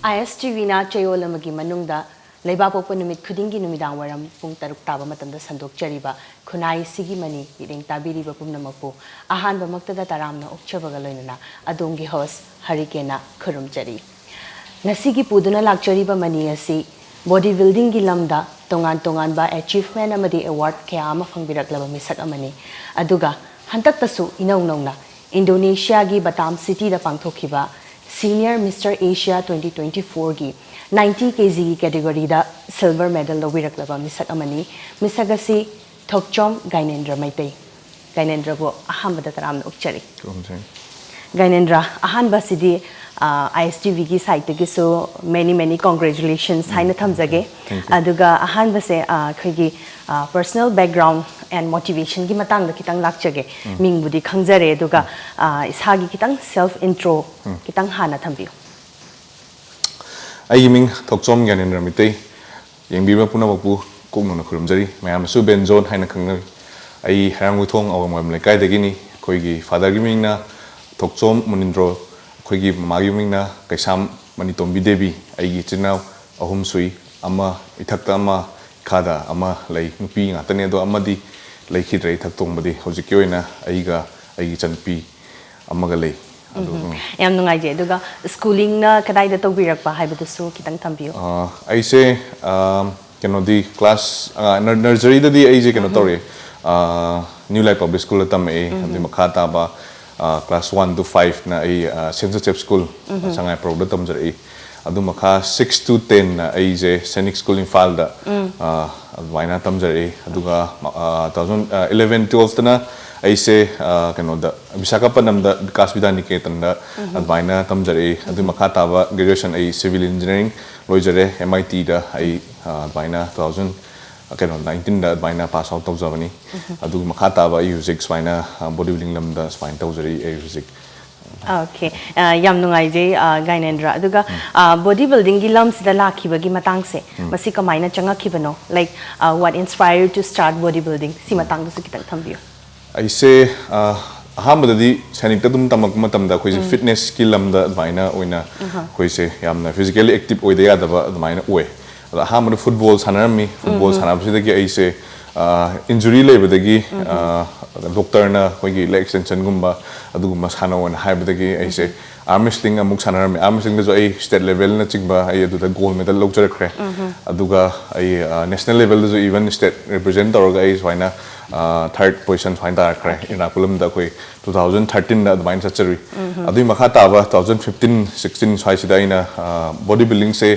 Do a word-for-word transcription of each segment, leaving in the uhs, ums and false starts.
ꯑꯥꯏ ꯑꯦꯁ T ꯚꯤꯅ ꯆꯌꯣꯜ ꯑꯃꯒꯤ ꯃꯅꯨꯡꯗ ꯂꯩꯕꯥꯛꯄꯣꯛꯄ ꯅꯨꯃꯤꯠ ꯈꯨꯗꯤꯡꯒꯤ ꯅꯨꯃꯤꯗꯥꯡ ꯋꯥꯏꯔꯝ ꯄꯨꯡ ꯇꯔꯨꯛ ꯇꯥꯕ ꯃꯇꯝꯗ ꯁꯟꯗꯣꯛꯆꯔꯤꯕ ꯈꯨꯟꯅꯥꯏ ꯁꯤꯒꯤ ꯃꯅꯤ ꯃꯤꯠꯌꯦꯡ ꯇꯥꯕꯤꯔꯤꯕ ꯄꯨꯝꯅꯃꯛꯄꯨ ꯑꯍꯥꯟꯕꯃꯛꯇꯗ ꯇꯔꯥꯝꯅ ꯑꯣꯛꯆꯕꯒ ꯂꯣꯏꯅꯅ ꯑꯗꯣꯝꯒꯤ host ꯍꯔꯤꯀꯦꯟꯅ ꯈꯨꯔꯨꯝꯖꯔꯤ꯫ ꯉꯁꯤꯒꯤ ꯄꯨꯗꯨꯅ ꯂꯥꯛꯆꯔꯤꯕ ꯃꯅꯤ ꯑꯁꯤ body buildingꯒꯤ ꯂꯝꯗ ꯇꯣꯉꯥꯟ ꯇꯣꯉꯥꯟꯕ achievement ꯑꯃꯗꯤ award ꯀꯌꯥ ꯑꯃ ꯐꯪꯕꯤꯔꯛꯂꯕ ꯃꯤꯁꯛ ꯑꯃꯅꯤ꯫ ꯑꯗꯨꯒ ꯍꯟꯗꯛꯇꯁꯨ ꯏꯅꯧ ꯅꯧꯅ ꯏꯟꯗꯣꯅꯦꯁꯤꯌꯥꯒꯤ ꯕꯇꯥꯝ ꯁꯤꯇꯤꯗ ꯄꯥꯡꯊꯣꯛꯈꯤꯕ Senior Mister Asia twenty twenty fourꯒꯤ ninety kgꯒꯤ categoryꯗ silver medal ꯂꯧꯕꯤꯔꯛꯂꯕ ꯃꯤꯁꯛ ꯑꯃꯅꯤ꯫ ꯃꯤꯁꯛ ꯑꯁꯤ ꯊꯣꯛꯆꯣꯝ ꯒꯥꯏꯅꯦꯟꯗ꯭ꯔ ꯃꯩꯇꯩ꯫ ꯒꯥꯏꯅꯦꯟꯗ꯭ꯔꯕꯨ ꯑꯍꯥꯟꯕꯗ ꯇꯔꯥꯝꯅ ꯑꯣꯛꯆꯔꯤ꯫ ꯈꯨꯔꯨꯝꯖꯔꯤ꯫ ꯒꯥꯏꯅꯦꯟꯗ꯭ꯔ, ꯑꯍꯥꯟꯕꯁꯤꯗꯤ ꯑꯥꯏ ꯑꯦꯁ ꯇꯤ ꯚꯤꯒꯤ ꯁꯥꯏꯠꯇꯒꯤꯁꯨ many many congratulations ꯍꯥꯏꯅ ꯊꯝꯖꯒꯦ꯫ Thank you. ꯑꯗꯨꯒ ꯑꯍꯥꯟꯕꯁꯦ ꯑꯥ, ꯑꯩꯈꯣꯏꯒꯤ personal background and motivationꯒꯤ ꯃꯇꯥꯡꯗ ꯈꯤꯇꯪ ꯂꯥꯛꯆꯒꯦ꯫ ꯃꯤꯡꯕꯨꯗꯤ ꯈꯪꯖꯔꯦ, ꯑꯗꯨꯒ ꯑꯥ, ꯏꯁꯥꯒꯤ ꯈꯤꯇꯪ self intro ꯈꯤꯇꯪ ꯍꯥꯟꯅ ꯊꯝꯕꯤꯌꯨ꯫ ꯑꯩꯒꯤ ꯃꯤꯡ ꯊꯣꯛꯆꯣꯝ ꯒ꯭ꯌꯥꯅꯦꯟꯗ꯭ꯔ ꯃꯤꯇꯩ꯫ ꯌꯦꯡꯕꯤꯕ ꯄꯨꯝꯅꯃꯛꯄꯨ ꯀꯣꯛ ꯅꯧꯅ ꯈꯨꯔꯨꯝꯖꯔꯤ꯫ ꯃꯌꯥꯝꯅꯁꯨ ꯕꯦꯟ ꯖꯣꯟ ꯍꯥꯏꯅ ꯈꯪꯅꯔꯤ꯫ ꯑꯩ ꯍꯩꯔꯥꯡꯒꯣꯏꯊꯣꯡ ꯑꯋꯥꯡꯃꯌꯨꯝ ꯂꯩꯀꯥꯏꯗꯒꯤꯅꯤ꯫ ꯑꯩꯈꯣꯏꯒꯤ fatherꯒꯤ ꯃꯤꯡꯅ ꯊꯣꯛꯆꯣꯝ ꯃꯨꯅꯤꯟꯗ꯭ꯔꯣ, ꯑꯩꯈꯣꯏꯒꯤ ꯃꯃꯥꯒꯤ ꯃꯤꯡꯅ ꯀꯩꯁꯥꯝ ꯃꯅꯤꯇꯣꯝꯕꯤ ꯗꯦꯕꯤ꯫ ꯑꯩꯒꯤ ꯏꯆꯤꯟ ꯏꯅꯥꯎ ꯑꯍꯨꯝ ꯁꯨꯏ, ꯑꯃ ꯏꯊꯛꯇ ꯑꯃ, ꯏꯈꯥꯗ ꯑꯃ ꯂꯩ꯫ ꯅꯨꯄꯤ ꯉꯥꯛꯇꯅꯦ, ꯑꯗꯣ ꯑꯃꯗꯤ ꯂꯩꯈꯤꯗ꯭ꯔꯦ ꯏꯊꯛ ꯊꯣꯡꯕꯗꯤ꯫ ꯍꯧꯖꯤꯛꯀꯤ ꯑꯣꯏꯅ ꯑꯩꯒ ꯑꯩꯒꯤ ꯏꯆꯟꯅꯨꯄꯤ ꯑꯃꯒ ꯂꯩ꯫ ꯑꯗꯨ, ꯎꯝ꯫ ꯌꯥꯝ ꯅꯨꯡꯉꯥꯏꯖꯩ꯫ ꯑꯗꯨꯒ schoolingꯅ ꯀꯗꯥꯏꯗ ꯇꯧꯕꯤꯔꯛꯄ ꯍꯥꯏꯕꯗꯨꯁꯨ ꯈꯤꯇꯪ ꯊꯝꯕꯤꯌꯨ꯫ ꯑ, ꯑꯩꯁꯦ, ꯑ, ꯀꯩꯅꯣꯗꯤ class, ꯑ, ꯅꯔ-, nurseryꯗꯗꯤ ꯑꯩꯁꯦ ꯀꯩꯅꯣ ꯇꯧꯔꯛꯑꯦ, ꯑ, New Life Public Schoolꯗ ꯇꯝꯃꯛꯑꯦ꯫ ꯑꯗꯨꯒꯤ ꯃꯈꯥ ꯇꯥꯕ, ꯑ, class one to fiveꯅ ꯑꯩ, ꯑ, Saint Joseph School, ꯁꯉꯥꯏꯄ꯭ꯔꯧꯗ ꯇꯝꯖꯔꯛꯏ꯫ ꯑꯗꯨ ꯃꯈꯥ six to tenꯅ ꯑꯩꯁꯦ Sainik School ꯏꯝꯐꯥꯜꯗ, ꯑ, ꯑꯗꯨꯃꯥꯏꯅ ꯇꯝꯖꯔꯛꯏ꯫ ꯑꯗꯨꯒ, ꯑ, two thousand, ꯑ, eleven twelveꯇꯅ ꯑꯩꯁꯦ, ꯑ, ꯀꯩꯅꯣꯗ, ꯕꯤꯁꯥꯈꯥꯄꯠꯅꯝꯗ ꯕꯤꯀꯥꯁ ꯕꯤꯗ꯭ꯌꯥꯅꯤꯀꯦꯇꯟꯗ ꯑꯗꯨꯃꯥꯏꯅ ꯇꯝꯖꯔꯛꯏ꯫ ꯑꯗꯨꯒꯤ ꯃꯈꯥ ꯇꯥꯕ graduation ꯑꯩ civil engineering ꯂꯣꯏꯖꯔꯦ꯫ M I Tꯗ ꯑꯩ, ꯑ, ꯑꯗꯨꯃꯥꯏꯅ two thousand, ꯀꯩꯅꯣ, nineteenꯗ ꯑꯗꯨꯃꯥꯏꯅ pass out ꯇꯧꯖꯕꯅꯤ꯫ ꯑꯗꯨꯒꯤ ꯃꯈꯥ ꯇꯥꯕ ꯑꯩ ꯍꯧꯖꯤꯛ ꯁꯨꯃꯥꯏꯅ, ꯑ, body building ꯂꯝꯗ ꯁꯨꯃꯥꯏꯅ ꯇꯧꯖꯔꯤ ꯑꯩ ꯍꯧꯖꯤꯛ꯫ Okay. ꯑ, ꯌꯥꯝ ꯅꯨꯡꯉꯥꯏꯖꯩ, ꯑ, ꯒꯥꯏꯅꯦꯟꯗ꯭ꯔ꯫ ꯑꯗꯨꯒ, ꯑ, body buildingꯒꯤ ꯂꯝꯁꯤꯗ ꯂꯥꯛꯈꯤꯕꯒꯤ ꯃꯇꯥꯡꯁꯦ, ꯃꯁꯤ ꯀꯃꯥꯏꯅ ꯆꯪꯉꯛꯈꯤꯕꯅꯣ? Like, uh, what inspired you to start body building? ꯁꯤ ꯃꯇꯥꯡꯗꯁꯨ ꯈꯤꯇꯪ ꯊꯝꯕꯤꯌꯨ꯫ ꯑꯩꯁꯦ, ꯑ, ꯑꯍꯥꯟꯕꯗꯗꯤ ꯁꯥꯏꯅꯤꯛꯇ ꯑꯗꯨꯝ ꯇꯝꯃꯛꯄ ꯃꯇꯝꯗ ꯑꯩꯈꯣꯏꯁꯦ ꯐꯤꯠꯅꯦꯁꯀꯤ ꯂꯝꯗ ꯑꯗꯨꯃꯥꯏꯅ ꯑꯣꯏꯅ ꯑꯩꯈꯣꯏꯁꯦ ꯌꯥꯝꯅ ꯐꯤꯖꯤꯀꯦꯜꯂꯤ ꯑꯦꯛꯇꯤꯚ ꯑꯣꯏꯗ ꯌꯥꯗꯕ ꯑꯗꯨꯃꯥꯏꯅ ꯑꯣꯏ꯫ ꯑꯗꯣ ꯑꯍꯥꯟꯕꯗ ꯐꯨꯠꯕꯣꯜ ꯁꯥꯟꯅꯔꯝꯃꯤ꯫ ꯐꯨꯠꯕꯣꯜ ꯁꯥꯟꯅꯕꯁꯤꯗꯒꯤ ꯑꯩꯁꯦ ꯏꯟꯖꯨꯔꯤ ꯂꯩꯕꯗꯒꯤ ꯗꯣꯛꯇꯔꯅ ꯑꯩꯈꯣꯏꯒꯤ ꯂꯦꯛ ꯑꯦꯛꯁꯇꯦꯟꯁꯟꯒꯨꯝꯕ ꯑꯗꯨꯒꯨꯝꯕ ꯁꯥꯟꯅꯧꯅ ꯍꯥꯏꯕꯗꯒꯤ ꯑꯩꯁꯦ ꯑꯥꯔꯝ ꯔꯦꯁꯂꯤꯡ ꯑꯃꯨꯛ ꯁꯥꯟꯅꯔꯝꯃꯤ꯫ ꯑꯥꯔꯝ ꯔꯦꯁꯂꯤꯡꯗꯁꯨ ꯑꯩ ꯁ꯭ꯇꯦꯠ ꯂꯦꯚꯦꯜꯅꯆꯤꯡꯕ ꯑꯩ ꯑꯗꯨꯗ ꯒꯣꯜ ꯃꯦꯗꯜ ꯂꯧꯖꯔꯛꯈ꯭ꯔꯦ꯫ ꯑꯗꯨꯒ ꯑꯩ ꯅꯦꯁꯅꯦꯜ ꯂꯦꯚꯦꯜꯗꯁꯨ ꯏꯚꯟ ꯁ꯭ꯇꯦꯠ ꯔꯤꯄ꯭ꯔꯖꯦꯟ ꯇꯧꯔꯒ ꯑꯩ ꯁꯨꯃꯥꯏꯅ ꯊꯥꯔꯠ ꯄꯣꯖꯤꯁꯟ ꯁꯨꯃꯥꯏꯅ ꯇꯥꯔꯛꯈ꯭ꯔꯦ꯫ ꯏꯔꯅꯥꯀꯨꯂꯝꯗ ꯑꯩꯈꯣꯏ ꯇꯨ ꯊꯥꯎꯖꯟ ꯊꯥꯔꯇꯤꯟꯗ ꯑꯗꯨꯃꯥꯏꯅ ꯆꯠꯆꯔꯨꯏ꯫ ꯑꯗꯨꯒꯤ ꯃꯈꯥ ꯇꯥꯕ ꯇꯨ ꯊꯥꯎꯖꯟ ꯐꯤꯐꯇꯤꯟ ꯁꯤꯛꯁꯇꯤꯟ ꯁ꯭ꯋꯥꯏꯁꯤꯗ ꯑꯩꯅ ꯕꯣꯗꯤ ꯕꯤꯜꯗꯤꯡꯁꯦ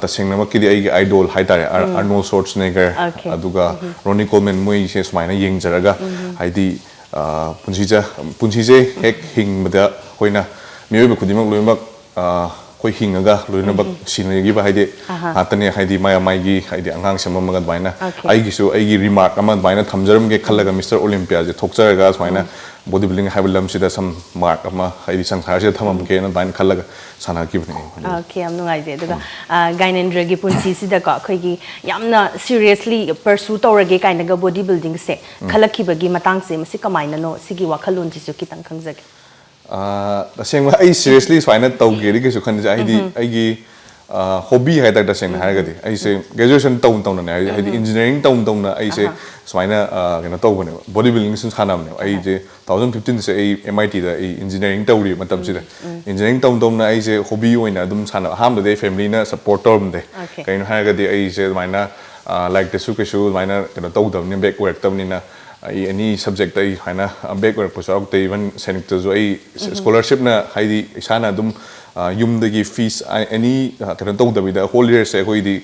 ꯇꯁꯦꯡꯅꯃꯛꯀꯤꯗꯤ ꯑꯩꯒꯤ ꯑꯥꯏꯗꯣꯜ ꯍꯥꯏꯇꯥꯔꯦ, ꯑꯥꯔꯅꯣꯜ ꯁ꯭ꯋꯥꯔꯠꯁꯅꯦꯒꯔ, Okay. ꯑꯗꯨꯒ ꯔꯣꯅꯤ ꯀꯣꯜꯃꯦꯟ, ꯃꯣꯏꯁꯦ ꯁꯨꯃꯥꯏꯅ ꯌꯦꯡꯖꯔꯒ ꯍꯥꯏꯗꯤ ꯄꯨꯟꯁꯤꯁꯦ ꯄꯨꯟꯁꯤꯁꯦ ꯍꯦꯛ ꯍꯤꯡꯕꯗ ꯑꯩꯈꯣꯏꯅ ꯃꯤꯑꯣꯏꯕ ꯈꯨꯗꯤꯡꯃꯛ ꯂꯣꯏꯅꯃꯛ ꯑꯩꯈꯣꯏ ꯍꯤꯡꯉꯒ ꯂꯣꯏꯅꯃꯛ ꯁꯤꯅꯈꯤꯕ ꯍꯥꯏꯗꯤ ꯑꯍꯥ꯫ ꯉꯥꯛꯇꯅꯦ꯫ ꯍꯥꯏꯗꯤ ꯃꯥꯏ ꯃꯥꯏꯒꯤ ꯍꯥꯏꯗꯤ ꯑꯉꯥꯡ ꯁꯦꯝꯃꯝꯃꯒ ꯑꯗꯨꯃꯥꯏꯅ Okay. ꯑꯩꯒꯤꯁꯨ ꯑꯩꯒꯤ ꯔꯤꯃꯥꯔꯛ ꯑꯃ ꯑꯗꯨꯃꯥꯏꯅ ꯊꯝꯖꯔꯝꯒꯦ ꯈꯜꯂꯒ ꯃꯤꯁꯇꯔ ꯑꯣꯂꯤꯝꯄꯤꯌꯥꯁꯦ ꯊꯣꯛꯆꯔꯒ ꯁꯨꯃꯥꯏꯅ ꯕꯣꯗꯤ ꯕꯤꯜꯗꯤꯡ ꯍꯥꯏꯕ ꯂꯝꯁꯤꯗ ꯁꯝ ꯃꯥꯔꯛ ꯑꯃ ꯍꯥꯏꯗꯤ ꯁꯪꯁꯥꯔꯁꯤꯗ ꯊꯝꯃꯝꯒꯦꯅ ꯑꯗꯨꯃꯥꯏꯅ ꯈꯜꯂꯒ ꯁꯥꯟꯅꯈꯤꯕꯅꯦ꯫ ꯑꯣꯀꯦ, ꯌꯥꯝ ꯅꯨꯡꯉꯥꯏꯖꯩ꯫ ꯑꯗꯨꯒ ꯒꯥꯏꯅꯦꯟꯗ꯭ꯔꯒꯤ ꯄꯨꯟꯁꯤꯁꯤꯗꯀꯣ ꯑꯩꯈꯣꯏꯒꯤ ꯌꯥꯝꯅ ꯁꯤꯔꯤꯌꯁꯂꯤ ꯄꯔꯁꯨ ꯇꯧꯔꯒꯦ ꯀꯥꯏꯅꯒ ꯕꯣꯗꯤ ꯕꯤꯜꯗꯤꯡꯁꯦ ꯈꯜꯂꯛꯈꯤꯕꯒꯤ ꯃꯇꯥꯡꯁꯦ ꯃꯁꯤ ꯀꯃꯥꯏꯅꯅꯣ? ꯁꯤꯒꯤ ꯋꯥꯈꯜꯂꯣꯟꯁꯤꯁꯨ ꯈꯤꯇꯪ ꯈꯪꯖꯒꯦ꯫ ꯑꯥ, ꯇꯁꯦꯡꯕ ꯑꯩ ꯁꯤꯔꯤꯌꯁꯂꯤ ꯁꯨꯃꯥꯏꯅ ꯇꯧꯒꯦꯗꯤ ꯀꯩꯁꯨ ꯈꯟꯖꯩ꯫ ꯍꯥꯏꯗꯤ ꯑꯩꯒꯤ ꯍꯣꯕꯤ ꯍꯥꯏꯇꯥꯔꯦ꯫ ꯇꯁꯦꯡꯅ ꯍꯥꯏꯔꯒꯗꯤ ꯑꯩꯁꯦ ꯒ꯭ꯔꯦꯖꯨꯑꯦꯁꯟ ꯇꯧꯅ ꯇꯧꯅꯅꯦ, ꯍꯥꯏꯗꯤ ꯍꯥꯏꯗꯤ ꯏꯟꯖꯤꯅꯤꯌꯥꯔꯤꯡ ꯇꯧꯅ ꯇꯧꯅ ꯑꯩꯁꯦ ꯑꯍꯥ꯫ ꯁꯨꯃꯥꯏꯅ ꯑꯥ, ꯀꯩꯅꯣ ꯇꯧꯕꯅꯦꯕ, ꯕꯣꯗꯤ ꯕꯤꯜꯗꯤꯡ ꯁꯨꯝ ꯁꯥꯟꯅꯕꯅꯦꯕ꯫ ꯑꯩꯁꯦ ꯇꯨ ꯊꯥꯎꯖꯟ ꯐꯤꯐꯇꯤꯟꯁꯦ ꯑꯩ ꯑꯦꯝ ꯑꯥꯏ ꯇꯤꯗ ꯑꯩ ꯏꯟꯖꯤꯅꯤꯌꯥꯔꯤꯡ ꯇꯧꯔꯤꯕ ꯃꯇꯝꯁꯤꯗ ꯏꯟꯖꯤꯅꯤꯌꯥꯔꯤꯡ ꯇꯧꯅ ꯇꯧꯅ ꯑꯩꯁꯦ ꯍꯣꯕꯤ ꯑꯣꯏꯅ ꯑꯗꯨꯝ ꯁꯥꯟꯅꯕ꯫ ꯑꯍꯥꯟꯕꯗꯤ ꯑꯩ ꯐꯦꯃꯤꯂꯤꯅ ꯁꯞꯄꯣꯔꯠ ꯇꯧꯔꯝꯗꯦ꯫ Okay. ꯀꯩꯅꯣ ꯍꯥꯏꯔꯒꯗꯤ ꯑꯩꯁꯦ ꯑꯗꯨꯃꯥꯏꯅ ꯑꯥ, ꯂꯥꯏꯔꯤꯛꯇꯁꯨ ꯀꯩꯁꯨ ꯑꯗꯨꯃꯥꯏꯅ ꯀꯩꯅꯣ ꯇꯧꯗꯕꯅꯤꯅ, ꯕꯦꯛ ꯑꯣꯏꯔꯛꯇꯕꯅꯤꯅ ꯑꯩ ꯑꯦꯅꯤ ꯁꯕꯖꯦꯛꯇ ꯑꯩ ꯁꯨꯃꯥꯏꯅ ꯕꯦꯛ ꯑꯣꯏꯔꯛꯄꯁꯨ ꯌꯥꯎꯔꯛꯇꯦ꯫ ꯏꯚꯟ ꯁꯥꯏꯅꯤꯛꯇꯁꯨ ꯑꯩ ꯁ꯭ꯀꯣꯂꯔꯁꯤꯞꯅ ꯍꯥꯏꯗꯤ ꯏꯁꯥꯅ ꯑꯗꯨꯝ ꯑꯥ, ꯌꯨꯝꯗꯒꯤ ꯐꯤꯁ ꯑꯦꯅꯤ ꯀꯩꯅꯣ ꯇꯧꯗꯕꯤꯗ ꯍꯣꯜ ꯏꯌꯔꯁꯦ ꯑꯩꯈꯣꯏꯗꯤ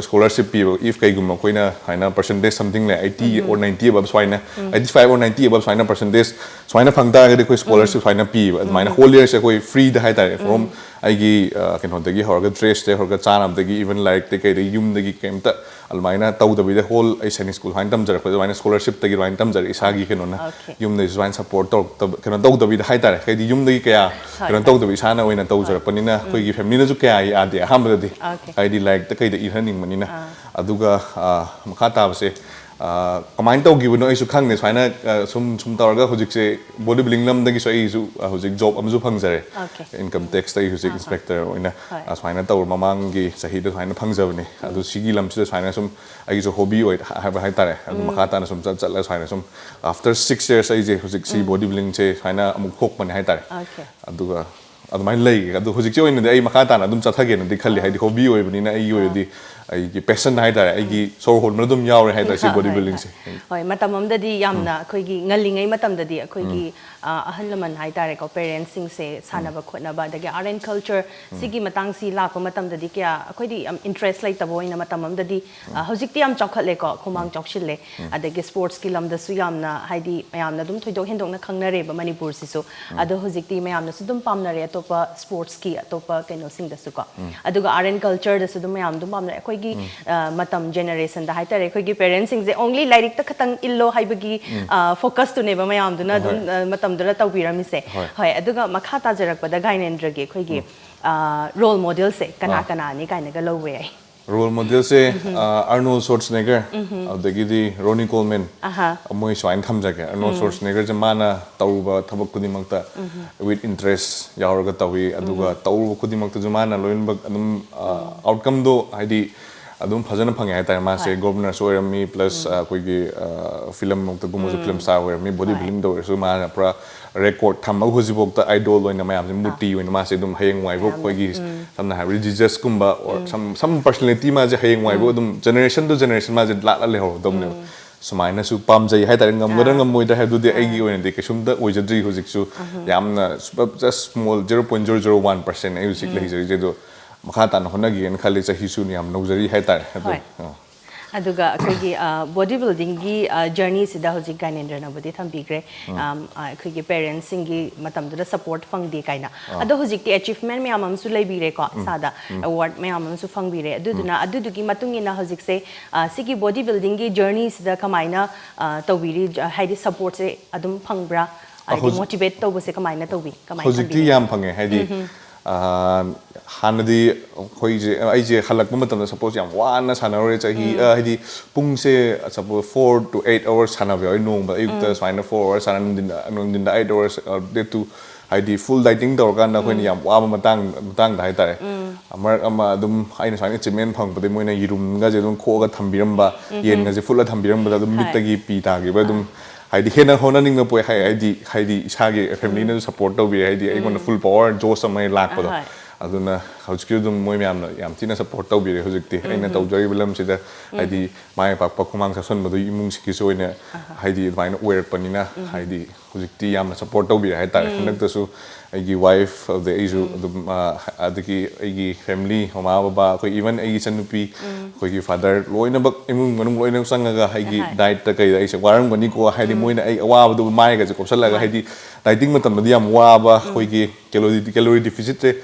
ꯁ꯭ꯀꯣꯂꯔꯁꯤꯞ ꯄꯤꯕ꯫ ꯏꯐ ꯀꯩꯒꯨꯝꯕ ꯑꯩꯈꯣꯏꯅ ꯍꯥꯏꯅ ꯄꯔꯁꯦꯟꯇꯦꯖ ꯁꯝꯊꯤꯡ ꯂꯩ, ꯑꯩꯠꯇꯤ ꯑꯣꯔ ꯅꯥꯏꯟꯇꯤ ꯑꯕꯞ ꯁꯨꯃꯥꯏꯅ, ꯑꯩꯠꯇꯤ ꯐꯥꯏꯚ ꯑꯣꯔ ꯅꯥꯏꯟꯇꯤ ꯑꯕꯞ ꯁꯨꯃꯥꯏꯅ ꯄꯔꯁꯦꯟꯇꯦꯖ ꯁꯨꯃꯥꯏꯅ ꯐꯪ ꯇꯥꯔꯒꯗꯤ ꯑꯩꯈꯣꯏ ꯁ꯭ꯀꯣꯂꯔꯁꯤꯞ ꯁꯨꯃꯥꯏꯅ ꯄꯤꯕ꯫ ꯑꯗꯨꯃꯥꯏꯅ ꯍꯣꯜ ꯏꯌꯔꯁꯦ ꯑꯩꯈꯣꯏ ꯐ꯭ꯔꯤꯗ ꯍꯥꯏꯇꯥꯔꯦ꯫ ꯐ꯭ꯔꯣꯝ ꯑꯩꯒꯤ ꯑꯥ, ꯀꯩꯅꯣꯗꯒꯤ ꯍꯧꯔꯒ, ꯗ꯭ꯔꯦꯁꯇꯒꯤ ꯍꯧꯔꯒ, ꯆꯥꯅꯕꯗꯒꯤ, ꯏꯚꯟ ꯂꯥꯏꯔꯤꯛꯇꯒꯤ ꯀꯩꯗꯒꯤ ꯌꯨꯝꯗꯒꯤ ꯀꯩꯝꯇ ꯑꯗꯨꯃꯥꯏꯅ ꯇꯧꯗꯕꯤꯗ ꯍꯣꯜ ꯑꯩ ꯁꯥꯏꯅꯤꯛ ꯁ꯭ꯀꯨꯜ ꯁꯨꯃꯥꯏꯅ ꯇꯝꯖꯔꯛꯄꯗ ꯑꯗꯨꯃꯥꯏꯅ ꯁ꯭ꯀꯣꯂꯔꯁꯤꯞꯇꯒꯤ ꯑꯗꯨꯃꯥꯏꯅ ꯇꯝꯖꯔꯛꯑꯦ꯫ ꯏꯁꯥꯒꯤ ꯀꯩꯅꯣꯅ Okay. ꯌꯨꯝꯗꯒꯤ ꯁꯨꯃꯥꯏꯅ ꯁꯞꯄꯣꯔꯠ ꯇꯧꯔꯛꯇꯕ, ꯀꯩꯅꯣ ꯇꯧꯗꯕꯤꯗ ꯍꯥꯏꯇꯥꯔꯦ꯫ ꯍꯥꯏꯗꯤ ꯌꯨꯝꯗꯒꯤ ꯀꯌꯥ ꯍꯣꯏ, ꯀꯩꯅꯣ ꯍꯣꯏ. ꯇꯧꯗꯕ, ꯏꯁꯥꯅ ꯑꯣꯏꯅ ꯇꯧꯖꯔꯛꯄꯅꯤꯅ ꯑꯩꯈꯣꯏꯒꯤ ꯐꯦꯃꯤꯂꯤꯅꯁꯨ ꯀꯌꯥ ꯌꯥꯗꯦ ꯑꯍꯥꯟꯕꯗꯗꯤ꯫ Okay. ꯍꯥꯏꯗꯤ ꯂꯥꯏꯔꯤꯛꯇ ꯀꯩꯗ ꯏꯍꯟꯅꯤꯡꯕꯅꯤꯅ꯫ ꯑꯥ. ꯑꯗꯨꯒ ꯑꯥ, ꯃꯈꯥ ꯇꯥꯕꯁꯦ ꯑ, ꯀꯃꯥꯏꯅ ꯇꯧꯈꯤꯕꯅꯣ ꯑꯩꯁꯨ ꯈꯪꯗꯦ꯫ ꯁꯨꯃꯥꯏꯅ, ꯑ, ꯁꯨꯝ, ꯁꯨꯝ ꯇꯧꯔꯒ ꯍꯧꯖꯤꯛꯁꯦ body building ꯂꯝꯗꯒꯤꯁꯨ ꯑꯩꯁꯨ, ꯑ, ꯍꯧꯖꯤꯛ job ꯑꯃꯁꯨ ꯐꯪꯖꯔꯦ꯫ Okay. Income tax ꯇ ꯑꯩ ꯍꯧꯖꯤꯛ inspector ꯑꯣꯏꯅ, ꯍꯣꯏ. ꯑ, ꯁꯨꯃꯥꯏꯅ ꯇꯧꯔ ꯃꯃꯥꯡꯒꯤ ꯆꯍꯤꯗ ꯁꯨꯃꯥꯏꯅ ꯐꯪꯖꯕꯅꯤ꯫ ꯑꯗꯨ ꯁꯤꯒꯤ ꯂꯝꯁꯤꯗ ꯁꯨꯃꯥꯏꯅ ꯁꯨꯝ ꯑꯩꯒꯤꯁꯨ hobby ꯑꯣꯏ ꯍꯥꯏꯕ ꯍꯥꯏꯇꯥꯔꯦ꯫ ꯑꯗꯨ ꯃꯈꯥ ꯇꯥꯅ ꯁꯨꯝ ꯆꯠ ꯆꯠꯂꯒ ꯁꯨꯃꯥꯏꯅ ꯁꯨꯝ after six years ꯑꯩꯁꯦ ꯍꯧꯖꯤꯛ ꯁꯤ body building ꯁꯦ ꯁꯨꯃꯥꯏꯅ ꯑꯃꯨꯛ ꯊꯣꯛꯄꯅꯦ ꯍꯥꯏꯇꯥꯔꯦ꯫ Okay. ꯑꯗꯨꯒ ꯑꯗꯨꯃꯥꯏꯅ ꯂꯩꯒꯦ꯫ ꯑꯗꯣ ꯍꯧꯖꯤꯛꯀꯤ ꯑꯣꯏꯅꯗꯤ ꯑꯩ ꯃꯈꯥ ꯇꯥꯅ ꯑꯗꯨꯝ ꯆꯠꯊꯒꯦꯅꯗꯤ ꯈꯜꯂꯤ꯫ ꯍꯥꯏꯗꯤ hobby ꯑꯣꯏꯕꯅꯤꯅ ꯑꯩꯒꯤ ꯑꯣꯏꯔꯗꯤ ꯑꯩꯒꯤ passion ꯍꯥꯏꯇꯥꯔꯦ, ꯑꯩꯒꯤ ꯁꯣꯔ ꯍꯣꯟꯕꯗ ꯑꯗꯨꯝ ꯌꯥꯎꯔꯦ ꯍꯥꯏꯇꯥꯔꯦ ꯁꯤ ꯍꯣꯏ, body ꯍꯣꯏ, building ꯍꯣꯏ꯫ ꯁꯦ꯫ ꯍꯣꯏ, ꯃꯇꯝ ꯑꯃꯗꯗꯤ ꯌꯥꯝꯅ ꯑꯩꯈꯣꯏꯒꯤ ꯉꯜꯂꯤꯉꯩ ꯃꯇꯝꯗꯗꯤ ꯑꯩꯈꯣꯏꯒꯤ, ꯑ, ꯑꯍꯜ ꯂꯃꯟ ꯍꯥꯏꯇꯥꯔꯦꯀꯣ, parents ꯁꯤꯡꯁꯦ ꯁꯥꯟꯅꯕ ꯈꯣꯠꯅꯕ ꯑꯗꯒꯤ art and culture ꯁꯤꯒꯤ ꯃꯇꯥꯡꯁꯤ ꯂꯥꯛꯄ ꯃꯇꯝꯗꯗꯤ ꯀꯌꯥ ꯑꯩꯈꯣꯏꯗꯤ ꯌꯥꯝ interest ꯂꯩꯇꯕ ꯑꯣꯏꯅ ꯃꯇꯝ ꯑꯃꯗꯗꯤ, ꯑ, ꯍꯧꯖꯤꯛꯇꯤ ꯌꯥꯝ ꯆꯥꯎꯈꯠꯂꯦꯀꯣ, ꯈꯨꯃꯥꯡ ꯆꯥꯎꯁꯤꯜꯂꯦ꯫ ꯑꯗꯒꯤ sports ꯀꯤ ꯂꯝꯗꯁꯨ ꯌꯥꯝꯅ, ꯍꯥꯏꯗꯤ, ꯃꯌꯥꯝꯅ ꯑꯗꯨꯝ ꯊꯣꯏꯗꯣꯛ ꯍꯦꯟꯗꯣꯛꯅ ꯈꯪꯅꯔꯦꯕ ꯃꯅꯤꯄꯨꯔꯁꯤꯁꯨ꯫ ꯑꯗꯣ ꯍꯧꯖꯤꯛꯇꯤ ꯃꯌꯥꯝꯅꯁꯨ ꯑꯗꯨꯝ ꯄꯥꯝꯅꯔꯦ ꯑꯇꯣꯞꯄ sports ꯀꯤ, ꯑꯇꯣꯞꯄ ꯀꯩꯅꯣꯁꯤꯡꯗꯁꯨꯀꯣ꯫ ꯑꯗꯨꯒ art and culture ꯗꯁꯨ ꯑꯗꯨꯝ ꯃꯌꯥꯝ ꯑꯗꯨꯝ ꯄꯥꯝꯅꯔꯦ꯫ ꯑꯩꯈꯣꯏꯒꯤ, ꯑ, ꯃꯇꯝ generation ꯗ ꯍꯥꯏꯇꯥꯔꯦ, ꯑꯩꯈꯣꯏꯒꯤ parents ꯁꯤꯡꯁꯦ only ꯂꯥꯏꯔꯤꯛꯇ ꯈꯛꯇꯪ ꯏꯜꯂꯣ ꯍꯥꯏꯕꯒꯤ, ꯑ, focus ꯇꯨꯅꯦꯕ ꯃꯌꯥꯝꯗꯨꯅ ꯑꯗꯨꯝ, ꯍꯣꯏ꯫ ꯑ, ꯃꯇꯝꯗꯨꯗ ꯇꯧꯕꯤꯔꯝꯃꯤꯁꯦ꯫ ꯍꯣꯏ꯫ ꯍꯣꯏ, ꯑꯗꯨꯒ ꯃꯈꯥ ꯇꯥꯖꯔꯛꯄꯗ ꯒꯥꯏꯅꯦꯟꯗ꯭ꯔꯒꯤ ꯑꯩꯈꯣꯏꯒꯤ, ꯑ, role model ꯁꯦ ꯀꯅꯥ ꯑꯥ꯫ ꯀꯅꯥꯅꯤ ꯀꯥꯏꯅꯒ ꯂꯧꯕ ꯌꯥꯏ? Role model ꯁꯦ, ꯑ, Arnold Schwarzenegger, ꯑꯗꯒꯤꯗꯤ Ronnie Coleman, ꯑꯍꯥ꯫ ꯃꯣꯏ ꯁꯨꯃꯥꯏꯅ ꯊꯝꯖꯒꯦ꯫ Arnold Schwarzenegger ꯁꯦ ꯃꯥꯅ ꯇꯧꯔꯨꯕ ꯊꯕꯛ ꯈꯨꯗꯤꯡꯃꯛꯇ with interest ꯌꯥꯎꯔꯒ ꯇꯧꯏ, ꯑꯗꯨꯒ ꯇꯧꯔꯨꯕ ꯈꯨꯗꯤꯡꯃꯛꯇꯁꯨ ꯃꯥꯅ ꯂꯣꯏꯅꯃꯛ ꯑꯗꯨꯝ, ꯑ, outcome ꯗꯣ ꯍꯥꯏꯗꯤ ꯑꯗꯨꯝ ꯐꯖꯅ ꯐꯪꯉꯦ ꯍꯥꯏꯇꯥꯔꯦ꯫ ꯃꯥꯁꯦ ꯍꯣꯏ꯫ Governor ꯁꯨ ꯑꯣꯏꯔꯝꯃꯤ, plus, ꯑ, ꯑꯩꯈꯣꯏꯒꯤ, ꯑ, film ꯃꯛꯇꯒꯨꯝꯕꯁꯨ film star ꯑꯣꯏꯔꯝꯃꯤ, body ꯍꯣꯏ꯫ building ꯇꯧꯔꯁꯨ ꯃꯥꯅ ꯄꯨꯔꯥ record ꯊꯝꯃꯒ ꯍꯧꯖꯤꯛꯐꯥꯎꯗ idol ꯑꯣꯏꯅ ꯃꯌꯥꯝꯁꯦ ꯃꯨꯔꯇꯤ ꯑꯣꯏꯅ ꯃꯥꯁꯦ ꯑꯗꯨꯝ ꯍꯌꯦꯡꯋꯥꯏꯐꯥꯎ ꯌꯥꯝꯅ, ꯑꯩꯈꯣꯏꯒꯤ ꯁꯝꯅ ꯍꯥꯏꯔꯕꯗ Jesus ꯀꯨꯝꯕ or some, some personality ꯃꯥꯁꯦ ꯍꯌꯦꯡꯋꯥꯏꯐꯥꯎ ꯑꯗꯨꯝ generation to generation ꯃꯥꯁꯦ ꯂꯥꯠꯂ ꯂꯩꯍꯧꯔꯗꯧꯅꯦꯕ꯫ ꯁꯨꯃꯥꯏꯅꯁꯨ ꯄꯥꯝꯖꯩ ꯍꯥꯏꯇꯥꯔꯦ꯫ ꯉꯝꯒꯗ꯭ꯔꯥ ꯑꯥ꯫ ꯉꯝꯃꯣꯏꯗ꯭ꯔꯥ ꯍꯥꯏꯕꯗꯨꯗꯤ ꯑꯩꯒꯤ ꯑꯣꯏꯅꯗꯤ ꯀꯩꯁꯨꯝꯇ ꯑꯣꯏꯖꯗ꯭ꯔꯤ ꯍꯧꯖꯤꯛꯁꯨ꯫ ꯌꯥꯝꯅ just small zero point zero zero one percent ꯑꯩ ꯍꯧꯖꯤꯛ ꯂꯩꯖꯔꯤꯁꯦ꯫ ꯑꯗꯣ ꯃꯈꯥ ꯇꯥꯅ ꯍꯣꯠꯅꯒꯦꯅ ꯈꯜꯂꯤ꯫ ꯆꯍꯤꯁꯨ ꯌꯥꯝ ꯅꯧꯖꯔꯤ ꯍꯥꯏꯇꯥꯔꯦ꯫ ꯑꯗꯣ, ꯍꯣꯏ꯫ ꯑꯥ꯫ ꯑꯗꯨꯒ ꯑꯩꯈꯣꯏꯒꯤ, ꯑ, body building ꯒꯤ, ꯑ, journey ꯁꯤꯗ ꯍꯧꯖꯤꯛ ꯒꯥꯏꯅꯦꯟꯗ꯭ꯔꯅꯕꯨꯗꯤ ꯊꯝꯕꯤꯈ꯭ꯔꯦ꯫ ꯑꯝ, ꯑ, ꯑꯩꯈꯣꯏꯒꯤ parents ꯁꯤꯡꯒꯤ ꯃꯇꯝꯗꯨꯗ support ꯐꯪꯗꯦ ꯀꯥꯏꯅ꯫ ꯑꯗꯣ ꯍꯧꯖꯤꯛꯇꯤ achievement ꯃꯌꯥꯝ ꯑꯃꯁꯨ ꯂꯩꯕꯤꯔꯦꯀꯣ, ꯏꯁꯥꯗ award ꯃꯌꯥꯝ ꯑꯃꯁꯨ ꯐꯪꯕꯤꯔꯦ꯫ ꯑꯗꯨꯗꯨꯅ ꯑꯗꯨꯗꯨꯒꯤ ꯃꯇꯨꯡ ꯏꯟꯅ ꯍꯧꯖꯤꯛꯁꯦ, ꯑ, ꯁꯤꯒꯤ body building ꯒꯤ journey ꯁꯤꯗ ꯀꯃꯥꯏꯅ, ꯑ, ꯇꯧꯕꯤꯔꯤ? ꯖ-, ꯍꯥꯏꯗꯤ support ꯁꯦ ꯑꯗꯨꯝ ꯐꯪꯕ꯭ꯔꯥ? ꯑꯗꯒꯤ ꯍꯧꯖꯤꯛ motivate ꯇꯧꯕꯁꯦ ꯀꯃꯥꯏꯅ ꯇꯧꯕꯤ? ꯀꯃꯥꯏꯅ ꯍꯧꯖꯤꯛꯇꯤ ꯊꯝꯕꯤꯔꯤ? ꯌꯥꯝ ꯐꯪꯉꯦ꯫ ꯍꯥꯏꯗꯤ, ꯑꯥ, ꯍꯥꯟꯅꯗꯤ ꯑꯩꯈꯣꯏꯁꯦ, ꯑꯩꯁꯦ ꯍꯜꯂꯛꯄ ꯃꯇꯝꯗ, ꯁꯄꯣꯁ, ꯌꯥꯝ ꯋꯥꯅ ꯁꯥꯟꯅꯔꯨꯔꯦ ꯆꯍꯤ, ꯑ, ꯍꯥꯏꯗꯤ ꯄꯨꯡꯁꯦ, suppose, four two eight hours ꯁꯥꯟꯅꯕ ꯌꯥꯎꯋꯤ ꯅꯣꯡꯃꯗ꯫ ꯑꯌꯨꯛꯇ ꯁꯨꯃꯥꯏꯅ ꯐꯣꯔ ꯑꯋꯥꯔꯁ ꯁꯥꯟꯅ, ꯅꯨꯡꯊꯤꯟꯗ, ꯅꯨꯡꯊꯤꯟꯗ ꯑꯩꯠ ꯑꯋꯥꯔꯁ, ꯑ, ꯗꯦ ꯇꯨ, ꯍꯥꯏꯗꯤ ꯐꯨꯜ ꯗꯥꯏꯇꯤꯡ ꯇꯧꯔꯀꯥꯟꯗ ꯑꯩꯈꯣꯏꯅ ꯌꯥꯝ ꯋꯥꯕ ꯃꯇꯥꯡ, ꯃꯇꯥꯡꯗ ꯍꯥꯏꯇꯥꯔꯦ꯫ ꯃꯔꯛ ꯑꯃ ꯑꯗꯨꯝ ꯑꯩꯅ ꯁꯨꯃꯥꯏꯅ ꯑꯦꯆꯤꯞꯃꯦꯟ ꯐꯪꯉꯛꯄꯗꯒꯤ ꯃꯣꯏꯅ ꯌꯦꯔꯨꯝꯒꯁꯦ ꯑꯗꯨꯝ ꯈꯣꯛꯑꯒ ꯊꯝꯕꯤꯔꯝꯕ, ꯌꯦꯟꯒꯁꯦ ꯐꯨꯠꯂ ꯊꯝꯕꯤꯔꯝꯕꯗ ꯑꯗꯨꯝ ꯃꯤꯠꯇꯒꯤ ꯄꯤ ꯇꯥꯈꯤꯕ ꯑꯗꯨꯝ, ꯍꯥꯏꯗꯤ ꯍꯦꯟꯅ ꯍꯣꯠꯅꯅꯤꯡꯕ ꯄꯣꯛꯑꯦ꯫ ꯍꯥꯏ-, ꯍꯥꯏꯗꯤ, ꯍꯥꯏꯗꯤ ꯏꯁꯥꯒꯤ ꯐꯦꯃꯤꯂꯤꯅꯁꯨ ꯁꯞꯄꯣꯔꯠ ꯇꯧꯕꯤꯔꯦ, ꯍꯥꯏꯗꯤ ꯑꯩꯉꯣꯟꯗ ꯐꯨꯜ ꯄꯋꯥꯔ ꯖꯣꯁ ꯑꯃ ꯂꯥꯛꯄꯗꯣ꯫ ꯍꯣꯏ꯫ ꯑꯗꯨꯅ ꯍꯧꯖꯤꯛꯀꯤ ꯑꯗꯨꯝ ꯃꯣꯏ ꯃꯌꯥꯝꯅ ꯌꯥꯝ ꯊꯤꯅ ꯁꯞꯄꯣꯔꯠ ꯇꯧꯕꯤꯔꯦ꯫ ꯍꯧꯖꯤꯛꯇꯤ ꯑꯩꯅ ꯇꯧꯖꯔꯤꯕ ꯂꯝꯁꯤꯗ ꯍꯥꯏꯗꯤ ꯃꯥꯏ ꯄꯥꯛꯄ, ꯈꯨꯃꯥꯡ ꯆꯥꯎꯁꯟꯕꯗꯣ ꯏꯃꯨꯡꯁꯤꯒꯤꯁꯨ ꯑꯣꯏꯅ ꯍꯥꯏꯗꯤ ꯑꯗꯨꯃꯥꯏꯅ ꯑꯣꯏꯔꯛꯄꯅꯤꯅ, ꯍꯥꯏꯗꯤ ꯍꯧꯖꯤꯛꯇꯤ ꯌꯥꯝꯅ ꯁꯞꯄꯣꯔꯠ ꯇꯧꯕꯤꯔꯦ ꯍꯥꯏꯇꯥꯔꯦ꯫ ꯍꯟꯗꯛꯇꯁꯨ ꯑꯩꯒꯤ ꯋꯥꯏꯐ, ꯑꯗꯩ ꯑꯩꯁꯨ ꯑꯗꯨꯝ, ꯑ, ꯑꯗꯒꯤ ꯑꯩꯒꯤ ꯐꯦꯃꯤꯂꯤ, ꯃꯃꯥ ꯕꯕꯥ, ꯑꯩꯈꯣꯏ, ꯏꯚꯟ ꯑꯩꯒꯤ ꯏꯆꯟꯅꯨꯄꯤ, ꯑꯩꯈꯣꯏꯒꯤ ꯐꯥꯗꯔ, ꯂꯣꯏꯅꯃꯛ, ꯏꯃꯨꯡ ꯃꯅꯨꯡ ꯂꯣꯏꯅꯃꯛ ꯆꯪꯉꯒ ꯑꯩꯒꯤ ꯗꯥꯏꯠꯇ ꯀꯩꯗ ꯑꯩꯁꯦ ꯋꯥꯔꯝꯒꯅꯤꯀꯣ, ꯍꯥꯏꯗꯤ ꯃꯣꯏꯅ ꯑꯩ ꯑꯋꯥꯕꯗꯨ ꯃꯥꯏꯒꯁꯦ ꯀꯣꯞꯁꯜꯂꯒ, ꯍꯥꯏꯗꯤ ꯗꯥꯏꯇꯤꯡ ꯃꯇꯝꯗꯗꯤ ꯌꯥꯝ ꯋꯥꯕ, ꯑꯩꯈꯣꯏꯒꯤ ꯀꯦꯂꯣꯔꯤ, ꯀꯦꯂꯣꯔꯤ ꯗꯤꯐꯤꯁꯤꯠꯁꯦ,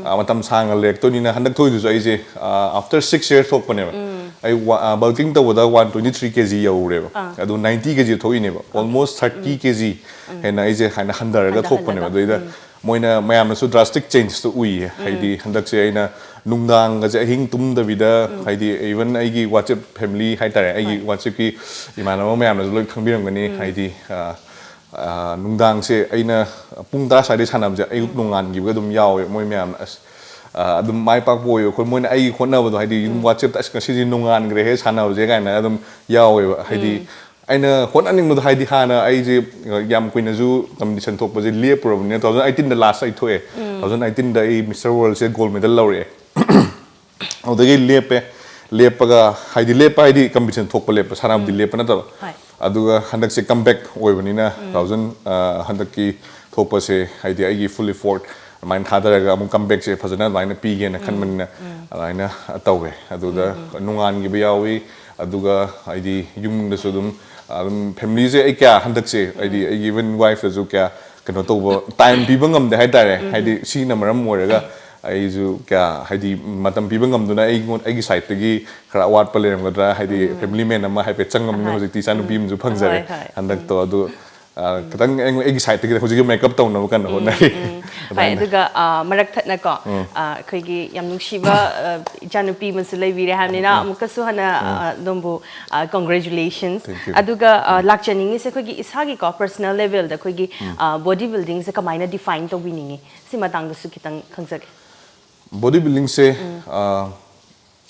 ꯑ, ꯃꯇꯝ ꯁꯥꯡꯅ ꯂꯩꯔꯛꯇꯣꯏꯅꯤꯅ꯫ ꯍꯟꯗꯛ ꯊꯣꯛꯏꯗꯨꯁꯨ ꯑꯩꯁꯦ, ꯑ, ꯑꯥꯐꯇꯔ ꯁꯤꯛꯁ ꯌꯔꯁ ꯊꯣꯛꯄꯅꯦꯕ꯫ ꯑꯩ ꯋꯥ-, ꯑ, ꯕꯜꯀꯤꯡ ꯇꯧꯕꯗ ꯋꯥꯟ ꯇ꯭ꯋꯦꯟꯇꯤ ꯊ꯭ꯔꯤ ꯀꯦ ꯖꯤ ꯌꯧꯔꯦꯕ꯫ ꯑꯗꯨ ꯅꯥꯏꯟꯇꯤ ꯀꯦ ꯖꯤ ꯊꯣꯛꯏꯅꯦꯕ꯫ ꯑꯣꯜꯃꯣꯁ ꯊꯥꯔꯇꯤ ꯀꯦ ꯖꯤ ꯍꯦꯟꯅ ꯑꯩꯁꯦ ꯍꯥꯏꯅ ꯍꯟꯊꯔꯒ ꯍꯟꯊ-, ꯊꯣꯛꯄꯅꯦꯕ꯫ ꯍꯟꯊꯕ꯫ ꯑꯗꯨꯗꯩꯗ ꯃꯣꯏꯅ ꯃꯌꯥꯝꯅꯁꯨ ꯗ꯭ꯔꯥꯁꯇꯤꯛ ꯆꯦꯟꯖꯇꯣ ꯎꯏꯌꯦ꯫ ꯍꯥꯏꯗꯤ ꯍꯟꯗꯛꯁꯦ ꯑꯩꯅ ꯅꯨꯡꯗꯥꯡꯒꯁꯦ ꯑꯍꯤꯡ ꯇꯨꯝꯗꯕꯤꯗ, ꯍꯥꯏꯗꯤ ꯏꯚꯟ ꯑꯩꯒꯤ ꯋꯥꯆꯦꯞ ꯐꯦꯃꯤꯂꯤ ꯍꯥꯏꯇꯥꯔꯦ, ꯑꯩꯒꯤ ꯋꯥꯆꯦꯞꯀꯤ ꯏꯃꯥꯟꯅꯕ ꯃꯌꯥꯝꯅꯁꯨ ꯂꯣꯏ ꯈꯪꯕꯤꯔꯝꯒꯅꯤ꯫ ꯍꯥꯏꯗꯤ, ꯑ, ꯑ, ꯅꯨꯡꯗꯥꯡꯁꯦ ꯑꯩꯅ ꯄꯨꯡ ꯇꯔꯥ ꯁ꯭ꯋꯥꯏꯗꯩ ꯁꯥꯟꯅꯕꯁꯦ ꯑꯌꯨꯛ ꯅꯣꯡꯉꯥꯟꯈꯤꯕꯒ ꯑꯗꯨꯝ ꯌꯥꯎꯋꯦ꯫ ꯃꯣꯏ ꯃꯌꯥꯝꯅ, "ꯑꯁ, ꯑ, ꯑꯗꯨꯝ ꯃꯥꯏ ꯄꯥꯛꯄ ꯑꯣꯏꯌꯣ ꯑꯩꯈꯣꯏ", ꯃꯣꯏꯅ ꯑꯩꯒꯤ ꯍꯣꯠꯅꯕꯗꯣ, ꯍꯥꯏꯗꯤ ꯑꯗꯨꯝ ꯋꯥꯆꯦꯞꯇ, "ꯑꯁ, ꯉꯁꯤꯗꯤ ꯅꯣꯡꯉꯥꯟꯈ꯭ꯔꯦꯍꯦ ꯁꯥꯟꯅꯕꯁꯦ" ꯀꯥꯏꯅ ꯑꯗꯨꯝ ꯌꯥꯎꯋꯦꯕ꯫ ꯍꯥꯏꯗꯤ ꯑꯩꯅ ꯍꯣꯠꯅꯅꯤꯡꯕꯗꯣ, ꯍꯥꯏꯗꯤ ꯍꯥꯟꯅ ꯑꯩꯁꯦ, ꯑ, ꯌꯥꯝ ꯀꯨꯏꯅꯁꯨ ꯀꯝꯄꯤꯇꯤꯁꯟ ꯊꯣꯛꯄꯁꯦ ꯂꯦꯞꯄꯨꯔꯕꯅꯤꯅ, ꯇꯨ ꯊꯥꯎꯖꯟ ꯑꯩꯠꯇꯤꯟꯗ ꯂꯥꯁ ꯑꯩ ꯊꯣꯛꯑꯦ꯫ ꯇꯨ ꯊꯥꯎꯖꯟ ꯑꯩꯠꯇꯤꯟꯗ ꯑꯩ ꯃꯤꯁꯇꯔ ꯋꯥꯔꯜꯁꯦ ꯒꯣꯜ ꯃꯦꯗꯜ ꯂꯧꯔꯛꯑꯦ꯫ ꯑꯗꯨꯗꯒꯤ ꯂꯦꯞꯄꯦ꯫ ꯂꯦꯞꯄꯒ, ꯍꯥꯏꯗꯤ ꯂꯦꯞꯄ ꯍꯥꯏꯗꯤ ꯀꯝꯄꯤꯇꯤꯁꯟ ꯊꯣꯛꯄ ꯂꯦꯞꯄ, ꯁꯥꯟꯅꯕꯗꯤ ꯂꯦꯞꯄ ꯅꯠꯇꯕ꯫ ꯍꯣꯏ꯫ ꯑꯗꯨꯒ ꯍꯟꯗꯛꯁꯦ ꯀꯝꯕꯦꯛ ꯑꯣꯏꯕꯅꯤꯅ, ꯇꯨ ꯊꯥꯎꯖꯟ, ꯑ, ꯍꯟꯗꯛꯀꯤ ꯊꯣꯛꯄꯁꯦ, ꯍꯥꯏꯗꯤ ꯑꯩꯒꯤ ꯐꯨꯜ ꯏꯐꯣꯔꯠ ꯑꯗꯨꯃꯥꯏꯅ ꯊꯥꯗꯔꯒ ꯑꯃꯨꯛ ꯀꯝꯕꯦꯛꯁꯦ ꯐꯖꯅ ꯑꯗꯨꯃꯥꯏꯅ ꯄꯤꯒꯦꯅ ꯈꯟꯕꯅꯤꯅ ꯑꯗꯨꯃꯥꯏꯅ ꯇꯧꯋꯦ꯫ ꯑꯗꯨꯗ ꯅꯣꯡꯉꯥꯟꯈꯤꯕ ꯌꯥꯎꯏ, ꯑꯗꯨꯒ ꯍꯥꯏꯗꯤ ꯌꯨꯝꯗꯁꯨ ꯑꯗꯨꯝ, ꯑꯗꯨꯝ ꯐꯦꯃꯤꯂꯤꯁꯦ ꯑꯩ ꯀꯌꯥ ꯍꯟꯗꯛꯁꯦ, ꯍꯥꯏꯗꯤ ꯑꯩꯒꯤ ꯏꯚꯟ ꯋꯥꯏꯐꯇꯁꯨ ꯀꯌꯥ ꯀꯩꯅꯣ ꯇꯧꯕ, ꯇꯥꯏꯝ ꯄꯤꯕ ꯉꯝꯗꯦ ꯍꯥꯏꯇꯥꯔꯦ꯫ ꯍꯥꯏꯗꯤ ꯁꯤꯅ ꯃꯔꯝ ꯑꯣꯏꯔꯒ ꯑꯩꯁꯨ ꯀꯌꯥ, ꯍꯥꯏꯗꯤ ꯃꯇꯝ ꯄꯤꯕ ꯉꯝꯗꯨꯅ ꯑꯩꯉꯣꯟ-, ꯑꯩꯒꯤ ꯁꯥꯏꯠꯇꯒꯤ ꯈꯔ ꯑꯋꯥꯠꯄ ꯂꯩꯔꯝꯒꯗ꯭ꯔꯥ, ꯍꯥꯏꯗꯤ ꯐꯦꯃꯤꯂꯤ ꯃꯦꯟ ꯑꯃ ꯍꯥꯏꯐꯦꯠ ꯆꯪꯉꯝꯅꯤꯅ ꯍꯣꯏ꯫ ꯍꯧꯖꯤꯛꯇꯤ ꯏꯆꯥꯅꯨꯄꯤ ꯑꯃꯁꯨ ꯐꯪꯖꯔꯦ ꯍꯣꯏ, ꯍꯣꯏ꯫ ꯍꯟꯗꯛꯇꯣ꯫ ꯑꯗꯨ ꯑ, ꯈꯤꯇꯪ ꯑꯩꯉꯣꯟ-, ꯑꯩꯒꯤ ꯁꯥꯏꯠꯇꯒꯤ ꯍꯧꯖꯤꯛꯀꯤ ꯃꯦꯀꯞ ꯇꯧꯅꯕ ꯀꯟꯅ ꯍꯣꯠꯅꯔꯤ꯫ ꯍꯣꯏ, ꯑꯗꯨꯃꯥꯏꯅ꯫ ꯑꯗꯨꯒ ꯑ, ꯃꯔꯛ ꯊꯠꯅꯀꯣ, ꯑ, ꯑꯩꯈꯣꯏꯒꯤ ꯌꯥꯝ ꯅꯨꯡꯁꯤꯕ ꯑ, ꯏꯆꯥꯅꯨꯄꯤ ꯑꯃꯁꯨ ꯂꯩꯕꯤꯔꯦ ꯍꯥꯏꯕꯅꯤꯅ, ꯑꯃꯨꯛꯀꯁꯨ ꯍꯟꯅ ꯑ, ꯑꯗꯣꯝꯕꯨ ꯀꯣꯡꯒ꯭ꯔꯦꯆꯨꯂꯦꯁꯟꯁ꯫ Thank you. ꯑꯗꯨꯒ ꯑ, ꯂꯥꯛꯆꯅꯤꯡꯉꯤꯁꯦ ꯑꯩꯈꯣꯏꯒꯤ ꯏꯁꯥꯒꯤꯀꯣ, ꯄꯔꯁꯅꯦꯜ ꯂꯦꯚꯦꯜꯗ ꯑꯩꯈꯣꯏꯒꯤ ꯕꯣꯗꯤ ꯕꯤꯜꯗꯤꯡꯁꯦ ꯀꯃꯥꯏꯅ ꯗꯤꯐꯥꯏꯟ ꯇꯧꯕꯤꯅꯤꯡꯉꯤ, ꯁꯤ ꯃꯇꯥꯡꯗꯁꯨ ꯈꯤꯇꯪ ꯈꯪꯖꯒꯦ꯫ ꯕꯣꯗꯤ ꯕꯤꯜꯗꯤꯡꯁꯦ,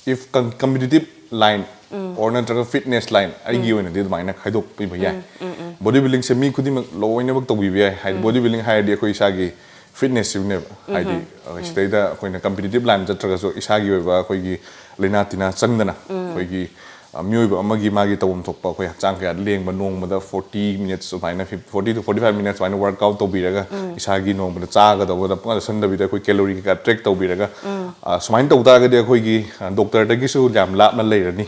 if competitive line or ꯅꯠꯇ꯭ꯔꯒ ꯐꯤꯠꯅꯦꯁ ꯂꯥꯏꯟ, ꯑꯩꯒꯤ ꯑꯣꯏꯅꯗꯤ ꯑꯗꯨꯃꯥꯏꯅ ꯈꯥꯏꯗꯣꯛꯄꯤꯕ ꯌꯥꯏ꯫ ꯕꯣꯗꯤ ꯕꯤꯜꯗꯤꯡꯁꯦ ꯃꯤ ꯈꯨꯗꯤꯡꯃꯛ ꯂꯣꯏꯅꯃꯛ ꯇꯧꯕꯤꯕ ꯌꯥꯏ, ꯍꯥꯏꯗꯤ ꯕꯣꯗꯤ ꯕꯤꯜꯗꯤꯡ ꯍꯥꯏꯔꯗꯤ ꯑꯩꯈꯣꯏ ꯏꯁꯥꯒꯤ ꯐꯤꯠꯅꯦꯁꯁꯤꯕꯨꯅꯦꯕ꯫ ꯍꯥꯏꯗꯤ ꯑ, ꯁꯤꯗꯩꯗ ꯑꯩꯈꯣꯏꯅ ꯀꯝꯄꯤꯇꯤꯇꯤꯞ ꯂꯥꯏꯟ ꯆꯠꯇ꯭ꯔꯒꯁꯨ ꯏꯁꯥꯒꯤ ꯑꯣꯏꯕ ꯑꯩꯈꯣꯏꯒꯤ ꯂꯥꯏꯅꯥ ꯇꯤꯟꯅꯥ ꯆꯪꯗꯅ ꯑꯩꯈꯣꯏꯒꯤ ꯑ, ꯃꯤꯑꯣꯏꯕ ꯑꯃꯒꯤ ꯃꯥꯒꯤ ꯇꯧꯐꯝ ꯊꯣꯛꯄ ꯑꯩꯈꯣꯏ ꯍꯛꯆꯥꯡ ꯀꯌꯥ ꯂꯦꯡꯕ, ꯅꯣꯡꯃꯗ ꯐꯣꯔꯇꯤ ꯃꯤꯅꯠꯁ ꯁꯨꯃꯥꯏꯅ, forty two forty five minutes ꯁꯨꯃꯥꯏꯅ ꯋꯥꯔꯛ ꯑꯥꯎꯠ ꯇꯧꯕꯤꯔꯒ ꯏꯁꯥꯒꯤ ꯅꯣꯡꯃꯗ ꯆꯥꯒꯗꯧꯕꯗ ꯄꯨꯡꯆꯥ ꯆꯥꯁꯤꯟꯗꯕꯤꯗ ꯑꯩꯈꯣꯏ ꯀꯦꯂꯣꯔꯤ ꯀꯩꯀꯥ ꯇ꯭ꯔꯦꯛ ꯇꯧꯕꯤꯔꯒ, ꯑ, ꯁꯨꯃꯥꯏꯅ ꯇꯧ ꯇꯥꯔꯒꯗꯤ ꯑꯩꯈꯣꯏꯒꯤ ꯑ, ꯗꯣꯛꯇꯔꯗꯒꯤꯁꯨ ꯌꯥꯝ ꯂꯥꯞꯅ ꯂꯩꯔꯅꯤ꯫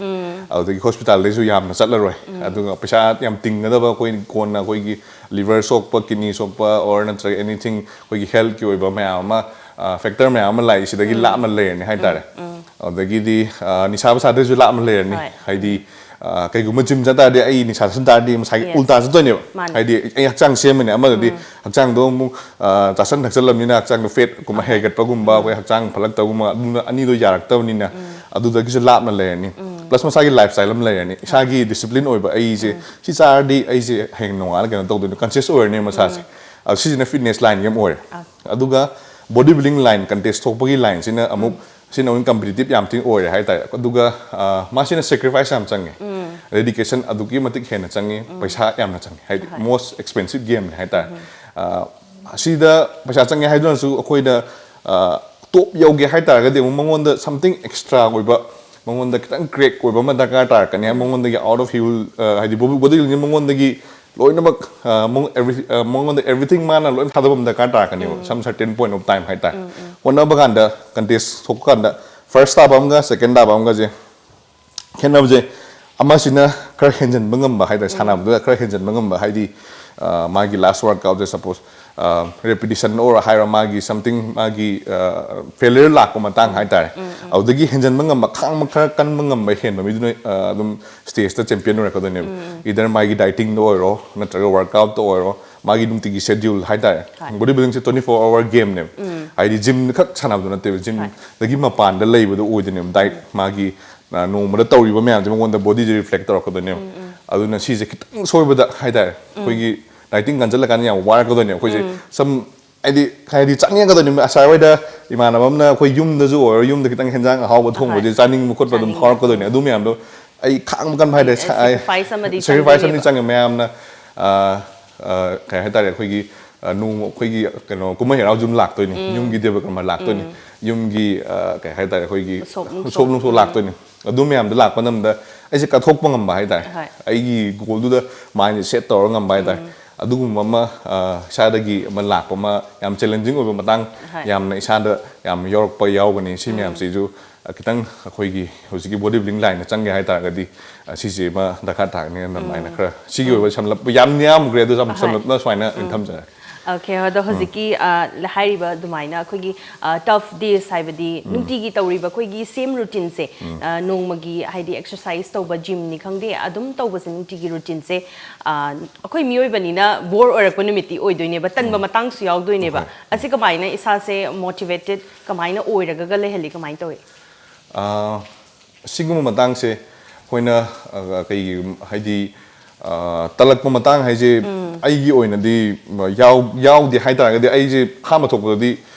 ꯑꯗꯨꯗꯒꯤ ꯍꯣꯁꯄꯤꯇꯥꯜꯗꯒꯤꯁꯨ ꯌꯥꯝꯅ ꯆꯠꯂꯔꯣꯏ꯫ ꯑꯗꯨꯒ ꯄꯩꯁꯥ ꯌꯥꯝ ꯇꯤꯡꯒꯗꯕ ꯑꯩꯈꯣꯏ ꯀꯣꯟꯅ ꯑꯩꯈꯣꯏꯒꯤ ꯂꯤꯚꯔ ꯁꯣꯛꯄ, ꯀꯤꯗꯅꯤ ꯁꯣꯛꯄ, ꯑꯣꯔ ꯅꯠꯇ꯭ꯔꯒ ꯑꯦꯅꯤꯊꯤꯡ ꯑꯩꯈꯣꯏꯒꯤ ꯍꯦꯜꯠꯀꯤ ꯑꯣꯏꯕ ꯃꯌꯥꯝ ꯑꯃ, ꯐꯦꯛꯇꯔ ꯃꯌꯥꯝ ꯑꯃ ꯂꯥꯛꯏ, ꯁꯤꯗꯒꯤ ꯂꯥꯞꯅ ꯂꯩꯔꯅꯤ ꯍꯥꯏꯇꯥꯔꯦ꯫ ꯑꯗꯒꯤꯗꯤ ꯑ, ꯅꯤꯁꯥ ꯄꯁꯥꯗꯩꯁꯨ ꯂꯥꯞꯅ ꯂꯩꯔꯅꯤ꯫ ꯍꯣꯏ꯫ ꯍꯥꯏꯗꯤ ꯑ, ꯀꯩꯒꯨꯝꯕ ꯖꯤꯝ ꯆꯠ ꯇꯥꯔꯗꯤ ꯑꯩ ꯅꯤꯁꯥ ꯆꯥꯁꯤꯟ ꯇꯥꯔꯗꯤ ꯉꯁꯥꯏꯒꯤ Yes. ꯎꯜꯇꯥ ꯆꯠꯇꯣꯏꯅꯦꯕ꯫ ꯃꯥꯅꯦ꯫ ꯍꯥꯏꯗꯤ ꯑꯩ ꯍꯛꯆꯥꯡ ꯁꯦꯝꯃꯅꯤ, ꯑꯃꯗꯗꯤ ꯍꯛꯆꯥꯡꯗꯣ ꯑꯃꯨꯛ ꯑ, ꯆꯥꯁꯟ ꯊꯛꯆꯜꯂꯕꯅꯤꯅ ꯍꯛꯆꯥꯡꯗꯣ ꯐꯦꯠꯀꯨꯝꯕ ꯍꯦꯟꯒꯠꯄꯒꯨꯝꯕ, ꯑꯩꯈꯣꯏ ꯍꯛꯆꯥꯡ ꯐꯠꯂꯛꯇꯕꯒꯨꯝꯕ, ꯑꯗꯨꯅ ꯑꯅꯤꯗꯣ ꯌꯥꯔꯛꯇꯕꯅꯤꯅ ꯑꯗꯨꯗꯒꯤꯁꯨ ꯂꯥꯞꯅ ꯂꯩꯔꯅꯤ꯫ ꯄ꯭ꯂꯁ ꯃꯁꯥꯒꯤ ꯂꯥꯏꯐ ꯁ꯭ꯇꯥꯏꯜ ꯑꯃ ꯂꯩꯔꯅꯤ, ꯏꯁꯥꯒꯤ ꯗꯤꯁꯤꯄ꯭ꯂꯤꯟ ꯑꯣꯏꯕ, ꯑꯩꯁꯦ ꯁꯤ ꯆꯥꯔꯗꯤ ꯑꯩꯁꯦ ꯍꯌꯦꯡ ꯅꯣꯡꯉꯥꯜꯂ ꯀꯩꯅꯣ ꯇꯧꯗꯣꯏꯅꯣ, ꯀꯟꯁꯤꯌꯁ ꯑꯣꯏꯔꯅꯤ ꯃꯁꯥꯁꯦ꯫ ꯑꯗꯣ ꯁꯤꯁꯤꯅ ꯐꯤꯠꯅꯦꯁ ꯂꯥꯏꯟꯒꯤ ꯑꯃ ꯑꯣꯏꯔꯦ꯫ ꯑꯗꯨꯒ ꯕꯣꯗꯤ ꯕꯤꯜꯗꯤꯡ ꯂꯥꯏꯟ ꯀꯟꯇꯦꯁ ꯊꯣꯛꯄꯒꯤ ꯂꯥꯏꯟꯁꯤꯅ ꯑꯃꯨꯛ ꯁꯤꯅ ꯑꯃꯨꯛ ꯀꯝꯄꯤꯇꯤꯇꯤꯞ ꯌꯥꯝ ꯊꯤꯅ ꯑꯣꯏꯔꯦ ꯍꯥꯏꯇꯥꯔꯦ꯫ ꯑꯗꯨꯒ ꯑ, ꯃꯥꯁꯤꯅ ꯁꯦꯀ꯭ꯔꯤꯐꯥꯏꯁ ꯌꯥꯝ ꯆꯪꯉꯤ, ꯗꯦꯗꯤꯀꯦꯁꯟ ꯑꯗꯨꯛꯀꯤ ꯃꯇꯤꯛ ꯍꯦꯟꯅ ꯆꯪꯉꯤ, ꯄꯩꯁꯥ ꯌꯥꯝꯅ ꯆꯪꯉꯤ, ꯍꯥꯏꯗꯤ ꯃꯣꯁ ꯑꯦꯛꯁꯄꯦꯟꯁꯤꯞ ꯒꯦꯝꯅꯤ ꯍꯥꯏꯇꯥꯔꯦ꯫ ꯑ, ꯑꯁꯤꯗ ꯄꯩꯁꯥ ꯆꯪꯉꯦ ꯍꯥꯏꯗꯨꯅꯁꯨ ꯑꯩꯈꯣꯏꯗ ꯇꯣꯞ ꯌꯧꯒꯦ ꯍꯥꯏꯇꯥꯔꯒꯗꯤ ꯑꯃꯨꯛ ꯃꯉꯣꯟꯗ ꯁꯝꯊꯤꯡ ꯑꯦꯛꯁꯇ꯭ꯔꯥ ꯑꯣꯏꯕ, ꯃꯉꯣꯟꯗ ꯈꯤꯇꯪ ꯀ꯭ꯔꯦꯛ ꯑꯣꯏꯕ ꯑꯃ ꯗꯔꯀꯥꯔ ꯇꯥꯔꯛꯀꯅꯤ꯫ ꯃꯉꯣꯟꯗꯒꯤ ꯑꯥꯎꯠ ꯑꯣꯐ ꯍꯤꯜ, ꯍꯥꯏꯗꯤ ꯕꯣꯗꯤ ꯕꯤꯜꯗꯤꯡꯁꯦ ꯃꯉꯣꯟꯗꯒꯤ ꯂꯣꯏꯅꯃꯛ ꯑ, ꯃꯉꯣꯟ-, every-, ꯑ, ꯃꯉꯣꯟꯗ ꯑꯦꯚ꯭ꯔꯤꯊꯤꯡ ꯃꯥꯅ ꯂꯣꯏꯅ ꯊꯥꯗꯕ ꯑꯃ ꯗꯔꯀꯥꯔ ꯇꯥꯔꯛꯀꯅꯦꯕ, ꯁꯝ ꯁꯔꯇꯦꯟ ꯄꯣꯏꯟꯠ ꯑꯣꯐ ꯇꯥꯏꯝ ꯍꯥꯏꯇꯥꯔꯦ꯫ ꯍꯣꯠꯅꯕ ꯀꯥꯟꯗ, ꯀꯟꯇꯦꯁ ꯊꯣꯛꯄ ꯀꯥꯟꯗ ꯐꯥꯔꯁ ꯇꯥꯕ ꯑꯃꯒ ꯁꯦꯀꯦꯟ ꯇꯥꯕ ꯑꯃꯒꯁꯦ ꯈꯦꯠꯅꯕꯁꯦ, ꯑꯃꯁꯤꯅ ꯈꯔ ꯍꯦꯟꯖꯟꯕ ꯉꯝꯕ ꯍꯥꯏꯇꯥꯔꯦ, ꯁꯥꯟꯅꯕꯗꯨꯗ ꯈꯔ ꯍꯦꯟꯖꯟꯕ ꯉꯝꯕ, ꯍꯥꯏꯗꯤ ꯑ, ꯃꯥꯒꯤ ꯂꯥꯁ ꯋꯥꯔꯛ ꯑꯥꯎꯠꯁꯦ ꯁꯄꯣꯁ ꯔꯦꯄꯤꯇꯤꯁꯟ ꯑꯣꯏꯔꯣ ꯍꯥꯏꯔꯣ, ꯃꯥꯒꯤ ꯁꯝꯊꯤꯡ ꯃꯥꯒꯤ ꯐꯦꯂꯤꯌꯔ ꯂꯥꯛꯄ ꯃꯇꯥꯡ ꯍꯥꯏꯇꯥꯔꯦ, ꯑꯗꯨꯗꯒꯤ ꯍꯦꯟꯖꯟꯕ ꯉꯝꯕ, ꯈꯥꯡꯕ ꯈꯔ ꯀꯟꯕ ꯉꯝꯕ ꯍꯦꯟꯕ ꯃꯤꯗꯨꯅ ꯑ, ꯑꯗꯨꯝ ꯁ꯭ꯇꯦꯖꯇ ꯆꯦꯝꯄꯤꯌꯟ ꯑꯣꯏꯔꯛꯀꯗꯣꯏꯅꯦꯕ꯫ ꯏꯗꯔ ꯃꯥꯒꯤ ꯗꯥꯏꯇꯤꯡꯗ ꯑꯣꯏꯔꯣ, ꯅꯠꯇ꯭ꯔꯒ ꯋꯥꯔꯛꯑꯥꯎꯠꯇ ꯑꯣꯏꯔꯣ, ꯃꯥꯒꯤ ꯅꯨꯡꯇꯤꯒꯤ ꯁꯦꯗ꯭ꯌꯨꯜ ꯍꯥꯏꯇꯥꯔꯦ꯫ ꯍꯣꯏ꯫ ꯕꯣꯗꯤ ꯕꯤꯜꯗꯤꯡꯁꯦ ꯇ꯭ꯋꯦꯟꯇꯤ ꯐꯣꯔ ꯑꯋꯥꯔ ꯒꯦꯝꯅꯦꯕ꯫ ꯍꯥꯏꯗꯤ ꯖꯤꯝ ꯈꯛ ꯁꯥꯟꯅꯕꯗꯣ ꯅꯠꯇꯦꯕ, ꯖꯤꯝꯗꯒꯤ ꯃꯄꯥꯟꯗ ꯂꯩꯕꯗꯣ ꯑꯣꯏꯗꯣꯏꯅꯦꯕ꯫ ꯗꯥꯏꯠ ꯃꯥꯒꯤ ꯑ, ꯅꯣꯡꯃꯗ ꯇꯧꯔꯤꯕ ꯃꯌꯥꯝꯁꯦ ꯃꯉꯣꯟꯗ ꯕꯣꯗꯤꯁꯦ ꯔꯤꯐ꯭ꯂꯦꯛ ꯇꯧꯔꯛꯀꯗꯣꯏꯅꯦꯕ꯫ ꯑꯗꯨꯅ ꯁꯤꯁꯦ ꯈꯤꯇꯪ ꯁꯣꯏꯕꯗ ꯍꯥꯏꯇꯥꯔꯦ, ꯑꯩꯈꯣꯏꯒꯤ ꯗꯥꯏꯇꯤꯡ ꯀꯟꯁꯤꯜꯂꯀꯥꯟꯗ ꯌꯥꯝ ꯋꯥꯔꯛꯀꯗꯣꯏꯅꯦ ꯑꯩꯈꯣꯏꯁꯦ꯫ ꯁꯝ ꯍꯥꯏꯗꯤ ꯍꯥꯏꯗꯤ ꯆꯥꯅꯤꯡꯉꯛꯀꯗꯣꯏꯅꯦ꯫ ꯉꯁꯥꯏꯋꯥꯏꯗ ꯏꯃꯥꯟꯅꯕ ꯑꯃꯅ ꯑꯩꯈꯣꯏ ꯌꯨꯝꯗꯁꯨ ꯑꯣꯏꯔꯣ, ꯌꯨꯝꯗ ꯈꯤꯇꯪ ꯍꯦꯟꯖꯥꯡ ꯑꯍꯥꯎꯕ ꯊꯣꯡꯕꯁꯦ ꯆꯥꯅꯤꯡꯕ ꯈꯣꯠꯄ ꯑꯗꯨꯝ ꯐꯥꯎꯔꯛꯀꯗꯣꯏꯅꯦ꯫ ꯑꯗꯨ ꯃꯌꯥꯝꯗꯣ ꯑꯩ ꯈꯥꯡꯕ ꯀꯟꯕ ꯍꯥꯏꯇꯥꯔꯦ꯫ ꯁꯦꯀ꯭ꯔꯤꯐꯥꯏꯁ ꯑꯃꯗꯤ ꯁꯦꯀ꯭ꯔꯤꯐꯥꯏꯁ ꯑꯃꯗꯤ ꯆꯪꯉꯦ꯫ ꯃꯌꯥꯝꯅ ꯑ, ꯑ, ꯀꯩ ꯍꯥꯏꯇꯥꯔꯦ, ꯑꯩꯈꯣꯏꯒꯤ ꯑ, ꯅꯣꯡ ꯑꯩꯈꯣꯏꯒꯤ ꯀꯩꯅꯣ ꯀꯨꯝꯍꯩ ꯍꯔꯥꯎꯁꯨ ꯑꯗꯨꯝ ꯂꯥꯛꯇꯣꯏꯅꯤ, ꯌꯨꯝꯒꯤ ꯗꯦꯕ ꯀꯔꯃ ꯂꯥꯛꯇꯣꯏꯅꯤ, ꯌꯨꯝꯒꯤ ꯑ, ꯀꯩ ꯍꯥꯏꯇꯥꯔꯦ, ꯑꯩꯈꯣꯏꯒꯤ ꯎꯁꯣꯞ ꯅꯨꯡꯁꯣꯞ꯫ ꯎꯁꯣꯞ ꯅꯨꯡꯁꯣꯞ ꯂꯥꯛꯇꯣꯏꯅꯤ꯫ ꯑꯗꯨ ꯃꯌꯥꯝꯗꯣ ꯂꯥꯛꯄ ꯃꯇꯝꯗ ꯑꯩꯁꯦ ꯀꯠꯊꯣꯛꯄ ꯉꯝꯕ ꯍꯥꯏꯇꯥꯔꯦ, ꯍꯣꯏ꯫ ꯑꯩꯒꯤ ꯒꯣꯜꯗꯨꯗ ꯃꯥꯏꯟꯁꯦ ꯁꯦꯠ ꯇꯧꯔꯒ ꯉꯝꯕ ꯍꯥꯏꯇꯥꯔꯦ꯫ ꯑꯗꯨꯒꯨꯝꯕ ꯑꯃ ꯑ, ꯏꯁꯥꯗꯒꯤ ꯑꯃ ꯂꯥꯛꯄ ꯑꯃ ꯌꯥꯝ ꯆꯦꯂꯦꯟꯖꯤꯡ ꯑꯣꯏꯕ ꯃꯇꯥꯡ ꯍꯣꯏ꯫ ꯌꯥꯝꯅ ꯏꯁꯥꯗ ꯌꯥꯝ ꯌꯥꯎꯔꯛꯄ ꯌꯥꯎꯒꯅꯤ꯫ ꯁꯤ ꯃꯌꯥꯝꯁꯤꯁꯨ ꯑ, ꯈꯤꯇꯪ ꯑꯩꯈꯣꯏꯒꯤ ꯍꯧꯖꯤꯛꯀꯤ ꯕꯣꯗꯤ ꯕꯤꯜꯗꯤꯡ ꯂꯥꯏꯟꯗ ꯆꯪꯒꯦ ꯍꯥꯏ ꯇꯥꯔꯒꯗꯤ ꯑ, ꯁꯤꯁꯦ ꯑꯃ ꯗꯔꯀꯥꯔ ꯇꯥꯒꯅꯤ ꯑꯗꯨꯃꯥꯏꯅ ꯈꯔ ꯁꯤꯒꯤ ꯑꯣꯏꯕ ꯁꯝꯂꯞ ꯌꯥꯝ ꯌꯥꯝꯈ꯭ꯔꯦ, ꯑꯗꯨ ꯁꯝ-, ꯍꯣꯏ꯫ ꯁꯝꯂꯞꯅ ꯁꯨꯃꯥꯏꯅ ꯑꯩꯅ ꯊꯝꯖꯔꯦ꯫ ꯑꯣꯀꯦ, ꯑꯗꯣ ꯍꯧꯖꯤꯛꯀꯤ ꯑ, ꯍꯥꯏꯔꯤꯕ ꯑꯗꯨꯃꯥꯏꯅ ꯑꯩꯈꯣꯏꯒꯤ ꯇꯐ ꯗꯦꯖ ꯍꯥꯏꯕꯗꯤ ꯅꯨꯡꯇꯤꯒꯤ ꯇꯧꯔꯤꯕ ꯑꯩꯈꯣꯏꯒꯤ ꯁꯦꯝ ꯔꯨꯇꯤꯟꯁꯦ, ꯑ, ꯅꯣꯡꯃꯒꯤ ꯍꯥꯏꯗꯤ ꯑꯦꯛꯁꯔꯁꯥꯏꯁ ꯇꯧꯕ, ꯖꯤꯝꯅꯤ ꯈꯪꯗꯦ, ꯑꯗꯨꯝ ꯇꯧꯕꯁꯦ ꯅꯨꯡꯇꯤꯒꯤ ꯔꯨꯇꯤꯟꯁꯦ, ꯑ, ꯑꯩꯈꯣꯏ ꯃꯤꯑꯣꯏꯕꯅꯤꯅ ꯕꯣꯔ ꯑꯣꯏꯔꯛꯄ ꯅꯨꯃꯤꯠꯇꯤ ꯑꯣꯏꯗꯣꯏꯅꯦꯕ, ꯇꯟꯕ ꯃꯇꯥꯡꯁꯨ ꯌꯥꯎꯗꯣꯏꯅꯦꯕ꯫ ꯍꯣꯏ꯫ ꯑꯁꯤ ꯀꯃꯥꯏꯅ ꯏꯁꯥꯁꯦ ꯃꯣꯇꯤꯚꯦꯇꯦꯠ ꯀꯃꯥꯏꯅ ꯑꯣꯏꯔꯒ ꯂꯩꯍꯜꯂꯤ, ꯀꯃꯥꯏꯅ ꯇꯧꯏ? ꯑ, ꯁꯤꯒꯨꯝꯕ ꯃꯇꯥꯡꯁꯦ ꯑꯩꯈꯣꯏꯅ, ꯑ, ꯀꯩꯒꯤ ꯍꯥꯏꯗꯤ, ꯑ, ꯇꯜꯂꯛꯄ ꯃꯇꯥꯡ ꯍꯥꯏꯁꯦ ꯑꯩꯒꯤ ꯑꯣꯏꯅꯗꯤ ꯌꯥꯎ-, ꯌꯥꯎꯗꯦ ꯍꯥꯏ ꯇꯥꯔꯒꯗꯤ ꯑꯩꯁꯦ ꯑꯍꯥꯟꯕ ꯊꯣꯛꯄꯗꯗꯤ,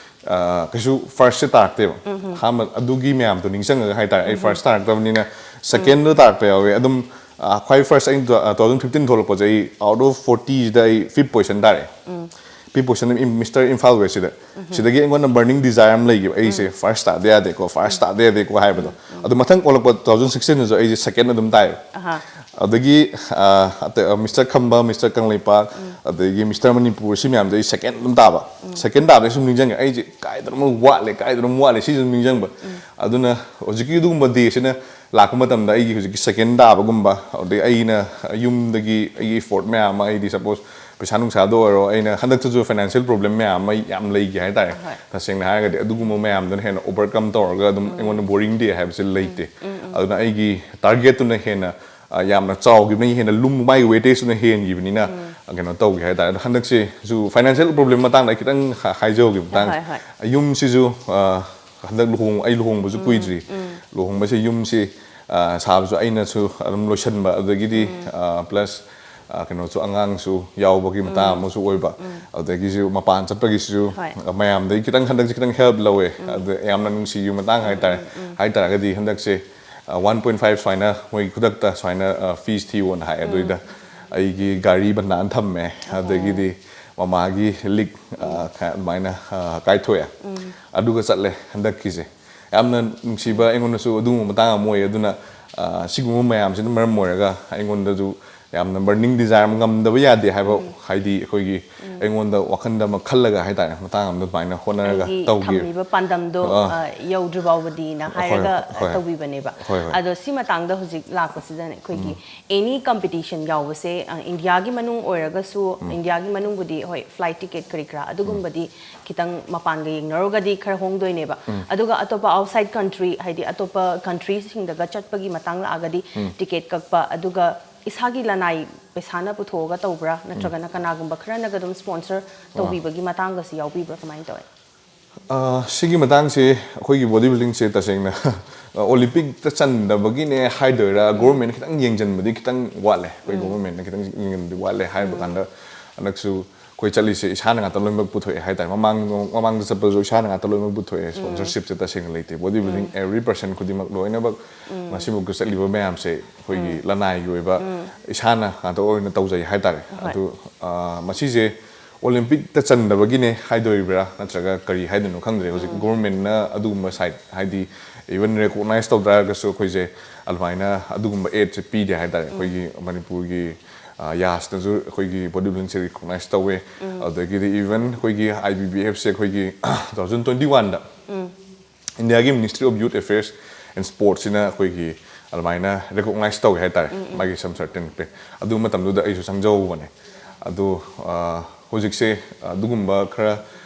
ꯑ, ꯀꯩꯁꯨ ꯐꯥꯔꯁꯁꯦ ꯇꯥꯔꯛꯇꯦꯕ꯫ ꯑꯍꯥꯟꯕ ꯑꯗꯨꯒꯤ ꯃꯌꯥꯝꯗꯣ ꯅꯤꯡꯁꯤꯡꯉꯒ ꯍꯥꯏ ꯇꯥꯔꯦ, ꯑꯩ ꯐꯥꯔꯁ ꯇꯥꯔꯛꯇꯕꯅꯤꯅ ꯁꯦꯀꯦꯟꯗ ꯇꯥꯔꯛꯄ ꯌꯥꯎꯋꯦ꯫ ꯑꯗꯨꯝ, ꯑ, ꯈ꯭ꯋꯥꯏ ꯐꯥꯔꯁ ꯑꯩꯅ ꯇꯨ ꯊꯥꯎꯖꯟ ꯐꯤꯐꯇꯤꯟ ꯊꯣꯛꯂꯛꯄꯁꯦ ꯑꯩ ꯑꯥꯎꯠ ꯑꯣꯐ ꯐꯣꯔꯇꯤꯁꯤꯗ ꯑꯩ ꯐꯤꯐ ꯄꯣꯖꯤꯁꯟ ꯇꯥꯔꯛꯑꯦ꯫ ꯐꯤꯐ ꯄꯣꯖꯤꯁꯟ ꯏꯝ-, ꯃꯤꯁꯇꯔ ꯏꯝꯐꯥꯜ ꯋꯦꯁꯁꯤꯗ꯫ ꯁꯤꯗꯒꯤ ꯑꯩꯉꯣꯟꯗ ꯕꯔꯅꯤꯡ ꯗꯤꯖꯥꯌꯔ ꯑꯃ ꯂꯩꯈꯤꯕ, ꯑꯩꯁꯦ ꯐꯥꯔꯁ ꯇꯥꯗ ꯌꯥꯗꯦꯀꯣ, ꯐꯥꯔꯁ ꯇꯥꯗ ꯌꯥꯗꯦꯀꯣ ꯍꯥꯏꯕꯗꯣ꯫ ꯑꯗꯣ ꯃꯊꯪ ꯑꯣꯜꯂꯛꯄ ꯇꯨ ꯊꯥꯎꯖꯟ ꯁꯤꯛꯁꯇꯤꯟꯗꯁꯨ ꯑꯩꯁꯦ ꯁꯦꯀꯦꯟ ꯑꯗꯨꯝ ꯇꯥꯏꯌꯦꯕ꯫ ꯑꯍꯥ꯫ ꯑꯗꯒꯤ, ꯑ, ꯑꯇꯩ, ꯑ, ꯃꯤꯁꯇꯔ ꯈꯝꯕ, ꯃꯤꯁꯇꯔ ꯀꯪꯂꯩꯄꯥꯛ, ꯑꯗꯒꯤ ꯃꯤꯁꯇꯔ ꯃꯅꯤꯄꯨꯔ, ꯁꯤ ꯃꯌꯥꯝꯁꯦ ꯑꯩ ꯁꯦꯀꯦꯟ ꯑꯗꯨꯝ ꯇꯥꯕ꯫ ꯁꯦꯀꯦꯟ ꯇꯥꯕꯗꯩ ꯁꯨꯝ ꯅꯤꯡꯁꯤꯡꯉꯦ, ꯑꯩꯁꯦ ꯀꯥꯏꯗꯅꯣꯝ ꯋꯥꯠꯂꯦ, ꯀꯥꯏꯗꯅꯣꯝ ꯋꯥꯠꯂꯦ, ꯁꯤꯁꯨ ꯑꯗꯨꯝ ꯅꯤꯡꯁꯤꯡꯕ꯫ ꯑꯗꯨꯅ ꯍꯧꯖꯤꯛꯀꯤ ꯑꯗꯨꯒꯨꯝꯕ ꯗꯦꯁꯤꯅ ꯂꯥꯛꯄ ꯃꯇꯝꯗ ꯑꯩꯒꯤ ꯍꯧꯖꯤꯛꯀꯤ ꯁꯦꯀꯦꯟ ꯇꯥꯕꯒꯨꯝꯕ, ꯑꯗꯩ ꯑꯩꯅ ꯌꯨꯝꯗꯒꯤ ꯑꯩꯒꯤ ꯏꯐꯣꯔꯠ ꯃꯌꯥꯝ ꯑꯃ, ꯑꯩꯗꯤ ꯁꯄꯣꯁ ꯄꯩꯁꯥ ꯅꯨꯡꯁꯥꯗ ꯑꯣꯏꯔꯣ, ꯑꯩꯅ ꯍꯟꯗꯛꯇꯁꯨ ꯐꯥꯏꯅꯥꯟꯁꯤꯌꯦꯜ ꯄ꯭ꯔꯣꯕ꯭ꯂꯦꯝ ꯃꯌꯥꯝ ꯑꯃ ꯌꯥꯝ ꯂꯩꯈꯤ ꯍꯥꯏꯇꯥꯔꯦ꯫ ꯍꯣꯏ꯫ ꯇꯁꯦꯡꯅ ꯍꯥꯏꯔꯒꯗꯤ ꯑꯗꯨꯒꯨꯝꯕ ꯃꯌꯥꯝꯗꯨꯅ ꯍꯦꯟꯅ ꯑꯣꯚꯔꯀꯝ ꯇꯧꯔꯒ ꯑꯗꯨꯝ ꯑꯩꯉꯣꯟꯗ ꯕꯣꯔꯤꯡ ꯗꯦ ꯍꯥꯏꯕꯁꯦ ꯂꯩꯇꯦ꯫ ꯑꯗꯨꯅ ꯑꯩꯒꯤ ꯇꯥꯔꯒꯦꯠꯇꯨꯅ ꯍꯦꯟꯅ, ꯑ, ꯌꯥꯝꯅ ꯆꯥꯎꯈꯤꯕꯅ ꯍꯦꯟꯅ ꯂꯨꯝ, ꯃꯥꯒꯤ ꯋꯦꯇꯦꯖꯇꯨꯅ ꯍꯦꯟꯈꯤꯕꯅꯤꯅ, ꯑ, ꯀꯩꯅꯣ ꯇꯧꯒꯦ ꯍꯥꯏꯇꯥꯔꯦ꯫ ꯑꯗꯣ ꯍꯟꯗꯛꯁꯤꯁꯨ ꯐꯥꯏꯅꯥꯟꯁꯤꯌꯦꯜ ꯄ꯭ꯔꯣꯕ꯭ꯂꯦꯝ ꯃꯇꯥꯡꯗ ꯑꯩ ꯈꯤꯇꯪ ꯍꯥ-, ꯍꯥꯏꯖꯍꯧꯒꯦ ꯃꯇꯥꯡꯁꯦ꯫ ꯍꯣꯏ, ꯍꯣꯏ꯫ ꯌꯨꯝꯁꯤꯁꯨ, ꯑ, ꯍꯟꯗꯛ ꯂꯨꯍꯣꯡ-, ꯑꯩ ꯂꯨꯍꯣꯡꯕꯁꯨ ꯀꯨꯏꯗ꯭ꯔꯤ꯫ ꯂꯨꯍꯣꯡꯕꯁꯦ ꯌꯨꯝꯁꯤ, ꯑ, ꯁꯥꯕꯁꯨ ꯑꯩꯅꯁꯨ ꯑꯗꯨꯝ ꯂꯣꯏꯁꯤꯟꯕ, ꯑꯗꯨꯗꯒꯤꯗꯤ, ꯑ, ꯄ꯭ꯂꯁ, ꯑ, ꯀꯩꯅꯣꯁꯨ, ꯑꯉꯥꯡꯁꯨ ꯌꯥꯎꯕꯒꯤ ꯃꯇꯥꯡ ꯑꯃꯁꯨ ꯑꯣꯏꯕ꯫ ꯑꯗꯨꯗꯒꯤꯁꯨ ꯃꯄꯥꯟ ꯆꯠꯄꯒꯤꯁꯨ, ꯍꯣꯏ꯫ ꯑ, ꯃꯌꯥꯝꯗꯒꯤ ꯈꯤꯇꯪ, ꯍꯟꯗꯛꯁꯦ ꯈꯤꯇꯪ ꯍꯦꯜꯞ ꯂꯧꯋꯦ꯫ ꯑꯗꯨ ꯌꯥꯝꯅ ꯅꯨꯡꯁꯤꯈꯤꯕ ꯃꯇꯥꯡ ꯍꯥꯏꯇꯥꯔꯦ꯫ ꯍꯥꯏꯇꯥꯔꯒꯗꯤ ꯍꯟꯗꯛꯁꯦ, ꯑ, ꯋꯥꯟ ꯄꯣꯏꯟ ꯐꯥꯏꯚ ꯁꯨꯃꯥꯏꯅ ꯃꯣꯏ ꯈꯨꯗꯛꯇ ꯁꯨꯃꯥꯏꯅ, ꯑ, ꯐꯤꯁ ꯊꯤꯌꯣꯅ ꯍꯥꯏ꯫ ꯑꯗꯨꯏꯗ ꯑꯩꯒꯤ ꯒꯥꯔꯤ ꯕꯟꯗꯥꯟ ꯊꯝꯃꯦ꯫ ꯑꯗꯒꯤꯗꯤ ꯃꯃꯥꯒꯤ ꯂꯤꯛ, ꯑ, ꯈ-, ꯑꯗꯨꯃꯥꯏꯅ, ꯑ, ꯀꯥꯏꯊꯣꯛꯑꯦ꯫ ꯑꯗꯨꯒ ꯆꯠꯂꯦ ꯍꯟꯗꯛꯀꯤꯁꯦ꯫ ꯌꯥꯝꯅ ꯅꯨꯡꯁꯤꯕ, ꯑꯩꯉꯣꯟꯗꯁꯨ ꯑꯗꯨꯒꯨꯝꯕ ꯃꯇꯥꯡ ꯑꯃ ꯑꯣꯏ꯫ ꯑꯗꯨꯅ, ꯑ, ꯁꯤꯒꯨꯝꯕ ꯃꯌꯥꯝꯁꯤꯅ ꯃꯔꯝ ꯑꯣꯏꯔꯒ ꯑꯩꯉꯣꯟꯗꯁꯨ ꯌꯥꯝꯅ ꯕꯔꯅꯤꯡ ꯗꯤꯖꯥꯏꯔ ꯑꯃ, ꯉꯝꯗꯕ ꯌꯥꯗꯦ ꯍꯥꯏꯕ, ꯍꯥꯏꯗꯤ ꯑꯩꯈꯣꯏꯒꯤ ꯑꯩꯉꯣꯟꯗ ꯋꯥꯈꯟꯗ ꯑꯃ ꯈꯜꯂꯒ ꯍꯥꯏꯇꯥꯔꯦ, ꯃꯇꯥꯡ ꯑꯃꯗ ꯑꯗꯨꯃꯥꯏꯅ ꯍꯣꯠꯅꯔꯒ ꯑꯩꯒꯤ ꯇꯧꯈꯤ꯫ ꯊꯝꯃꯤꯕ ꯄꯥꯟꯗꯝꯗꯣ, ꯑꯥ꯫ ꯑ, ꯌꯧꯗ꯭ꯔꯤ ꯐꯥꯎꯕꯗꯤꯅ ꯍꯣꯏ, ꯍꯥꯏꯔꯒ, ꯑ, ꯍꯣꯏ꯫ ꯇꯧꯕꯤꯕꯅꯦꯕ꯫ ꯍꯣꯏ, ꯍꯣꯏ꯫ ꯑꯗꯣ ꯁꯤ ꯃꯇꯥꯡꯗ ꯍꯧꯖꯤꯛ ꯂꯥꯛꯄꯁꯤꯗꯅꯦ, ꯑꯩꯈꯣꯏꯒꯤ ꯑꯦꯅꯤ ꯀꯝꯄꯤꯇꯤꯁꯟ ꯌꯥꯎꯕꯁꯦ, ꯑ, ꯏꯟꯗꯤꯌꯥꯒꯤ ꯃꯅꯨꯡ ꯑꯣꯏꯔꯒꯁꯨ, ꯏꯟꯗꯤꯌꯥꯒꯤ ꯃꯅꯨꯡꯕꯨꯗꯤ, ꯍꯣꯏ, ꯐ꯭ꯂꯥꯏꯠ ꯇꯤꯀꯦꯠ ꯀꯔꯤ ꯀꯔꯥ ꯑꯗꯨꯒꯨꯝꯕꯗꯤ ꯈꯤꯇꯪ ꯃꯄꯥꯟꯒ ꯌꯦꯡꯅꯔꯨꯔꯒꯗꯤ ꯈꯔ ꯍꯣꯡꯗꯣꯏꯅꯦꯕ꯫ ꯑꯗꯨꯒ ꯑꯇꯣꯞꯄ ꯑꯥꯎꯠꯁꯥꯏꯠ ꯀꯟꯇ꯭ꯔꯤ, ꯍꯥꯏꯗꯤ ꯑꯇꯣꯞꯄ ꯀꯟꯇ꯭ꯔꯤꯁꯤꯡꯗꯒ ꯆꯠꯄꯒꯤ ꯃꯇꯥꯡ ꯂꯥꯛꯑꯒꯗꯤ ꯇꯤꯀꯦꯠ ꯀꯛꯄ, ꯑꯗꯨꯒ ꯏꯁꯥꯒꯤ ꯂꯅꯥꯏ ꯄꯩꯁꯥꯅ ꯄꯨꯊꯣꯛꯑꯒ ꯇꯧꯕ꯭ꯔꯥ, ꯅꯠꯇ꯭ꯔꯒꯅ ꯀꯅꯥꯒꯨꯝꯕ ꯈꯔꯅꯒ ꯑꯗꯨꯝ ꯁ꯭ꯄꯣꯟꯁꯔ ꯇꯧꯕꯤꯕꯒꯤ ꯃꯇꯥꯡꯒꯁꯤ ꯌꯥꯎꯕꯤꯕ꯭ꯔꯥ, ꯀꯃꯥꯏꯅ ꯇꯧꯋꯦ? ꯑ, ꯁꯤꯒꯤ ꯃꯇꯥꯡꯁꯦ ꯑꯩꯈꯣꯏꯒꯤ ꯕꯣꯗꯤ ꯕꯤꯜꯗꯤꯡꯁꯦ ꯇꯁꯦꯡꯅ ꯑꯣꯂꯤꯝꯄꯤꯛꯇ ꯆꯟꯗꯕꯒꯤꯅꯦ ꯍꯥꯏꯗꯣꯏꯔꯥ, ꯒꯣꯔꯃꯦꯟꯅ ꯈꯤꯇꯪ ꯌꯦꯡꯁꯤꯟꯕꯗꯤ ꯈꯤꯇꯪ ꯋꯥꯠꯂꯦ꯫ ꯑꯩꯈꯣꯏ ꯒꯣꯔꯃꯦꯟꯅ ꯈꯤꯇꯪ ꯌꯦꯡꯁꯤꯟꯕꯗꯤ ꯋꯥꯠꯂꯦ ꯍꯥꯏꯕ ꯀꯥꯟꯗ, ꯍꯟꯗꯛꯁꯨ ꯑꯩꯈꯣꯏ ꯆꯠꯂꯤꯁꯦ ꯏꯁꯥꯅ ꯉꯥꯛꯇ ꯂꯣꯏꯅꯃꯛ ꯄꯨꯊꯣꯛꯑꯦ ꯍꯥꯏꯇꯥꯔꯦ꯫ ꯃꯃꯥꯡ-, ꯃꯃꯥꯡꯗ ꯆꯠꯄꯗꯁꯨ ꯏꯁꯥꯅ ꯉꯥꯛꯇ ꯂꯣꯏꯅꯃꯛ ꯄꯨꯊꯣꯛꯑꯦ꯫ ꯁ꯭ꯄꯣꯟꯁꯔꯁꯤꯞꯁꯦ ꯇꯁꯦꯡꯅ ꯂꯩꯇꯦ꯫ ꯕꯣꯗꯤ ꯕꯤꯜꯗꯤꯡ ꯑꯦꯚ꯭ꯔꯤ ꯄꯔꯁꯟ ꯈꯨꯗꯤꯡꯃꯛ ꯂꯣꯏꯅꯃꯛ ꯉꯁꯤꯐꯥꯎꯗ ꯆꯠꯂꯤꯕ ꯃꯌꯥꯝꯁꯦ ꯑꯩꯈꯣꯏꯒꯤ ꯂꯅꯥꯏꯒꯤ ꯑꯣꯏꯕ ꯏꯁꯥꯅ ꯉꯥꯛꯇ ꯑꯣꯏꯅ ꯇꯧꯖꯩ ꯍꯥꯏꯇꯥꯔꯦ꯫ ꯍꯣꯏ꯫ ꯑꯗꯨ, ꯑ, ꯃꯁꯤꯁꯦ ꯑꯣꯂꯤꯝꯄꯤꯛꯇ ꯆꯟꯗꯕꯒꯤꯅꯦ ꯍꯥꯏꯗꯣꯔꯤꯕ꯭ꯔꯥ, ꯅꯠꯇ꯭ꯔꯒ ꯀꯔꯤ ꯍꯥꯏꯗꯣꯏꯅꯣ ꯈꯪꯗ꯭ꯔꯦ꯫ ꯍꯧꯖꯤꯛ ꯒꯣꯔꯃꯦꯟꯅ ꯑꯗꯨꯒꯨꯝꯕ ꯁꯥꯏꯠ, ꯍꯥꯏꯗꯤ ꯏꯚꯟ ꯔꯦꯀꯣꯛꯅꯥꯏꯁ ꯇꯧꯗ꯭ꯔꯒꯁꯨ ꯑꯩꯈꯣꯏꯁꯦ ꯑꯗꯨꯃꯥꯏꯅ ꯑꯗꯨꯒꯨꯝꯕ ꯑꯦꯗꯁꯦ ꯄꯤꯗꯦ ꯍꯥꯏꯇꯥꯔꯦ꯫ ꯑꯩꯈꯣꯏꯒꯤ ꯃꯅꯤꯄꯨꯔꯒꯤ, ꯑ, ꯌꯥꯁꯅꯁꯨ ꯑꯩꯈꯣꯏꯒꯤ ꯕꯣꯗꯤ ꯕꯤꯜꯗꯤꯡꯁꯦ ꯔꯤꯀꯣꯛꯅꯥꯏꯁ ꯇꯧꯋꯦ꯫ ꯑꯗꯒꯤꯗꯤ ꯏꯚꯟ ꯑꯩꯈꯣꯏꯒꯤ ꯑꯥꯏ ꯕꯤ ꯕꯤ ꯑꯦꯐꯁꯦ ꯑꯩꯈꯣꯏꯒꯤ ꯇꯨ ꯊꯥꯎꯖꯟ ꯇ꯭ꯋꯦꯟꯇꯤ ꯋꯥꯟꯗ ꯏꯟꯗꯤꯌꯥꯒꯤ Ministry of Youth Affairs and Sportsꯁꯤꯅ ꯑꯩꯈꯣꯏꯒꯤ ꯑꯗꯨꯃꯥꯏꯅ ꯔꯦꯀꯣꯛꯅꯥꯏꯁ ꯇꯧꯋꯦ ꯍꯥꯏꯇꯥꯔꯦ, ꯃꯥꯒꯤ some certain plan꯫ ꯑꯗꯨ ꯃꯇꯝꯗꯨꯗ ꯑꯩꯁꯨ ꯆꯪꯖꯍꯧꯕꯅꯦ꯫ ꯑꯗꯣ ꯑ, ꯍꯧꯖꯤꯛꯁꯦ ꯑꯗꯨꯒꯨꯝꯕ ꯈꯔ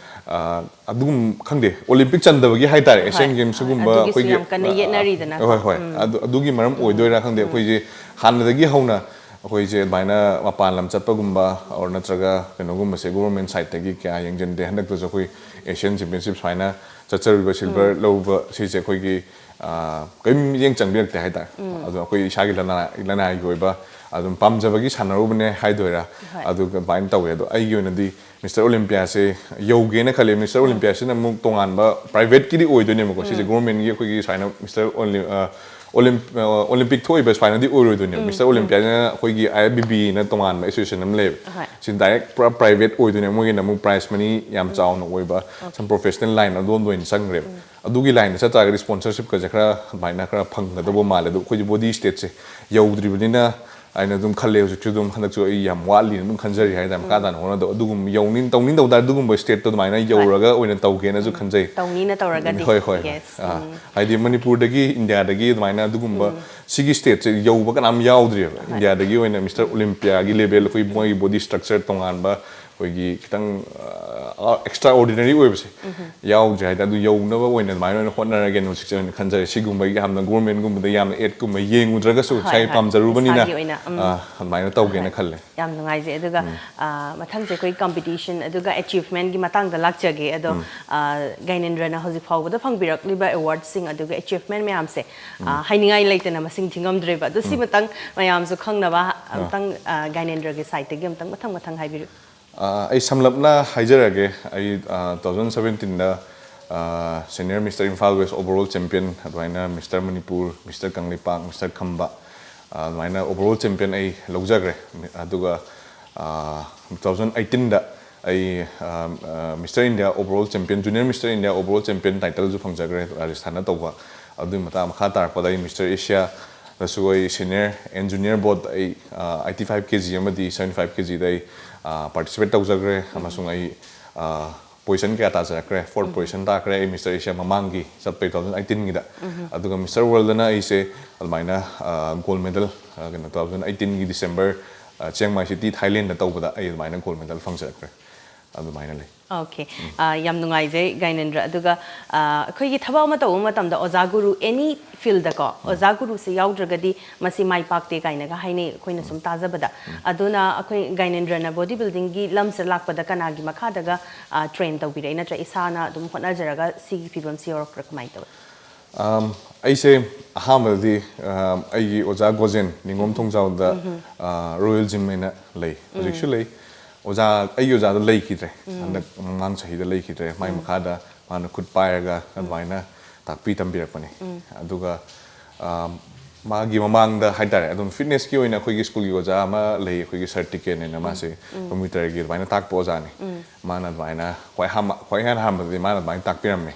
ꯑ, ꯑꯗꯨꯒꯨꯝ ꯈꯪꯗꯦ, ꯑꯣꯂꯤꯝꯄꯤꯛ ꯆꯟꯗꯕꯒꯤ ꯍꯥꯏꯇꯥꯔꯦ, ꯑꯦꯁꯤꯌꯟ ꯒꯦꯝꯁ ꯁꯤꯒꯨꯝꯕ ꯑꯗꯨꯒꯤꯁꯨ ꯑꯩꯈꯣꯏꯒꯤ ꯌꯥꯝ ꯀꯟꯅ ꯑ, ꯌꯦꯠꯅꯔꯤꯗꯅ꯫ ꯍꯣꯏ ꯍꯣꯏ ꯑꯗꯨ ꯑꯗꯨꯒꯤ ꯃꯔꯝ ꯑꯣꯏꯗꯣꯏꯔꯥ ꯈꯪꯗꯦ, ꯑꯩꯈꯣꯏꯁꯦ ꯍꯥꯟꯅꯗꯒꯤ ꯍꯧꯅ ꯑꯩꯈꯣꯏꯁꯦ ꯑꯗꯨꯃꯥꯏꯅ ꯃꯄꯥꯟ ꯂꯝ ꯆꯠꯄꯒꯨꯝꯕ ꯑꯣꯔ ꯅꯠꯇ꯭ꯔꯒ ꯀꯩꯅꯣꯒꯨꯝꯕꯁꯦ ꯒꯣꯕꯔꯃꯦꯟ ꯁꯥꯏꯠꯇꯒꯤ ꯀꯌꯥ ꯌꯦꯡꯁꯤꯟꯗꯦ꯫ ꯍꯟꯗꯛꯇꯁꯨ ꯑꯩꯈꯣꯏ ꯑꯦꯁꯤꯌꯟ ꯆꯦꯝꯄꯤꯌꯟꯁꯤꯞ ꯁꯨꯃꯥꯏꯅ ꯆꯠꯆꯔꯨꯕ, ꯁꯤꯜꯚꯔ ꯂꯧꯕ ꯁꯤꯁꯦ ꯑꯩꯈꯣꯏꯒꯤ ꯑ, ꯀꯔꯤꯝ ꯃꯤꯠꯌꯦꯡ ꯆꯪꯕꯤꯔꯛꯇꯦ ꯍꯥꯏꯇꯥꯔꯦ꯫ ꯑꯗꯣ ꯑꯩꯈꯣꯏ ꯏꯁꯥꯒꯤ ꯂꯅꯥꯏ ꯂꯅꯥꯏꯒꯤ ꯑꯣꯏꯕ ꯑꯗꯨꯝ ꯄꯥꯝꯖꯕꯒꯤ ꯁꯥꯟꯅꯔꯨꯕꯅꯦ ꯍꯥꯏꯗꯣꯏꯔꯥ, ꯍꯣꯏ꯫ ꯑꯗꯨꯒ ꯑꯗꯨꯃꯥꯏꯅ ꯇꯧꯋꯦ꯫ ꯑꯗꯣ ꯑꯩꯒꯤ ꯑꯣꯏꯅꯗꯤ ꯃꯤꯁꯇꯔ ꯑꯣꯂꯤꯝꯄꯤꯌꯥꯁꯦ ꯌꯧꯒꯦꯅ ꯈꯜꯂꯦ꯫ ꯃꯤꯁꯇꯔ ꯑꯣꯂꯤꯝꯄꯤꯌꯥꯁꯤꯅ ꯑꯃꯨꯛ ꯇꯣꯉꯥꯟꯕ ꯄ꯭ꯔꯥꯏꯚꯦꯠꯀꯤꯗꯤ ꯑꯣꯏꯗꯣꯏꯅꯦꯕꯀꯣ꯫ ꯁꯤꯁꯦ ꯒꯣꯔꯃꯦꯟꯒꯤ ꯑꯩꯈꯣꯏꯒꯤ ꯁꯨꯃꯥꯏꯅ ꯃꯤꯁꯇꯔ ꯑꯣꯂꯤ ꯑ, ꯑꯣꯂꯤꯝ ꯑ, ꯑꯣꯂꯤꯝꯄꯤꯛ ꯊꯣꯛꯏꯕ ꯁꯨꯃꯥꯏꯅꯗꯤ ꯑꯣꯏꯔꯣꯏꯗꯣꯏꯅꯦꯕ꯫ ꯃꯤꯁꯇꯔ ꯑꯣꯂꯤꯝꯄꯤꯌꯥꯁꯤꯅ ꯑꯩꯈꯣꯏꯒꯤ ꯑꯥꯏ ꯑꯦꯐ ꯕꯤ ꯕꯤꯅ ꯇꯣꯉꯥꯟꯕ ꯑꯦꯁꯣꯁꯤꯌꯦꯁꯟ ꯑꯃ ꯂꯩꯌꯦꯕ꯫ ꯍꯣꯏ꯫ ꯁꯤ ꯗꯥꯏꯔꯦꯛ ꯄꯨꯔꯥ ꯄ꯭ꯔꯥꯏꯚꯦꯠ ꯑꯣꯏꯗꯣꯏꯅꯦ꯫ ꯃꯣꯏꯒꯤꯅ ꯑꯃꯨꯛ ꯄ꯭ꯔꯥꯏꯖ ꯃꯅꯤ ꯌꯥꯝ ꯆꯥꯎꯅ ꯑꯣꯏꯕ, some professional line ꯑꯗꯣꯝꯗ ꯑꯣꯏꯅ ꯆꯪꯈ꯭ꯔꯦꯕ꯫ ꯑꯗꯨꯒꯤ ꯂꯥꯏꯟꯗ ꯆꯠꯇꯥꯔꯒꯗꯤ ꯁ꯭ꯄꯣꯟꯁꯔꯁꯤꯞꯀꯁꯦ ꯈꯔ ꯑꯗꯨꯃꯥꯏꯅ ꯈꯔ ꯐꯪꯒꯗꯧꯕ ꯃꯥꯜꯂꯦ꯫ ꯑꯗꯣ ꯑꯩꯈꯣꯏꯗꯤ ꯕꯣꯗꯤ ꯁ꯭ꯇꯦꯠꯁꯦ ꯌꯧꯗ꯭ꯔꯤꯕꯅꯤꯅ ꯑꯩꯅ ꯑꯗꯨꯝ ꯈꯜꯂꯦ, ꯍꯧꯖꯤꯛꯁꯨ ꯑꯗꯨꯝ ꯍꯟꯗꯛꯁꯨ ꯑꯩ ꯌꯥꯝ ꯋꯥꯠꯂꯤꯅ ꯑꯗꯨꯝ ꯈꯟꯖꯔꯤ ꯍꯥꯏꯇꯥꯔꯦ꯫ ꯃꯈꯥ ꯇꯥꯅ ꯍꯣꯠꯅꯗꯧ ꯑꯗꯨꯒꯨꯝꯕ ꯌꯧꯅꯤꯡ ꯇꯧꯅꯤꯡ ꯇꯧ ꯇꯥꯔꯗꯤ ꯑꯗꯨꯒꯨꯝꯕ ꯁ꯭ꯇꯦꯠꯇꯣ ꯑꯗꯨꯃꯥꯏꯅ ꯌꯧꯔꯒ ꯑꯣꯏꯅ ꯇꯧꯒꯦꯅꯁꯨ ꯈꯟꯖꯩ꯫ ꯇꯧꯅꯤꯅ ꯇꯧꯔꯒꯗꯤ꯫ ꯍꯣꯏ ꯍꯣꯏ ꯍꯣꯏ꯫ Yes. ꯑꯥ, ꯍꯥꯏꯗꯤ ꯃꯅꯤꯄꯨꯔꯗꯒꯤ ꯏꯟꯗꯤꯌꯥꯗꯒꯤ ꯑꯗꯨꯃꯥꯏꯅ ꯑꯗꯨꯒꯨꯝꯕ ꯁꯤꯒꯤ ꯁ꯭ꯇꯦꯠꯁꯦ ꯌꯧꯕ ꯀꯅꯥꯝ ꯌꯥꯎꯗ꯭ꯔꯤꯕ꯫ ꯏꯟꯗꯤꯌꯥꯗꯒꯤ ꯑꯣꯏꯅ ꯃꯤꯁꯇꯔ ꯑꯣꯂꯤꯝꯄꯤꯌꯥꯒꯤ ꯂꯦꯚꯦꯜ ꯑꯩꯈꯣꯏ ꯃꯣꯏꯒꯤ ꯕꯣꯗꯤ ꯁ꯭ꯇ꯭ꯔꯛꯆꯔ ꯇꯣꯉꯥꯟꯕ ꯑꯩꯈꯣꯏꯒꯤ ꯈꯤꯇꯪ ꯑꯦꯛꯁꯇ꯭ꯔꯥ ꯑꯣꯔꯗꯤꯅꯔꯤ ꯑꯣꯏꯕꯁꯦ ꯌꯥꯎꯗ꯭ꯔꯤ ꯍꯥꯏꯇꯥꯔꯦ꯫ ꯑꯗꯨ ꯌꯧꯅꯕ ꯑꯣꯏꯅ ꯑꯗꯨꯃꯥꯏꯅ ꯑꯣꯏꯅ ꯍꯣꯠꯅꯔꯒꯦꯅ ꯍꯧꯖꯤꯛꯁꯦ ꯑꯣꯏꯅ ꯈꯟꯖꯔꯦ꯫ ꯁꯤꯒꯨꯝꯕꯒꯤ ꯌꯥꯝꯅ ꯒꯣꯔꯃꯦꯟꯒꯨꯝꯕꯗ ꯌꯥꯝꯅ ꯑꯦꯗꯀꯨꯝꯕ ꯌꯦꯡꯉꯨꯗ꯭ꯔꯒꯁꯨ ꯍꯣꯏ, ꯏꯁꯥꯒꯤ ꯍꯣꯏ꯫ ꯄꯥꯝꯖꯔꯨꯕꯅꯤꯅ ꯏꯁꯥꯒꯤ ꯑꯣꯏꯅ, ꯎꯝ꯫ ꯑꯥ, ꯑꯗꯨꯃꯥꯏꯅ ꯇꯧꯒꯦꯅ ꯈꯜꯂꯦ꯫ ꯌꯥꯝ ꯅꯨꯡꯉꯥꯏꯖꯩ꯫ ꯑꯗꯨꯒ ꯑ, ꯃꯊꯪꯁꯦ ꯑꯩꯈꯣꯏ ꯀꯝꯄꯤꯇꯤꯁꯟ ꯑꯗꯨꯒ ꯑꯦꯆꯤꯚꯃꯦꯟꯒꯤ ꯃꯇꯥꯡꯗ ꯂꯥꯛꯆꯒꯦ꯫ ꯑꯗꯣ ꯑ, ꯒꯥꯏꯅꯦꯟꯗ꯭ꯔꯅ ꯍꯧꯖꯤꯛ ꯐꯥꯎꯕꯗ ꯐꯪꯕꯤꯔꯛꯂꯤꯕ ꯑꯦꯋꯥꯔꯗꯁꯤꯡ ꯑꯗꯨꯒ ꯑꯦꯆꯤꯚꯃꯦꯟ ꯃꯌꯥꯝꯁꯦ ꯑ, ꯍꯥꯏꯅꯤꯡꯉꯥꯏ ꯂꯩꯇꯅ ꯃꯁꯤꯡ ꯊꯤꯉꯝꯗ꯭ꯔꯦꯕ꯫ ꯑꯗꯣ ꯁꯤ ꯃꯇꯥꯡ ꯃꯌꯥꯝꯁꯨ ꯈꯪꯅꯕ ꯑꯝꯇꯪ ꯑ, ꯒꯥꯏꯅꯦꯟꯗ꯭ꯔꯒꯤ ꯁꯥꯏꯠꯇꯒꯤ ꯑꯝꯇꯪ ꯃꯊꯪ ꯃꯊꯪ ꯍꯥꯏꯕꯤꯔꯛꯎ꯫ ꯑ, ꯑꯩ ꯁꯝꯂꯞꯅ ꯍꯥꯏꯖꯔꯒꯦ꯫ ꯑꯩ, ꯑ, two thousand seventeenꯗ, ꯑ, senior Mister Imphal West overall champion, ꯑꯗꯨꯃꯥꯏꯅ mister Manipur, mister Kangleipak, mister Khamba, uh, ꯑꯗꯨꯃꯥꯏꯅ overall champion ꯑꯩ ꯂꯧꯖꯈ꯭ꯔꯦ꯫ ꯑꯗꯨꯒ, ꯑ, two thousand eighteenꯗ ꯑꯩ, ꯑ, ꯑ, Mister India overall champion, junior Mister India overall champion titleꯁꯨ ꯐꯪꯖꯈ꯭ꯔꯦ ꯔꯥꯖꯁꯊꯥꯟꯗ ꯇꯧꯕ꯫ ꯑꯗꯨꯒꯤ ꯃꯇꯥꯡ ꯃꯈꯥ ꯇꯥꯔꯛꯄꯗ ꯑꯩ Mister Asiaꯗꯁꯨ ꯑꯩ senior and junior both ꯑꯩ, ꯑ, eighty five kg ꯑꯃꯗꯤ seventy five kgꯗ ꯑꯩ, ꯑ, participate ꯇꯧꯖꯈ꯭ꯔꯦ, ꯑꯃꯁꯨꯡ ꯑꯩ, ꯑ, position ꯀꯌꯥ ꯇꯥꯖꯔꯛꯈ꯭ꯔꯦ? Fourth position ꯇꯥꯈ꯭ꯔꯦ ꯑꯩ Mister Asia ꯃꯃꯥꯡꯒꯤ ꯆꯠꯄ two thousand eighteenꯒꯤꯗ꯫ ꯑꯗꯨꯒ Mister Worldꯗꯅ ꯑꯩꯁꯦ ꯑꯗꯨꯃꯥꯏꯅ, ꯑ, gold medal, ꯑ, ꯀꯩꯅꯣ, two thousand eighteenꯒꯤ December ꯆꯤꯌꯥꯡꯃꯥꯏ ꯁꯤꯇꯤ ꯊꯥꯏꯂꯦꯟꯗ ꯇꯧꯕꯗ ꯑꯩ ꯑꯗꯨꯃꯥꯏꯅ ꯒꯣꯜ ꯃꯦꯗꯜ ꯐꯪꯖꯔꯛꯈ꯭ꯔꯦ꯫ ꯑꯗꯨꯃꯥꯏꯅ ꯂꯩ꯫ ꯑꯣꯀꯦ꯫ ꯌꯥꯝ ꯅꯨꯡꯉꯥꯏꯖꯩ ꯒꯥꯏꯅꯦꯟꯗ꯭ꯔ꯫ ꯑꯗꯨꯒ ꯑꯩꯈꯣꯏꯒꯤ ꯊꯕꯛ ꯑꯃ ꯇꯧꯕ ꯃꯇꯝꯗ ꯑꯣꯖꯥ ꯒꯨꯔꯨ, ꯑꯦꯅꯤ ꯐꯤꯜꯗꯀꯣ, ꯑꯣꯖꯥ ꯒꯨꯔꯨꯁꯦ ꯌꯥꯎꯗ꯭ꯔꯒꯗꯤ ꯃꯁꯤ ꯃꯥꯏ ꯄꯥꯛꯇꯦ ꯀꯥꯏꯅꯒ ꯍꯥꯏꯅꯩ ꯑꯩꯈꯣꯏꯅ ꯁꯨꯝ ꯇꯥꯖꯕꯗ꯫ ꯑꯗꯨꯅ ꯑꯩꯈꯣꯏ ꯒꯥꯏꯅꯦꯟꯗ꯭ꯔꯅ ꯕꯣꯗꯤ ꯕꯤꯜꯗꯤꯡꯒꯤ ꯂꯝꯁꯤꯗ ꯂꯥꯛꯄꯗ ꯀꯅꯥꯒꯤ ꯃꯈꯥꯗꯒ ꯇ꯭ꯔꯦꯟ ꯇꯧꯕꯤꯔꯛꯏ, ꯅꯠꯇ꯭ꯔ ꯏꯁꯥꯅ ꯑꯗꯨꯝ ꯍꯣꯠꯅꯖꯔꯒ ꯁꯤꯒꯤ ꯐꯤꯕꯝꯁꯤ ꯌꯧꯔꯛꯄ꯭ꯔꯥ, ꯀꯃꯥꯏꯅ ꯇꯧꯏ? ꯑꯩꯁꯦ ꯑꯍꯥꯟꯕꯗꯗꯤ ꯑꯩꯒꯤ ꯑꯣꯖꯥ ꯒꯣꯖꯦꯟ ꯅꯤꯉꯣꯝ ꯊꯣꯡꯖꯥꯎꯗ ꯔꯣꯌꯦꯜ ꯖꯤꯝ ꯍꯥꯏꯅ ꯂꯩ, ꯍꯧꯖꯤꯛꯁꯨ ꯂꯩ꯫ ꯑꯣꯖꯥ, ꯑꯩꯒꯤ ꯑꯣꯖꯥꯗꯣ ꯂꯩꯈꯤꯗ꯭ꯔꯦ, ꯍꯟꯗꯛ ꯃꯃꯥꯡ ꯆꯍꯤꯗ ꯂꯩꯈꯤꯗ꯭ꯔꯦ꯫ ꯃꯥꯏ ꯃꯈꯥꯗ ꯃꯥꯅ ꯈꯨꯠ ꯄꯥꯏꯔꯒ ꯑꯗꯨꯃꯥꯏꯅ ꯇꯥꯛꯄꯤ ꯇꯝꯕꯤꯔꯛꯄꯅꯤ꯫ ꯑꯗꯨꯒ ꯃꯥꯒꯤ ꯃꯃꯥꯡꯗ ꯍꯥꯏꯇꯥꯔꯦ, ꯑꯗꯨꯝ ꯐꯤꯠꯅꯦꯁꯀꯤ ꯑꯣꯏꯅ ꯑꯩꯈꯣꯏꯒꯤ ꯁ꯭ꯀꯨꯜꯒꯤ ꯑꯣꯖꯥ ꯑꯃ ꯂꯩ, ꯑꯩꯈꯣꯏꯒꯤ ꯁꯥꯔ ꯇꯤꯀꯦꯟ ꯍꯥꯏꯅ, ꯃꯥꯁꯦ ꯀꯝꯄ꯭ꯌꯨꯇꯔꯒꯤ ꯑꯗꯨꯃꯥꯏꯅ ꯇꯥꯛꯄ ꯑꯣꯖꯥꯅꯤ꯫ ꯃꯥꯅ ꯑꯗꯨꯃꯥꯏꯅ ꯈ꯭ꯋꯥꯏ ꯍꯥꯟꯕ, ꯈ꯭ꯋꯥꯏ ꯏꯍꯥꯟ ꯍꯥꯟꯕꯗꯗꯤ ꯃꯥꯅ ꯑꯗꯨꯃꯥꯏꯅ ꯇꯥꯛꯄꯤꯔꯝꯃꯦ꯫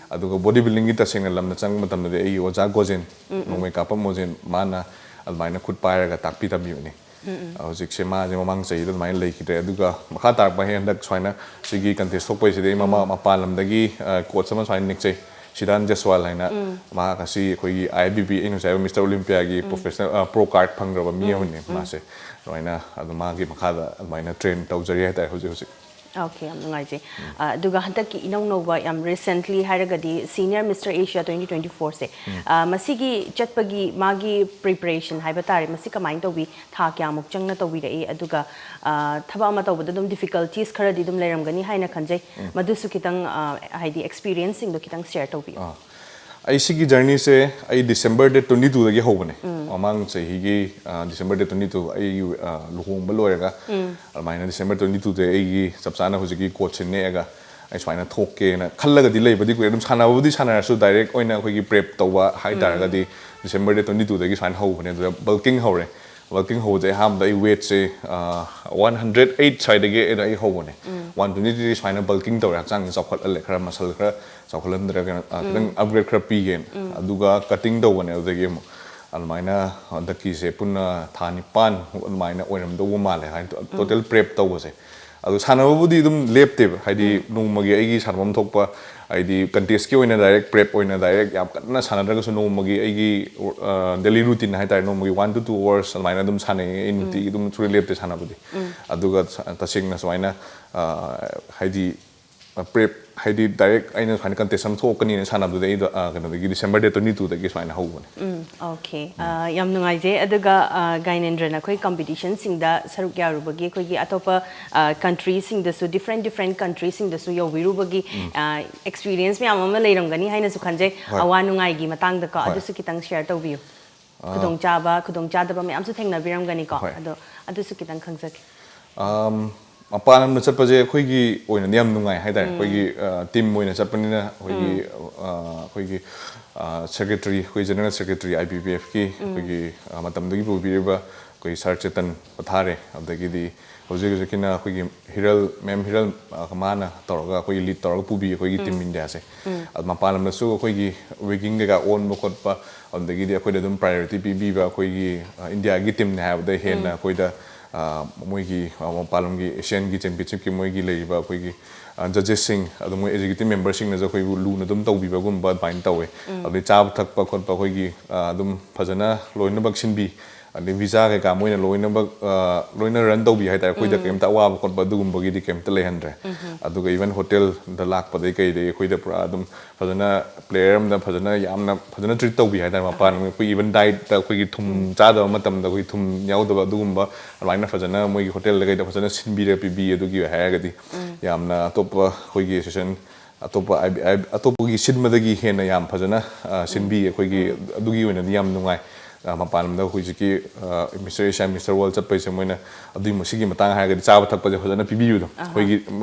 ꯑꯗꯨꯒ ꯕꯣꯗꯤ ꯕꯤꯜꯗꯤꯡꯒꯤ ꯇꯁꯦꯡꯅ ꯂꯝꯗ ꯆꯪꯕ ꯃꯇꯝꯗꯗꯤ ꯑꯩꯒꯤ ꯑꯣꯖꯥ ꯒꯣꯖꯦꯟ, ꯅꯣꯡꯃꯩ ꯀꯥꯞꯄꯝ ꯒꯣꯖꯦꯟ, ꯃꯥꯅ ꯑꯗꯨꯃꯥꯏꯅ ꯈꯨꯠ ꯄꯥꯏꯔꯒ ꯇꯥꯛꯄꯤ ꯇꯝꯕꯤꯕꯅꯤ꯫ ꯍꯧꯖꯤꯛꯁꯦ ꯃꯥꯁꯦ ꯃꯃꯥꯡ ꯆꯍꯤꯗ ꯑꯗꯨꯃꯥꯏꯅ ꯂꯩꯈꯤꯗ꯭ꯔꯦ꯫ ꯑꯗꯨꯒ ꯃꯈꯥ ꯇꯥꯔꯛꯄ ꯍꯦꯛ ꯍꯟꯗꯛ ꯁꯨꯃꯥꯏꯅ ꯁꯤꯒꯤ ꯀꯟꯇꯦꯁ ꯊꯣꯛꯄꯩꯁꯤꯗ ꯑꯩ ꯃꯃꯥ ꯃꯄꯥꯟ ꯂꯝꯗꯒꯤ ꯀꯣꯆ ꯑꯃ ꯁꯨꯃꯥꯏꯅ ꯅꯦꯛꯆꯩ, ꯁꯤꯗꯥꯟ ꯖꯁꯋꯥꯜ ꯍꯥꯏꯅ꯫ ꯃꯥ ꯉꯁꯤ ꯑꯩꯈꯣꯏꯒꯤ ꯑꯥꯏ ꯑꯦꯐ ꯕꯤ ꯕꯤ, ꯑꯩꯅ ꯉꯁꯥꯏ ꯍꯥꯏꯕ ꯃꯤꯁꯇꯔ ꯑꯣꯂꯤꯝꯄꯤꯌꯥꯒꯤ ꯄ꯭ꯔꯣꯐꯦꯁꯅꯦꯜ ꯄ꯭ꯔꯣ ꯀꯥꯔꯠ ꯐꯪꯈ꯭ꯔꯕ ꯃꯤ ꯑꯃꯅꯤ꯫ ꯃꯥꯁꯦ ꯑꯗꯨꯃꯥꯏꯅ ꯑꯗꯨ ꯃꯥꯒꯤ ꯃꯈꯥꯗ ꯑꯗꯨꯃꯥꯏꯅ ꯇ꯭ꯔꯦꯟ ꯇꯧꯖꯔꯤ ꯍꯥꯏꯇꯥꯔꯦ ꯍꯧꯖꯤꯛ ꯍꯧꯖꯤꯛ꯫ ꯑꯣꯀꯦ, ꯌꯥꯝ ꯅꯨꯡꯉꯥꯏꯖꯩ꯫ ꯑꯗꯨꯒ ꯍꯟꯗꯛꯀꯤ ꯏꯅꯧ ꯅꯧꯕ, ꯌꯥꯝ ꯔꯤꯁꯦꯟꯠꯂꯤ ꯍꯥꯏꯔꯒꯗꯤ, senior mister Asia twenty twenty ꯐꯣꯔꯁꯦ, ꯃꯁꯤꯒꯤ ꯆꯠꯄꯒꯤ ꯃꯥꯒꯤ ꯄ꯭ꯔꯤꯄꯦꯔꯦꯁꯟ ꯍꯥꯏꯕ ꯇꯥꯔꯦ, ꯃꯁꯤ ꯀꯃꯥꯏꯅ ꯇꯧꯕꯤ? ꯊꯥ ꯀꯌꯥꯃꯨꯛ ꯆꯪꯅ ꯇꯧꯕꯤꯔꯛꯏ? ꯑꯗꯨꯒ ꯊꯕꯛ ꯑꯃ ꯇꯧꯕꯗ ꯑꯗꯨꯝ ꯗꯤꯐꯤꯀꯜꯇꯤꯁ ꯈꯔꯗꯤ ꯑꯗꯨꯝ ꯂꯩꯔꯝꯒꯅꯤ ꯍꯥꯏꯅ ꯈꯟꯖꯩ꯫ ꯃꯗꯨꯁꯨ ꯈꯤꯇꯪ, ꯍꯥꯏꯗꯤ, ꯑꯦꯛꯁꯄꯤꯔꯤꯌꯦꯟꯁꯁꯤꯡꯗꯣ ꯈꯤꯇꯪ ꯁꯤꯌꯔ ꯇꯧꯕꯤꯌꯨ꯫ ꯑꯩ ꯁꯤꯒꯤ ꯖꯔꯅꯤꯁꯦ ꯑꯩ ꯗꯤꯁꯦꯝꯕꯔ ꯗꯦꯠ ꯇ꯭ꯋꯦꯟꯇꯤ ꯇꯨꯗꯒꯤ ꯍꯧꯕꯅꯦ꯫ ꯃꯃꯥꯡ ꯆꯍꯤꯒꯤ ꯗꯤꯁꯦꯝꯕꯔ ꯗꯦꯠ ꯇ꯭ꯋꯦꯟꯇꯤ ꯇꯨ ꯑꯩ ꯂꯨꯍꯣꯡꯕ ꯂꯣꯏꯔꯒ, ꯑꯗꯨꯃꯥꯏꯅ ꯗꯤꯁꯦꯝꯕꯔ ꯇ꯭ꯋꯦꯟꯇꯤ ꯇꯨꯗ ꯑꯩꯒꯤ ꯆꯞ ꯆꯥꯅ ꯍꯧꯖꯤꯛꯀꯤ ꯀꯣꯆꯁꯦ ꯅꯦꯛꯑꯒ ꯑꯩ ꯁꯨꯃꯥꯏꯅ ꯊꯣꯛꯀꯦꯅ ꯈꯜꯂꯒꯗꯤ ꯂꯩꯕꯗꯤ ꯀꯨꯏꯔꯦ꯫ ꯑꯗꯨꯝ ꯁꯥꯟꯅꯕꯕꯨꯗꯤ ꯁꯥꯟꯅꯔꯁꯨ, ꯗꯥꯏꯔꯦꯛ ꯑꯣꯏꯅ ꯑꯩꯈꯣꯏꯒꯤ ꯄ꯭ꯔꯦꯞ ꯇꯧꯕ ꯍꯥꯏ ꯇꯥꯔꯒꯗꯤ ꯗꯤꯁꯦꯝꯕꯔ ꯗꯦꯠ ꯇ꯭ꯋꯦꯟꯇꯤ ꯇꯨꯗꯒꯤ ꯁꯨꯃꯥꯏꯅ ꯍꯧꯕꯅꯦ꯫ ꯑꯗꯨꯗ ꯕꯜꯀꯤꯡ ꯍꯧꯔꯦ꯫ ꯕꯜꯀꯤꯡ ꯍꯧꯕꯁꯦ ꯑꯍꯥꯟꯕꯗ ꯑꯩ ꯋꯦꯠꯁꯦ ꯋꯥꯟ ꯍꯟꯗ꯭ꯔꯦꯠ ꯑꯩꯠ ꯁ꯭ꯋꯥꯏꯗꯒꯤ ꯑꯩꯅ ꯑꯩ ꯍꯧꯕꯅꯦ꯫ ꯋꯥꯟ ꯇ꯭ꯋꯦꯟꯇꯤ ꯇꯨꯗꯤ ꯁꯨꯃꯥꯏꯅ ꯕꯜꯀꯤꯡ ꯇꯧꯔꯦ, ꯍꯛꯆꯥꯡꯁꯦ ꯆꯥꯎꯈꯠꯍꯜꯂꯦ, ꯈꯔ ꯃꯁꯜ ꯈꯔ ꯆꯥꯎꯈꯠꯍꯟꯗ꯭ꯔꯒ, ꯑ, ꯈꯤꯇꯪ ꯑꯞꯒ꯭ꯔꯦꯗ ꯈꯔ ꯄꯤꯒꯦꯅ꯫ ꯑꯗꯨꯒ ꯀꯠꯇꯤꯡ ꯇꯧꯕꯅꯦ꯫ ꯑꯗꯨꯗꯒꯤ ꯑꯃꯨꯛ ꯑꯗꯨꯃꯥꯏꯅ ꯍꯟꯗꯛꯀꯤꯁꯦ ꯄꯨꯟꯅ ꯊꯥ ꯅꯤꯄꯥꯟ ꯑꯗꯨꯃꯥꯏꯅ ꯑꯣꯏꯔꯝꯗꯧꯕ ꯃꯥꯜꯂꯦ ꯍꯥꯏꯅ, ꯇꯣꯇꯦꯜ ꯄ꯭ꯔꯦꯞ ꯇꯧꯕꯁꯦ꯫ ꯑꯗꯣ ꯁꯥꯟꯅꯕꯕꯨꯗꯤ ꯑꯗꯨꯝ ꯂꯦꯞꯇꯦꯕ, ꯍꯥꯏꯗꯤ ꯅꯣꯡꯃꯒꯤ ꯑꯩꯒꯤ ꯁꯥꯟꯅꯐꯝ ꯊꯣꯛꯄ, ꯍꯥꯏꯗꯤ contest ꯀꯤ ꯑꯣꯏꯅ direct prep ꯑꯣꯏꯅ direct ꯌꯥꯝ ꯀꯟꯅ ꯁꯥꯟꯅꯗ꯭ꯔꯒꯁꯨ ꯅꯣꯡꯃꯒꯤ ꯑꯩꯒꯤ daily routine ꯍꯥꯏꯇꯥꯔꯦ, ꯅꯣꯡꯃꯒꯤ one to two hours ꯑꯗꯨꯃꯥꯏꯅ ꯑꯗꯨꯝ ꯁꯥꯟꯅꯩꯌꯦ ꯑꯩ ꯅꯨꯡꯇꯤꯒꯤ, ꯑꯗꯨꯝ ꯁꯨꯡꯂꯦꯞ ꯂꯦꯞꯇꯦ ꯁꯥꯟꯅꯕꯗꯤ꯫ ꯑꯗꯨꯒ ꯇꯁꯦꯡꯅ ꯁꯨꯃꯥꯏꯅ ꯍꯥꯏꯗꯤ prep, ꯍꯥꯏꯗꯤ direct ꯑꯩꯅ ꯁꯨꯃꯥꯏꯅ contest ꯑꯃ ꯊꯣꯛꯀꯅꯤꯅ ꯁꯥꯟꯅꯕꯗꯨꯗꯤ ꯑꯩꯗꯣ ꯀꯩꯅꯣꯗꯒꯤ December date twenty two ꯗꯒꯤ ꯁꯨꯃꯥꯏꯅ ꯍꯧꯕꯅꯦ꯫ ꯎꯝ, okay꯫ ꯌꯥꯝ ꯅꯨꯡꯉꯥꯏꯖꯩ꯫ ꯑꯗꯨꯒ ꯒꯥꯏꯅꯦꯟꯗ꯭ꯔꯅ ꯑꯩꯈꯣꯏ competition ꯁꯤꯡꯗ ꯁꯔꯨꯛ ꯌꯥꯔꯨꯕꯒꯤ ꯑꯩꯈꯣꯏꯒꯤ ꯑꯇꯣꯞꯄ country ꯁꯤꯡꯗꯁꯨ, different different country ꯁꯤꯡꯗꯁꯨ ꯌꯧꯕꯤꯔꯨꯕꯒꯤ experience ꯃꯌꯥꯝ ꯑꯃ ꯂꯩꯔꯝꯒꯅꯤ ꯍꯥꯏꯅꯁꯨ ꯈꯟꯖꯩ꯫ ꯍꯣꯏ꯫ ꯑꯋꯥ ꯅꯨꯡꯉꯥꯏꯒꯤ ꯃꯇꯥꯡꯗꯀꯣ, ꯍꯣꯏ꯫ ꯑꯗꯨꯁꯨ ꯈꯤꯇꯪ share ꯇꯧꯕꯤꯌꯨ꯫ ꯈꯨꯗꯣꯡꯆꯥꯕ, ꯈꯨꯗꯣꯡꯆꯥꯗꯕ ꯃꯌꯥꯝꯁꯨ ꯊꯦꯡꯅꯕꯤꯔꯝꯒꯅꯤꯀꯣ꯫ ꯍꯣꯏ꯫ ꯑꯗꯣ ꯑꯗꯨꯁꯨ ꯈꯤꯇꯪ ꯈꯪꯖꯒꯦ꯫ ꯃꯄꯥꯟ ꯂꯝꯗ ꯆꯠꯄꯁꯦ ꯑꯩꯈꯣꯏꯒꯤ ꯑꯣꯏꯅꯗꯤ ꯌꯥꯝ ꯅꯨꯡꯉꯥꯏ ꯍꯥꯏꯇꯥꯔꯦ꯫ ꯑꯩꯈꯣꯏꯒꯤ team ꯑꯣꯏꯅ ꯆꯠꯄꯅꯤꯅ ꯑꯩꯈꯣꯏꯒꯤ ꯑꯩꯈꯣꯏꯒꯤ secretary, ꯑꯩꯈꯣꯏ general secretary I B B F ꯀꯤ ꯑꯩꯈꯣꯏꯒꯤ ꯃꯇꯝꯗꯨꯒꯤ ꯄꯨꯕꯤꯔꯤꯕ ꯑꯩꯈꯣꯏ sir ꯆꯦꯇꯟ ꯄꯊꯥꯔꯦ, ꯑꯗꯒꯤꯗꯤ ꯍꯧꯖꯤꯛ ꯍꯧꯖꯤꯛꯀꯤꯅ ꯑꯩꯈꯣꯏꯒꯤ ꯍꯤꯔꯜ, ma'am ꯍꯤꯔꯜ, ꯃꯥꯅ ꯇꯧꯔꯒ ꯑꯩꯈꯣꯏꯒꯤ lead ꯇꯧꯔꯒ ꯄꯨꯕꯤ ꯑꯩꯈꯣꯏꯒꯤ team India ꯁꯦ꯫ ꯑꯗꯨ ꯃꯄꯥꯟ ꯂꯝꯗꯁꯨ ꯑꯩꯈꯣꯏꯒꯤ weighing ꯀꯩꯀꯥ ꯑꯣꯟꯕ ꯈꯣꯠꯄ, ꯑꯗꯨꯗꯒꯤꯗꯤ ꯑꯩꯈꯣꯏꯗ ꯑꯗꯨꯝ priority ꯄꯤꯕꯤꯕ ꯑꯩꯈꯣꯏꯒꯤ India ꯒꯤ team ꯅꯦ ꯍꯥꯏꯕꯗ ꯍꯦꯟꯅ ꯑꯩꯈꯣꯏꯗ ꯃꯣꯏꯒꯤ ꯃꯄꯥꯟ ꯂꯝꯒꯤ Asian ꯒꯤ championship ꯀꯤ ꯃꯣꯏꯒꯤ ꯂꯩꯔꯤꯕ ꯑꯩꯈꯣꯏꯒꯤ judges ꯁꯤꯡ, ꯑꯗꯨ ꯃꯣꯏ executive member ꯁꯤꯡꯅꯁꯨ ꯑꯩꯈꯣꯏꯕꯨ ꯂꯨꯅ ꯑꯗꯨꯝ ꯇꯧꯕꯤꯕꯒꯨꯝꯕ ꯑꯗꯨꯃꯥꯏꯅ ꯇꯧꯋꯦ꯫ ꯑꯗꯩ ꯆꯥꯕ ꯊꯛꯄ ꯈꯣꯠꯄ ꯑꯩꯈꯣꯏꯒꯤ ꯑꯗꯨꯝ ꯐꯖꯅ ꯂꯣꯏꯅꯃꯛ ꯁꯤꯟꯕꯤ꯫ ꯑꯗꯩ visa ꯀꯩꯀꯥ ꯃꯣꯏꯅ ꯂꯣꯏꯅꯃꯛ ꯂꯣꯏꯅ run ꯇꯧꯕꯤ ꯍꯥꯏꯇꯥꯔꯦ꯫ ꯑꯩꯈꯣꯏꯗ ꯀꯩꯝꯇ ꯑꯋꯥꯕ ꯈꯣꯠꯄ ꯑꯗꯨꯒꯨꯝꯕꯒꯤꯗꯤ ꯀꯩꯝꯇ ꯂꯩꯍꯟꯗ꯭ꯔꯦ꯫ ꯑꯗꯨꯒ even hotel ꯗ ꯂꯥꯛꯄꯗꯩ ꯀꯩꯗꯩ ꯑꯩꯈꯣꯏꯗ ꯄꯨꯔꯥ ꯑꯗꯨꯝ ꯐꯖꯅ player ꯑꯃꯗ ꯐꯖꯅ ꯌꯥꯝꯅ ꯐꯖꯅ treat ꯇꯧꯕꯤ ꯍꯥꯏꯇꯥꯔꯦ꯫ ꯃꯄꯥꯟ ꯑꯩꯈꯣꯏ even diet ꯇ ꯑꯩꯈꯣꯏꯒꯤ ꯊꯨꯝ ꯆꯥꯗꯕ ꯃꯇꯝꯗ ꯑꯩꯈꯣꯏ ꯊꯨꯝ ꯌꯥꯎꯗꯕ ꯑꯗꯨꯒꯨꯝꯕ ꯑꯗꯨꯃꯥꯏꯅ ꯐꯖꯅ ꯃꯣꯏꯒꯤ hotel ꯗ ꯀꯩꯗ ꯐꯖꯅ ꯁꯤꯟꯕꯤꯔ ꯄꯤꯕꯤ꯫ ꯑꯗꯨꯒꯤ ꯍꯥꯏꯔꯒꯗꯤ ꯌꯥꯝꯅ ꯑꯇꯣꯞꯄ ꯑꯩꯈꯣꯏꯒꯤ association ꯑꯇꯣꯞꯄ ꯑꯇꯣꯞꯄꯒꯤ ꯁꯤꯟꯕꯗꯒꯤ ꯍꯦꯟꯅ ꯌꯥꯝ ꯐꯖꯅ ꯁꯤꯟꯕꯤ꯫ ꯑꯩꯈꯣꯏꯒꯤ ꯑꯗꯨꯒꯤ ꯑꯣꯏꯅꯗꯤ ꯌꯥꯝ ꯅꯨꯡꯉꯥꯏ꯫ ꯃꯄꯥꯟ ꯂꯝꯗ ꯍꯧꯖꯤꯛꯀꯤ Mister Asia, Mister World ꯆꯠꯄꯩꯁꯦ ꯃꯣꯏꯅ ꯑꯗꯨꯒꯤ ꯃꯁꯤꯒꯤ ꯃꯇꯥꯡ ꯍꯥꯏꯔꯒꯗꯤ ꯆꯥꯕ ꯊꯛꯄꯁꯦ ꯐꯖꯅ ꯄꯤꯕꯤꯕꯗꯣ꯫ ꯑꯩꯈꯣꯏꯒꯤ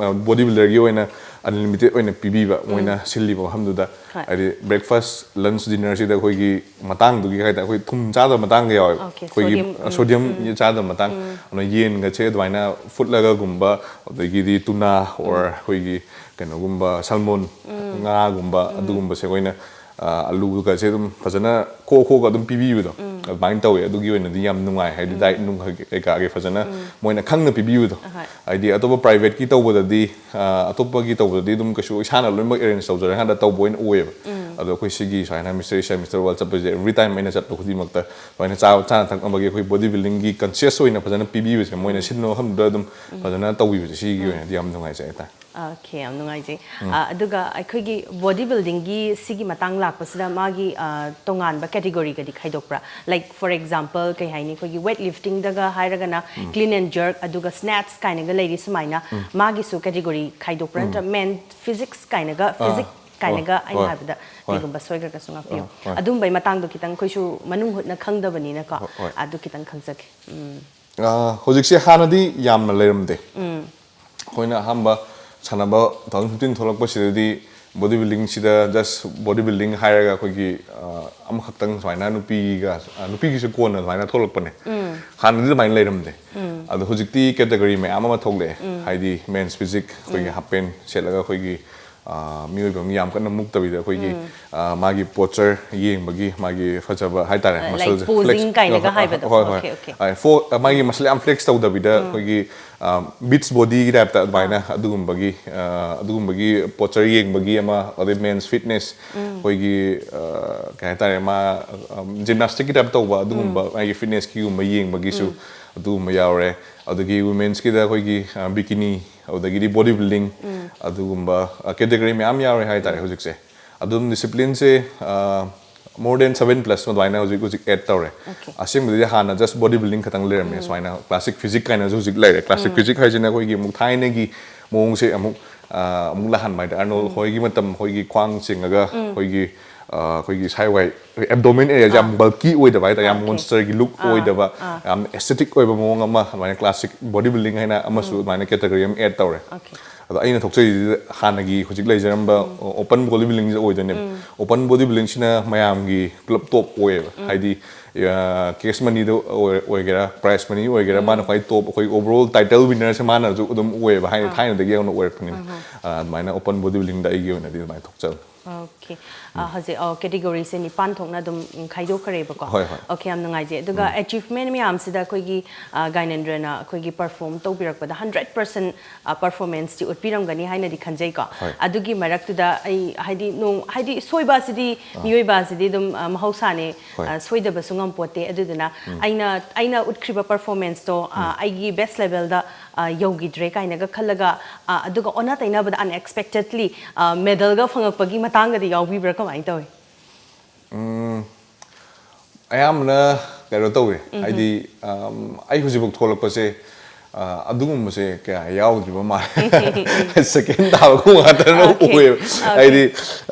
body builder ꯒꯤ ꯑꯣꯏꯅ unlimited ꯑꯣꯏꯅ ꯄꯤꯕꯤꯕ ꯃꯣꯏꯅ ꯁꯤꯜꯂꯤꯕ ꯃꯐꯝꯗꯨꯗ꯫ ꯍꯣꯏ꯫ ꯍꯥꯏꯗꯤ breakfast, lunch, dinner ꯁꯤꯗ ꯑꯩꯈꯣꯏꯒꯤ ꯃꯇꯥꯡꯗꯨꯒꯤ ꯍꯥꯏꯇꯥꯔꯦ, ꯑꯩꯈꯣꯏ ꯊꯨꯝ ꯆꯥꯗꯕ ꯃꯇꯥꯡꯒ ꯌꯥꯎꯋꯦꯕ꯫ Okay, ꯑꯩꯈꯣꯏꯒꯤ sodium, ꯎꯝ, sodium ꯎꯝ꯫ ꯆꯥꯗꯕ ꯃꯇꯥꯡ꯫ ꯑꯗꯨꯅ ꯌꯦꯟꯒꯁꯦ ꯑꯗꯨꯃꯥꯏꯅ ꯐꯨꯠꯂꯒꯒꯨꯝꯕ, ꯑꯗꯒꯤꯗꯤ tuna or ꯑꯩꯈꯣꯏꯒꯤ ꯀꯩꯅꯣꯒꯨꯝꯕ salmon, ꯉꯥꯒꯨꯝꯕ, ꯑꯗꯨꯒꯨꯝꯕꯁꯦ ꯑꯩꯈꯣꯏꯅ ꯑꯂꯨꯒꯁꯦ ꯑꯗꯨꯝ ꯐꯖꯅ ꯈꯣꯛ ꯈꯣꯛꯑꯒ ꯑꯗꯨꯝ ꯄꯤꯕꯤꯕꯗꯣ꯫ ꯑꯗꯨꯃꯥꯏꯅ ꯇꯧꯋꯦ꯫ ꯑꯗꯨꯒꯤ ꯑꯣꯏꯅꯗꯤ ꯌꯥꯝ ꯅꯨꯡꯉꯥꯏ, ꯍꯥꯏꯗꯤ ꯗꯥꯏꯠ ꯅꯨꯡ ꯀꯩꯀꯥꯒꯤ ꯐꯖꯅ ꯃꯣꯏꯅ ꯈꯪꯅ ꯄꯤꯕꯤꯕꯗꯣ꯫ ꯑꯍꯣꯏ꯫ ꯍꯥꯏꯗꯤ ꯑꯇꯣꯞꯄ ꯄ꯭ꯔꯥꯏꯚꯦꯠꯀꯤ ꯇꯧꯕꯗꯗꯤ, ꯑ, ꯑꯇꯣꯞꯄꯒꯤ ꯇꯧꯕꯗꯗꯤ ꯑꯗꯨꯝ ꯀꯩꯁꯨ ꯏꯁꯥꯅ ꯂꯣꯏꯅꯃꯛ ꯑꯦꯔꯦꯟꯖ ꯇꯧꯖꯔꯀꯥꯟꯗ ꯇꯧꯕ ꯑꯣꯏꯅ ꯑꯣꯏꯌꯦꯕ꯫ ꯑꯗꯣ ꯑꯩꯈꯣꯏ ꯁꯤꯒꯤ ꯁꯨꯃꯥꯏꯅ ꯃꯤꯁꯇꯔ ꯏꯁꯥ ꯃꯤꯁꯇꯔ ꯋꯥꯔꯜ ꯆꯠꯄꯁꯦ ꯑꯦꯕ꯭ꯔꯤ ꯇꯥꯏꯝ ꯑꯩꯅ ꯆꯠꯄ ꯈꯨꯗꯤꯡꯃꯛꯇ ꯁꯨꯃꯥꯏꯅ ꯆꯥꯕ ꯆꯥꯅ ꯊꯛꯅꯕꯒꯤ ꯑꯩꯈꯣꯏ ꯕꯣꯗꯤ ꯕꯤꯜꯗꯤꯡꯒꯤ ꯀꯟꯁꯤꯌꯁ ꯑꯣꯏꯅ ꯐꯖꯅ ꯄꯤꯕꯤꯕꯁꯦ ꯃꯣꯏꯅ ꯁꯤꯟꯕ ꯃꯐꯝꯗꯨꯗ ꯑꯗꯨꯝ ꯐꯖꯅ ꯇꯧꯕꯤꯕꯁꯦ ꯁꯤꯒꯤ ꯑꯣꯏꯅꯗꯤ ꯌꯥꯝ ꯅꯨꯡꯉꯥꯏꯖꯩ ꯍꯥꯏꯇꯥꯔꯦ꯫ ꯑꯣꯀꯦ, ꯌꯥꯝ ꯅꯨꯡꯉꯥꯏꯖꯩ꯫ ꯑ, ꯑꯗꯨꯒ ꯑꯩꯈꯣꯏꯒꯤ ꯕꯣꯗꯤ ꯕꯤꯜꯗꯤꯡꯒꯤ ꯁꯤꯒꯤ ꯃꯇꯥꯡ ꯂꯥꯛꯄꯁꯤꯗ ꯃꯥꯒꯤ, ꯑ, ꯇꯣꯉꯥꯟꯕ ꯀꯦꯇꯦꯒꯣꯔꯤꯒꯗꯤ ꯈꯥꯏꯗꯣꯛꯄ꯭ꯔꯥ? ꯂꯥꯏꯛ, ꯐꯣꯔ ꯑꯦꯛꯖꯥꯝꯄꯜ, ꯀꯩ ꯍꯥꯏꯅꯤ, ꯑꯩꯈꯣꯏꯒꯤ ꯋꯦꯠ ꯂꯤꯐꯇꯤꯡꯗꯒ ꯍꯥꯏꯔꯒꯅ ꯀ꯭ꯂꯤꯟ ꯑꯦꯟ ꯖꯔꯛ, ꯑꯗꯨꯒ ꯁ꯭ꯅꯦꯠꯁ ꯀꯥꯏꯅꯒ ꯂꯩꯔꯤ ꯁꯨꯃꯥꯏꯅ ꯃꯥꯒꯤꯁꯨ ꯀꯦꯇꯦꯒꯣꯔꯤ ꯈꯥꯏꯗꯣꯛꯄ꯭ꯔꯥ? ꯅꯠꯇ꯭ꯔ ꯃꯦꯟ ꯐꯤꯖꯤꯛꯁ ꯀꯥꯏꯅꯒ, ꯐꯤꯖꯤꯛ ꯍꯣꯏ, ꯀꯥꯏꯅꯒ ꯑꯩꯅ ꯍꯣꯏ, ꯍꯥꯏꯕꯗ ꯍꯣꯏ꯫ ꯀꯩꯒꯨꯝꯕ ꯁꯣꯏꯈ꯭ꯔꯒꯁꯨ ꯉꯥꯛꯄꯤꯌꯨ꯫ ꯑꯥ, ꯍꯣꯏ꯫ ꯑꯗꯨꯝꯕꯩ ꯃꯇꯥꯡꯗꯣ ꯈꯤꯇꯪ ꯑꯩꯈꯣꯏꯁꯨ ꯃꯅꯨꯡ ꯍꯨꯠꯅ ꯈꯪꯗꯕꯅꯤꯅꯀꯣ, ꯍꯣꯏ, ꯍꯣꯏ꯫ ꯑꯗꯨ ꯈꯤꯇꯪ ꯈꯪꯖꯒꯦ꯫ ꯎꯝ꯫ ꯑ, ꯍꯧꯖꯤꯛꯁꯦ ꯍꯥꯟꯅꯗꯤ ꯌꯥꯝꯅ ꯂꯩꯔꯝꯗꯦ꯫ ꯑꯩꯈꯣꯏꯅ ꯑꯍꯥꯟꯕ ꯁꯥꯟꯅꯕ two thousand fifteen ꯊꯣꯛꯂꯛꯄꯁꯤꯗꯗꯤ ꯕꯣꯗꯤ ꯕꯤꯜꯗꯤꯡꯁꯤꯗ ꯖꯁ ꯕꯣꯗꯤ ꯕꯤꯜꯗꯤꯡ ꯍꯥꯏꯔꯒ ꯑꯩꯈꯣꯏꯒꯤ, ꯑ, ꯑꯃꯈꯛꯇꯪ ꯁꯨꯃꯥꯏꯅ ꯅꯨꯄꯤꯒ, ꯑ, ꯅꯨꯄꯤꯒꯤꯁꯨ ꯀꯣꯟꯅ ꯑꯗꯨꯃꯥꯏꯅ ꯊꯣꯛꯂꯛꯄꯅꯦ꯫ ꯍꯥꯟꯅꯗꯤ ꯑꯗꯨꯃꯥꯏꯅ ꯂꯩꯔꯝꯗꯦ꯫ ꯑꯗꯣ ꯍꯧꯖꯤꯛꯇꯤ ꯀꯦꯇꯒꯣꯔꯤ ꯃꯌꯥꯝ ꯑꯃ ꯊꯣꯛꯂꯛꯑꯦ꯫ ꯍꯥꯏꯗꯤ ꯃꯦꯟꯁ ꯐꯤꯖꯤꯛ, ꯑꯩꯈꯣꯏꯒꯤ ꯍꯥꯞ ꯄꯦꯟ ꯁꯦꯠꯂꯒ ꯑꯩꯈꯣꯏꯒꯤ, ꯑ, ꯃꯤꯑꯣꯏꯕ ꯑꯃ ꯌꯥꯝ ꯀꯟꯅ ꯃꯨꯛꯇꯕꯤꯗ ꯑꯩꯈꯣꯏꯒꯤ, ꯑ, ꯃꯥꯒꯤ ꯄꯣꯆꯔ ꯌꯦꯡꯕꯒꯤ ꯃꯥꯒꯤ ꯐꯖꯕ ꯍꯥꯏꯇꯥꯔꯦ, ꯑ, like ꯃꯁꯜꯁꯦ posing ꯐ꯭ꯂꯦꯛꯁ, ꯀꯥꯏꯅꯒ ꯍꯣꯏ, ꯍꯥꯏꯕꯗꯣ꯫ ꯍꯣꯏ, ꯍꯣꯏ꯫ Okay, okay. ꯑ, ꯐꯣ-, ꯑ, ꯃꯥꯒꯤ ꯃꯁꯜ ꯌꯥꯝ ꯐ꯭ꯂꯦꯛꯁ ꯇꯧꯗꯕꯤꯗ ꯑꯩꯈꯣꯏꯒꯤ, ꯑ, ꯕꯤꯠꯁ ꯕꯣꯗꯤꯒꯤ ꯇꯥꯏꯞꯇ ꯑꯗꯨꯃꯥꯏꯅ ꯑꯗꯨꯒꯨꯝꯕꯒꯤ, ꯑ, ꯑꯗꯨꯒꯨꯝꯕꯒꯤ ꯄꯣꯆꯔ ꯌꯦꯡꯕꯒꯤ ꯑꯃ, ꯑꯗꯩ ꯃꯦꯟꯁ ꯐꯤꯠꯅꯦꯁ ꯑꯩꯈꯣꯏꯒꯤ, ꯑ, ꯀꯩ ꯍꯥꯏꯇꯥꯔꯦ, ꯃꯥ, ꯑ, ꯖꯤꯝꯅꯥꯁꯇꯤꯛꯀꯤ ꯇꯥꯏꯞ ꯇꯧꯕ ꯑꯗꯨꯒꯨꯝꯕ ꯃꯥꯒꯤ ꯐꯤꯠꯅꯦꯁꯀꯤꯒꯨꯝꯕ ꯌꯦꯡꯕꯒꯤꯁꯨ ꯑꯗꯨꯒꯨꯝꯕ ꯌꯥꯎꯔꯦ꯫ ꯑꯗꯒꯤ ꯋꯨꯃꯦꯟꯁꯀꯤꯗ ꯑꯩꯈꯣꯏꯒꯤ, ꯑ, ꯕꯤꯀꯤꯅꯤ, ꯑꯗꯒꯤꯗꯤ ꯕꯣꯗꯤ ꯕꯤꯜꯗꯤꯡ, ꯑꯗꯨꯒꯨꯝꯕ, ꯑ, ꯀꯦꯇꯦꯒꯣꯔꯤ ꯃꯌꯥꯝ ꯌꯥꯎꯔꯦ ꯍꯥꯏꯇꯥꯔꯦ ꯍꯧꯖꯤꯛꯁꯦ꯫ ꯑꯗꯨꯝ ꯗꯤꯁꯤꯄ꯭ꯂꯤꯟꯁꯦ, ꯑ, more than seven plus ꯑꯗꯨꯃꯥꯏꯅ ꯍꯧꯖꯤꯛ, ꯍꯧꯖꯤꯛ ꯑꯦꯗ ꯇꯧꯔꯦ꯫ Okay. ꯑꯁꯦꯡꯕꯗꯤ ꯍꯥꯟꯅ ꯖꯁ ꯕꯣꯗꯤ ꯕꯤꯜꯗꯤꯡ ꯈꯛꯇꯪ ꯂꯩꯔꯝꯃꯦ꯫ ꯁꯨꯃꯥꯏꯅ ꯀ꯭ꯂꯥꯁꯤꯛ ꯐꯤꯖꯤꯛ ꯀꯥꯏꯅꯁꯨ ꯍꯧꯖꯤꯛ ꯂꯩꯔꯦ꯫ ꯀ꯭ꯂꯥꯁꯤꯛ ꯐꯤꯖꯤꯛ ꯍꯥꯏꯁꯤꯅ ꯑꯩꯈꯣꯏꯒꯤ ꯑꯃꯨꯛ ꯊꯥꯏꯅꯒꯤ ꯃꯑꯣꯡꯁꯦ ꯑꯃꯨꯛ, ꯑ, ꯑꯃꯨꯛ ꯂꯥꯛꯍꯟꯕ ꯍꯥꯏꯇꯥꯔꯦ꯫ ꯑꯥꯔꯅꯣꯜ ꯍꯣꯏꯒꯤ ꯃꯇꯝ ꯑꯩꯈꯣꯏꯒꯤ ꯈ꯭ꯋꯥꯡ ꯆꯤꯡꯉꯒ ꯑꯩꯈꯣꯏꯒꯤ, ꯑ, ꯑꯩꯈꯣꯏꯒꯤ ꯁꯥꯏ ꯋꯥꯏ ꯑꯦꯕꯗꯣꯃꯦꯟ ꯑꯦꯔꯤꯌꯥꯁꯦ ꯌꯥꯝ ꯕꯜꯀꯤ ꯑꯣꯏꯗꯕ ꯍꯥꯏꯇꯥꯔꯦ, ꯌꯥꯝ Okay. ꯃꯣꯟꯁꯇꯔꯒꯤ ꯂꯨꯛ ꯑꯣꯏꯗꯕ, ꯌꯥꯝ ꯑꯦꯁꯊꯦꯇꯤꯛ ꯑꯣꯏꯕ ꯃꯑꯣꯡ ꯑꯃ, ꯑꯗꯨꯃꯥꯏꯅ ꯀ꯭ꯂꯥꯁꯤꯛ ꯕꯣꯗꯤ ꯕꯤꯜꯗꯤꯡ ꯍꯥꯏꯅ ꯑꯃꯁꯨ ꯑꯗꯨꯃꯥꯏꯅ ꯀꯦꯇꯒꯣꯔꯤ ꯑꯃ ꯑꯦꯗ ꯇꯧꯔꯦ꯫ Okay. ꯑꯗꯣ ꯑꯩꯅ ꯊꯣꯛꯆꯔꯤꯁꯤꯗ ꯍꯥꯟꯅꯒꯤ ꯍꯧꯖꯤꯛ ꯂꯩꯖꯔꯝꯕ ꯑꯣꯄꯟ ꯕꯣꯗꯤ ꯕꯤꯜꯗꯤꯡꯁꯦ ꯑꯣꯏꯗꯣꯏꯅꯦꯕ꯫ ꯑꯣꯄꯟ ꯕꯣꯗꯤ ꯕꯤꯜꯗꯤꯡꯁꯤꯅ ꯃꯌꯥꯝꯒꯤ ꯄꯨꯂꯞ ꯇꯣꯞ ꯑꯣꯏꯌꯦꯕ꯫ ꯍꯥꯏꯗꯤ, ꯑ, ꯀꯦꯁ ꯃꯅꯤꯗ ꯑꯣꯏ-, ꯑꯣꯏꯒꯦꯔꯥ, ꯄ꯭ꯔꯥꯏꯁ ꯃꯅꯤ ꯑꯣꯏꯒꯦꯔꯥ, ꯃꯥꯅ ꯈ꯭ꯋꯥꯏ ꯇꯣꯞ, ꯑꯩꯈꯣꯏ ꯑꯣꯚꯔꯑꯣꯜ ꯇꯥꯏꯇꯜ ꯋꯤꯟꯅꯔꯁꯦ ꯃꯥꯅꯁꯨ ꯑꯗꯨꯝ ꯑꯣꯏꯌꯦꯕ, ꯍꯥꯏꯅ ꯊꯥꯏꯅꯗꯒꯤ ꯍꯧꯅ ꯑꯣꯏꯔꯛꯄꯅꯤꯅ꯫ ꯑ, ꯑꯗꯨꯃꯥꯏꯅ ꯑꯣꯄꯟ ꯕꯣꯗꯤ ꯕꯤꯜꯗꯤꯡꯗ ꯑꯩꯒꯤ ꯑꯣꯏꯅꯗꯤ ꯑꯗꯨꯃꯥꯏꯅ ꯊꯣꯛꯆꯕꯅꯤ꯫ ꯑꯣꯀꯦ꯫ ꯍꯧꯖꯤꯛ ꯀꯦꯇꯤꯒꯣꯔꯤꯁꯦ ꯅꯤꯄꯥꯟ ꯊꯣꯛꯅ ꯑꯗꯨꯝ ꯎꯝ, ꯈꯥꯏꯗꯣꯛꯈ꯭ꯔꯦꯕꯀꯣ꯫ ꯍꯣꯏ, ꯍꯣꯏ꯫ ꯑꯣꯀꯦ, ꯌꯥꯝ ꯅꯨꯡꯉꯥꯏꯖꯩ꯫ ꯑꯗꯨꯒ ꯑꯦꯆꯤꯚꯃꯦꯟ ꯃꯌꯥꯝꯁꯤꯗ ꯑꯩꯈꯣꯏꯒꯤ ꯑ, ꯒꯥꯏꯅꯦꯟꯗ꯭ꯔꯅ ꯑꯩꯈꯣꯏꯒꯤ ꯄꯔꯐꯣꯔꯝ ꯇꯧꯕꯤꯔꯛꯄꯗ ꯍꯟꯗ꯭ꯔꯦꯠ ꯄꯥꯔꯁꯦꯟ ꯄꯔꯐꯣꯔꯃꯦꯟꯁꯇꯤ ꯎꯠꯄꯤꯔꯝꯒꯅꯤ ꯍꯥꯏꯅꯗꯤ ꯈꯟꯖꯩꯀꯣ꯫ ꯍꯣꯏ꯫ ꯑꯗꯨꯒꯤ ꯃꯔꯛꯇꯨꯗ ꯑꯩ ꯍꯥꯏꯗꯤ ꯅꯣꯡ ꯍꯥꯏꯗꯤ ꯁꯣꯏꯕ ꯑꯁꯤꯗꯤ ꯃꯤꯑꯣꯏꯕ ꯑꯁꯤꯗꯤ ꯑꯗꯨꯝ ꯑ, ꯃꯍꯧꯁꯥꯅꯦ꯫ ꯍꯣꯏ꯫ ꯑ, ꯁꯣꯏꯗꯕꯁꯨ ꯉꯝꯄꯣꯠꯇꯦ꯫ ꯑꯗꯨꯗꯨꯅ ꯑꯩꯅ ꯑꯩꯅ ꯎꯠꯈ꯭ꯔꯤꯕ ꯄꯔꯐꯣꯔꯃꯦꯟꯁꯇꯣ ꯑ, ꯑꯩꯒꯤ ꯕꯦꯁ ꯂꯦꯚꯦꯜꯗ ꯑ, ꯌꯧꯈꯤꯗ꯭ꯔꯦ ꯀꯥꯏꯅꯒ ꯈꯜꯂꯒ ꯑ, ꯑꯗꯨꯒ ꯑꯣꯟꯅ ꯇꯩꯅꯕꯗ ꯑꯟꯑꯦꯛꯁꯄꯦꯛꯇꯦꯠꯂꯤ ꯃꯦꯗꯜꯒ ꯐꯪꯉꯛꯄꯒꯤ ꯃꯇꯥꯡꯒꯗꯤ ꯌꯥꯎꯕꯤꯕ꯭ꯔꯥ? ꯀꯃꯥꯏꯅ ꯇꯧꯏ? ꯎꯝ, ꯑꯌꯥꯝꯕꯅ ꯀꯩꯅꯣ ꯇꯧꯋꯦ꯫ ꯍꯥꯏꯗꯤ ꯑꯝ, ꯑꯩ ꯍꯧꯖꯤꯛꯐꯥꯎ ꯊꯣꯛꯂꯛꯄꯁꯦ ꯑ, ꯑꯗꯨꯒꯨꯝꯕꯁꯦ ꯀꯌꯥ ꯌꯥꯎꯗ꯭ꯔꯤꯕ ꯃꯥꯜꯂꯦ꯫ ꯁꯦꯀꯦꯟ ꯇꯥꯕꯒꯨꯝꯕ ꯉꯥꯛꯇꯅ Okay, ꯑꯣꯏꯌꯦꯕ꯫ okay. ꯍꯥꯏꯗꯤ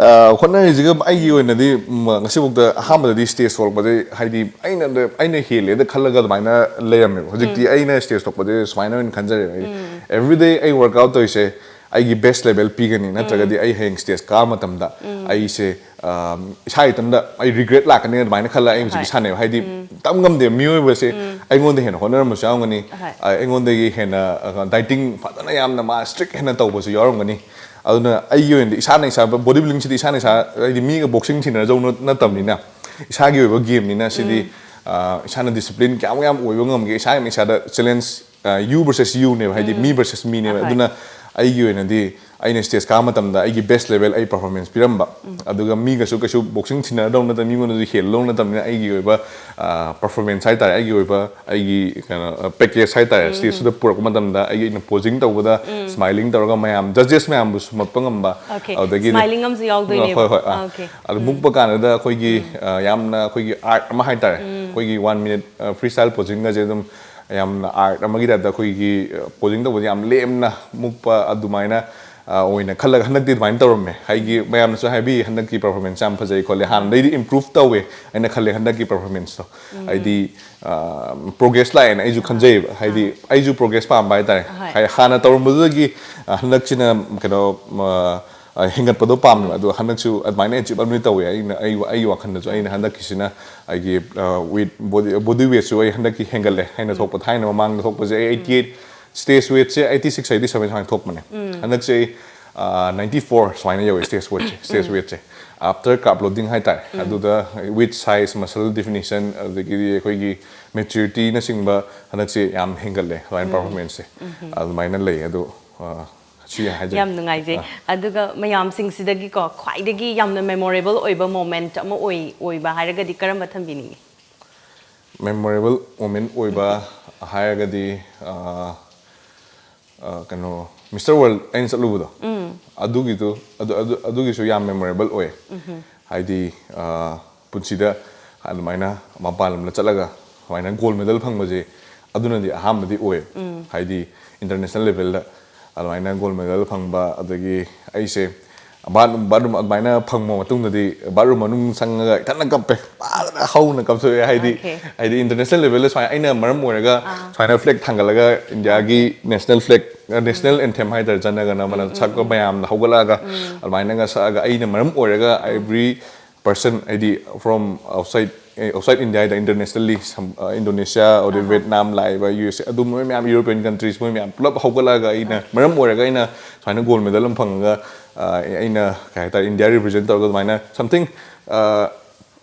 ꯑ, ꯍꯣꯠꯅꯔꯤꯁꯤꯒ ꯑꯩꯒꯤ ꯑꯣꯏꯅꯗꯤ ꯎꯝ, ꯉꯁꯤꯐꯥꯎꯗ ꯑꯍꯥꯟꯕꯗꯗꯤ ꯁ꯭ꯇꯦꯖ ꯊꯣꯛꯂꯛꯄꯁꯦ ꯍꯥꯏꯗꯤ ꯑꯩꯅ ꯑꯩꯅ ꯍꯦꯜꯂꯦꯗ ꯈꯜꯂꯒ ꯑꯗꯨꯃꯥꯏꯅ ꯂꯩꯔꯝꯃꯦꯕ꯫ ꯍꯧꯖꯤꯛꯇꯤ ꯑꯩꯅ ꯁ꯭ꯇꯦꯖ ꯊꯣꯛꯄꯁꯦ ꯁꯨꯃꯥꯏꯅ ꯑꯣꯏꯅ ꯈꯟꯖꯔꯦꯕ꯫ ꯍꯥꯏꯗꯤ ꯑꯦꯕ꯭ꯔꯤꯗꯦ ꯑꯩ ꯋꯥꯔꯛ ꯑꯥꯎꯠ ꯇꯧꯔꯤꯁꯦ ꯑꯩꯒꯤ ꯕꯦꯁ ꯂꯦꯚꯦꯜ ꯄꯤꯒꯅꯤ, ꯅꯠꯇ꯭ꯔꯒꯗꯤ ꯑꯩ ꯍꯌꯦꯡ ꯁ꯭ꯇꯦꯖ ꯀꯥꯕ ꯃꯇꯝꯗ ꯑꯩꯁꯦ ꯑ, ꯏꯁꯥ ꯏꯊꯟꯇ ꯑꯩ ꯔꯤꯒ꯭ꯔꯦꯠ ꯂꯥꯛꯀꯅꯤ ꯑꯗꯨꯃꯥꯏꯅ ꯈꯜꯂꯒ ꯑꯩ ꯍꯧꯖꯤꯛ ꯍꯣꯏ꯫ ꯏꯁꯥꯅꯦꯕ꯫ ꯍꯥꯏꯗꯤ ꯇꯝ ꯉꯝꯗꯦ꯫ ꯃꯤꯑꯣꯏꯕꯁꯦ ꯑꯩꯉꯣꯟꯗ ꯍꯦꯟꯅ ꯍꯣꯠꯅꯔꯝꯕꯁꯨ ꯌꯥꯎꯔꯝꯒꯅꯤ꯫ ꯍꯣꯏ꯫ ꯑ, ꯑꯩꯉꯣꯟꯗꯒꯤ ꯍꯦꯟꯅ ꯗꯥꯏꯇꯤꯡ ꯐꯖꯅ ꯌꯥꯝꯅ ꯃꯥ ꯁ꯭ꯇ꯭ꯔꯤꯛ ꯍꯦꯟꯅ ꯇꯧꯕꯁꯨ ꯌꯥꯎꯔꯝꯒꯅꯤ꯫ ꯑꯗꯨꯅ ꯑꯩꯒꯤ ꯑꯣꯏꯅꯗꯤ ꯏꯁꯥꯅ ꯏꯁꯥ ꯕꯣꯗꯤ ꯕꯤꯜꯗꯤꯡꯁꯤꯗꯤ ꯏꯁꯥꯅ ꯏꯁꯥ ꯍꯥꯏꯗꯤ ꯃꯤꯒ ꯕꯣꯛꯁꯤꯡ ꯊꯤꯅꯖꯧ ꯅꯠꯇꯕꯅꯤꯅ ꯏꯁꯥꯒꯤ ꯑꯣꯏꯕ ꯒꯦꯝꯅꯤꯅ ꯁꯤꯗꯤ ꯑ, ꯏꯁꯥꯅ ꯗꯤꯁꯤꯄ꯭ꯂꯤꯟ ꯀꯌꯥꯃꯨꯛ ꯌꯥꯝ ꯑꯣꯏꯕ ꯉꯝꯒꯦ, ꯏꯁꯥꯅ ꯏꯁꯥꯗ ꯆꯦꯂꯦꯟꯖ ꯌꯨ ꯚꯔꯁꯦꯁ ꯌꯨꯅꯦꯕ꯫ ꯍꯥꯏꯗꯤ ꯃꯤ ꯚꯔꯁꯦꯁ ꯃꯤꯅꯦꯕ꯫ ꯍꯣꯏ꯫ ꯑꯗꯨꯅ ꯑꯩꯒꯤ ꯑꯣꯏꯅꯗꯤ ꯑꯩꯅ ꯁ꯭ꯇꯦꯖ ꯀꯥꯕ ꯃꯇꯝꯗ ꯑꯩꯒꯤ ꯕꯦꯁ ꯂꯦꯚꯦꯜ ꯑꯩ ꯄꯔꯐꯣꯔꯃꯦꯟꯁ ꯄꯤꯔꯝꯕ, ꯑꯗꯨꯒ ꯃꯤꯒꯁꯨ ꯀꯩꯁꯨ ꯕꯣꯛꯁꯤꯡ ꯊꯤꯅꯗꯧ ꯅꯠꯇꯕ, ꯃꯤꯉꯣꯟꯗꯁꯨ ꯍꯦꯜꯂꯗꯧ ꯅꯠꯇꯕꯅꯤꯅ ꯑꯩꯒꯤ ꯑꯣꯏꯕ ꯄꯔꯐꯣꯔꯃꯦꯟꯁ ꯍꯥꯏꯇꯥꯔꯦ, ꯑꯩꯒꯤ ꯑꯣꯏꯕ ꯑꯩꯒꯤ ꯀꯩꯅꯣ ꯄꯦꯀꯦꯖ ꯍꯥꯏꯇꯥꯔꯦ, ꯁ꯭ꯇꯦꯖꯇꯨꯗ ꯄꯨꯔꯛꯄ ꯃꯇꯝꯗ ꯑꯩꯒꯤ ꯑꯩꯅ ꯄꯣꯖꯤꯡ ꯇꯧꯕꯗ ꯁ꯭ꯃꯥꯏꯂꯤꯡ ꯇꯧꯔꯒ ꯃꯌꯥꯝ ꯖꯖꯦꯁ ꯃꯌꯥꯝꯕꯨ ꯁꯨꯝꯍꯠꯄ ꯉꯝꯕ꯫ Okay. ꯑꯗꯨꯗꯒꯤꯗꯤ ꯁ꯭ꯃꯥꯏꯂꯤꯡ ꯑꯃꯁꯨ ꯌꯥꯎꯗꯣꯏꯅꯦꯕ꯫ ꯍꯣꯏ, ꯍꯣꯏ, ꯑꯥ꯫ Okay. ꯑꯗꯨ ꯃꯨꯛꯄ ꯀꯥꯟꯗ ꯑꯩꯈꯣꯏꯒꯤ ꯑ, ꯌꯥꯝꯅ ꯑꯩꯈꯣꯏꯒꯤ ꯑꯥꯔꯠ ꯑꯃ ꯍꯥꯏꯇꯥꯔꯦ, ꯑꯩꯈꯣꯏꯒꯤ ꯋꯥꯟ ꯃꯤꯅꯤꯠ ꯐ꯭ꯔꯤ ꯁ꯭ꯇꯥꯏꯜ ꯄꯣꯖꯤꯡꯒꯁꯦ ꯑꯗꯨꯝ ꯌꯥꯝꯅ ꯑꯥꯔꯠ ꯑꯃꯒꯤ ꯇꯥꯏꯞꯇ ꯑꯩꯈꯣꯏꯒꯤ ꯄꯣꯖꯤꯡ ꯇꯧꯕꯁꯦ ꯌꯥꯝ ꯂꯦꯝꯅ ꯃꯨꯛꯄ ꯑꯗꯨꯃꯥꯏꯅ ꯑ, ꯑꯣꯏꯅ ꯈꯜꯂꯒ ꯍꯟꯗꯛꯇꯤ ꯑꯗꯨꯃꯥꯏꯅ ꯇꯧꯔꯝꯃꯦ꯫ ꯍꯥꯏꯗꯤ ꯃꯌꯥꯝꯅꯁꯨ ꯍꯥꯏꯕꯤ ꯍꯟꯗꯛꯀꯤ ꯄꯔꯐꯣꯔꯃꯦꯟꯁ ꯌꯥꯝ ꯐꯖꯩ ꯈꯣꯠꯂꯦ, ꯍꯥꯟꯅꯗꯩꯗꯤ ꯏꯝꯄ꯭ꯔꯨꯚ ꯇꯧꯋꯦ ꯑꯩꯅ ꯈꯜꯂꯦ ꯍꯟꯗꯛꯀꯤ ꯄꯔꯐꯣꯔꯃꯦꯟꯁꯇꯣ꯫ ꯍꯥꯏꯗꯤ ꯄ꯭ꯔꯣꯒ꯭ꯔꯦꯁ ꯂꯥꯛꯑꯦꯅ ꯑꯩꯁꯨ ꯈꯟꯖꯩꯌꯦꯕ꯫ ꯍꯥꯏꯗꯤ ꯑꯩꯁꯨ ꯄ꯭ꯔꯣꯒ꯭ꯔꯦꯁ ꯄꯥꯝꯕ ꯍꯥꯏꯇꯥꯔꯦ꯫ ꯍꯣꯏ꯫ ꯍꯥꯏ- ꯍꯥꯟꯅ ꯇꯧꯔꯝꯕꯗꯨꯗꯒꯤ ꯑ, ꯍꯟꯗꯛꯁꯤꯅ ꯀꯩꯅꯣ ꯑ, ꯑ, ꯍꯦꯟꯒꯠꯄꯗꯣ ꯄꯥꯝꯃꯦꯕ꯫ ꯑꯗꯣ ꯍꯟꯗꯛꯁꯨ ꯑꯗꯨꯃꯥꯏꯅ ꯑꯦꯆꯤꯞ ꯑꯃꯗꯤ ꯇꯧꯋꯦ꯫ ꯑꯩꯅ ꯑꯩ ꯑꯩꯒꯤ ꯋꯥꯈꯜꯗꯁꯨ ꯑꯩꯅ ꯍꯟꯗꯛꯀꯤꯁꯤꯅ ꯑꯩꯒꯤ ꯋꯦꯠ ꯕꯣꯗꯤ ꯕꯣꯗꯤ ꯋꯦꯠꯁꯨ ꯑꯩ ꯍꯟꯗꯛꯀꯤ ꯍꯦꯟꯒꯠꯂꯦ꯫ ꯑꯩꯅ ꯊꯣꯛꯄ ꯊꯥꯏꯅ ꯃꯃꯥꯡꯗ ꯊꯣꯛꯄꯁꯦ ꯑꯩ ꯑꯩꯠꯇꯤ ꯑꯩꯠ, ꯁ꯭ꯇꯦꯖ ꯋꯦꯠꯁꯦ ꯑꯩꯠꯇꯤ ꯁꯤꯛꯁ ꯑꯩꯠꯇꯤ ꯁꯕꯦꯟ ꯁꯨꯃꯥꯏꯅ ꯊꯣꯛꯄꯅꯦ꯫ ꯍꯟꯗꯛꯁꯦ ꯑꯩ ꯅꯥꯏꯟꯇꯤ ꯐꯣꯔ ꯁꯨꯃꯥꯏꯅ ꯌꯧꯋꯦ ꯁ꯭ꯇꯦꯖ ꯋꯦꯠꯁꯦ ꯁ꯭ꯇꯦꯖ ꯋꯦꯠꯁꯦ ꯑꯥꯐꯇꯔ ꯀꯥꯞ ꯂꯣꯗꯤꯡ ꯍꯥꯏꯇꯥꯔꯦ꯫ ꯑꯗꯨꯗ ꯋꯦꯠ ꯁꯥꯏꯖ, ꯃꯁꯜ ꯗꯤꯐꯤꯅꯤꯁꯟ, ꯑꯗꯨꯗꯒꯤꯗꯤ ꯑꯩꯈꯣꯏꯒꯤ ꯃꯦꯆ꯭ꯌꯨꯔꯤꯇꯤꯅꯆꯤꯡꯕ ꯍꯟꯗꯛꯁꯦ ꯌꯥꯝ ꯍꯦꯟꯒꯠꯂꯦ ꯑꯗꯨꯃꯥꯏꯅ ꯄꯔꯐꯣꯔꯃꯦꯟꯁꯁꯦ꯫ ꯑꯗꯨꯃꯥꯏꯅ ꯂꯩ ꯑꯗꯣ꯫ ꯑ, ꯁꯤ ꯍꯥꯏꯖꯒꯦ꯫ ꯌꯥꯝ ꯅꯨꯡꯉꯥꯏꯖꯩ꯫ ꯑꯗꯨꯒ ꯃꯌꯥꯝꯁꯤꯡꯁꯤꯗꯒꯤꯀꯣ ꯈ꯭ꯋꯥꯏꯗꯒꯤ ꯌꯥꯝꯅ ꯃꯦꯃꯣꯔꯦꯕꯜ ꯑꯣꯏꯕ ꯃꯣꯃꯦꯟꯠ ꯑꯃ ꯑꯣꯏ ꯑꯣꯏꯕ ꯍꯥꯏꯔꯒꯗꯤ ꯀꯔꯝꯕ ꯊꯝꯕꯤꯅꯤꯡꯉꯤ? ꯃꯦꯃꯣꯔꯦꯕꯜ ꯃꯣꯃꯦꯟꯠ ꯑꯣꯏꯕ ꯍꯥꯏꯔꯒꯗꯤ ꯑ, ꯑ, ꯀꯩꯅꯣ, ꯃꯤꯁꯇꯔ ꯋꯥꯔꯜꯗ ꯑꯩꯅ ꯆꯠꯂꯨꯕꯗꯣ ꯑꯗꯨꯒꯤꯗꯨ ꯑꯗꯨ ꯑꯗꯨ ꯑꯗꯨꯒꯤꯁꯨ ꯌꯥꯝ ꯃꯦꯃꯣꯔꯦꯕꯜ ꯑꯣꯏ꯫ ꯍꯥꯏꯗꯤ ꯑ, ꯄꯨꯟꯁꯤꯗ ꯑꯗꯨꯃꯥꯏꯅ ꯃꯄꯥꯟ ꯂꯝꯗ ꯆꯠꯂꯒ ꯁꯨꯃꯥꯏꯅ ꯒꯣꯜ ꯃꯦꯗꯜ ꯐꯪꯕꯁꯦ ꯑꯗꯨꯅꯗꯤ ꯑꯍꯥꯟꯕꯗꯤ ꯑꯣꯏ꯫ ꯍꯥꯏꯗꯤ ꯏꯟꯇꯔꯅꯦꯁꯅꯦꯜ ꯂꯦꯕꯦꯜꯗ ꯑꯗꯨꯃꯥꯏꯅ ꯒꯣꯜ ꯃꯦꯗꯜ ꯐꯪꯕ, ꯑꯗꯒꯤ ꯑꯩꯁꯦ ꯕꯥꯠꯔꯨꯝ ꯕꯥꯠꯔꯨꯝ ꯑꯗꯨꯃꯥꯏꯅ ꯐꯪꯕ ꯃꯇꯨꯡꯗꯗꯤ ꯕꯥꯠꯔꯨꯝ ꯃꯅꯨꯡ ꯆꯪꯉꯒ ꯏꯊꯟꯗ ꯀꯞꯄꯦ꯫ ꯐꯖꯅ ꯍꯧꯅ ꯀꯞꯊꯣꯛꯑꯦ꯫ ꯍꯥꯏꯗꯤ Okay. ꯍꯥꯏꯗꯤ ꯏꯟꯇꯔꯅꯦꯁꯅꯦꯜ ꯂꯦꯕꯦꯜꯗ ꯁꯨꯃꯥꯏꯅ ꯑꯩꯅ ꯃꯔꯝ ꯑꯣꯏꯔꯒ ꯁꯨꯃꯥꯏꯅ ꯐ꯭ꯂꯦꯛ ꯊꯥꯡꯒꯠꯂꯒ ꯏꯟꯗꯤꯌꯥꯒꯤ ꯅꯦꯁꯅꯦꯜ ꯐ꯭ꯂꯦꯛ, ꯅꯦꯁꯅꯦꯜ ꯑꯦꯟꯊꯦꯝ ꯍꯥꯏꯇꯥꯔꯦ, ꯖꯅ ꯒꯅ ꯃꯅ ꯁꯛꯄ ꯃꯌꯥꯝꯅ ꯍꯧꯒꯠꯂꯛꯑꯒ ꯑꯗꯨꯃꯥꯏꯅꯒ ꯁꯛꯑꯒ ꯑꯩꯅ ꯃꯔꯝ ꯑꯣꯏꯔꯒ every person, ꯍꯥꯏꯗꯤ from outside outside India the, internationally, Indonesia ꯑꯗꯩ ꯚꯦꯠꯅꯥꯝ ꯂꯥꯛꯏꯕ, ꯌꯨ ꯑꯦꯁ ꯑꯦ, ꯑꯗꯨꯝ ꯃꯣꯏ ꯃꯌꯥꯝ, ꯌꯨꯔꯣꯄꯤꯌꯟ ꯀꯟꯇ꯭ꯔꯤꯁ ꯃꯣꯏ ꯃꯌꯥꯝ ꯄꯨꯂꯞ ꯍꯧꯒꯠꯂꯛꯑꯒ ꯑꯩꯅ ꯃꯔꯝ ꯑꯣꯏꯔꯒ ꯑꯩꯅ ꯁꯨꯃꯥꯏꯅ ꯒꯣꯜ ꯃꯦꯗꯜ ꯑꯃ ꯐꯪꯉꯒ ꯑ, ꯑꯩꯅ ꯀꯩ ꯍꯥꯏꯇꯥꯔꯦ, ꯏꯟꯗꯤꯌꯥ ꯔꯤꯄ꯭ꯔꯖꯦꯟ ꯇꯧꯔꯒ ꯑꯗꯨꯃꯥꯏꯅ something, ꯑ,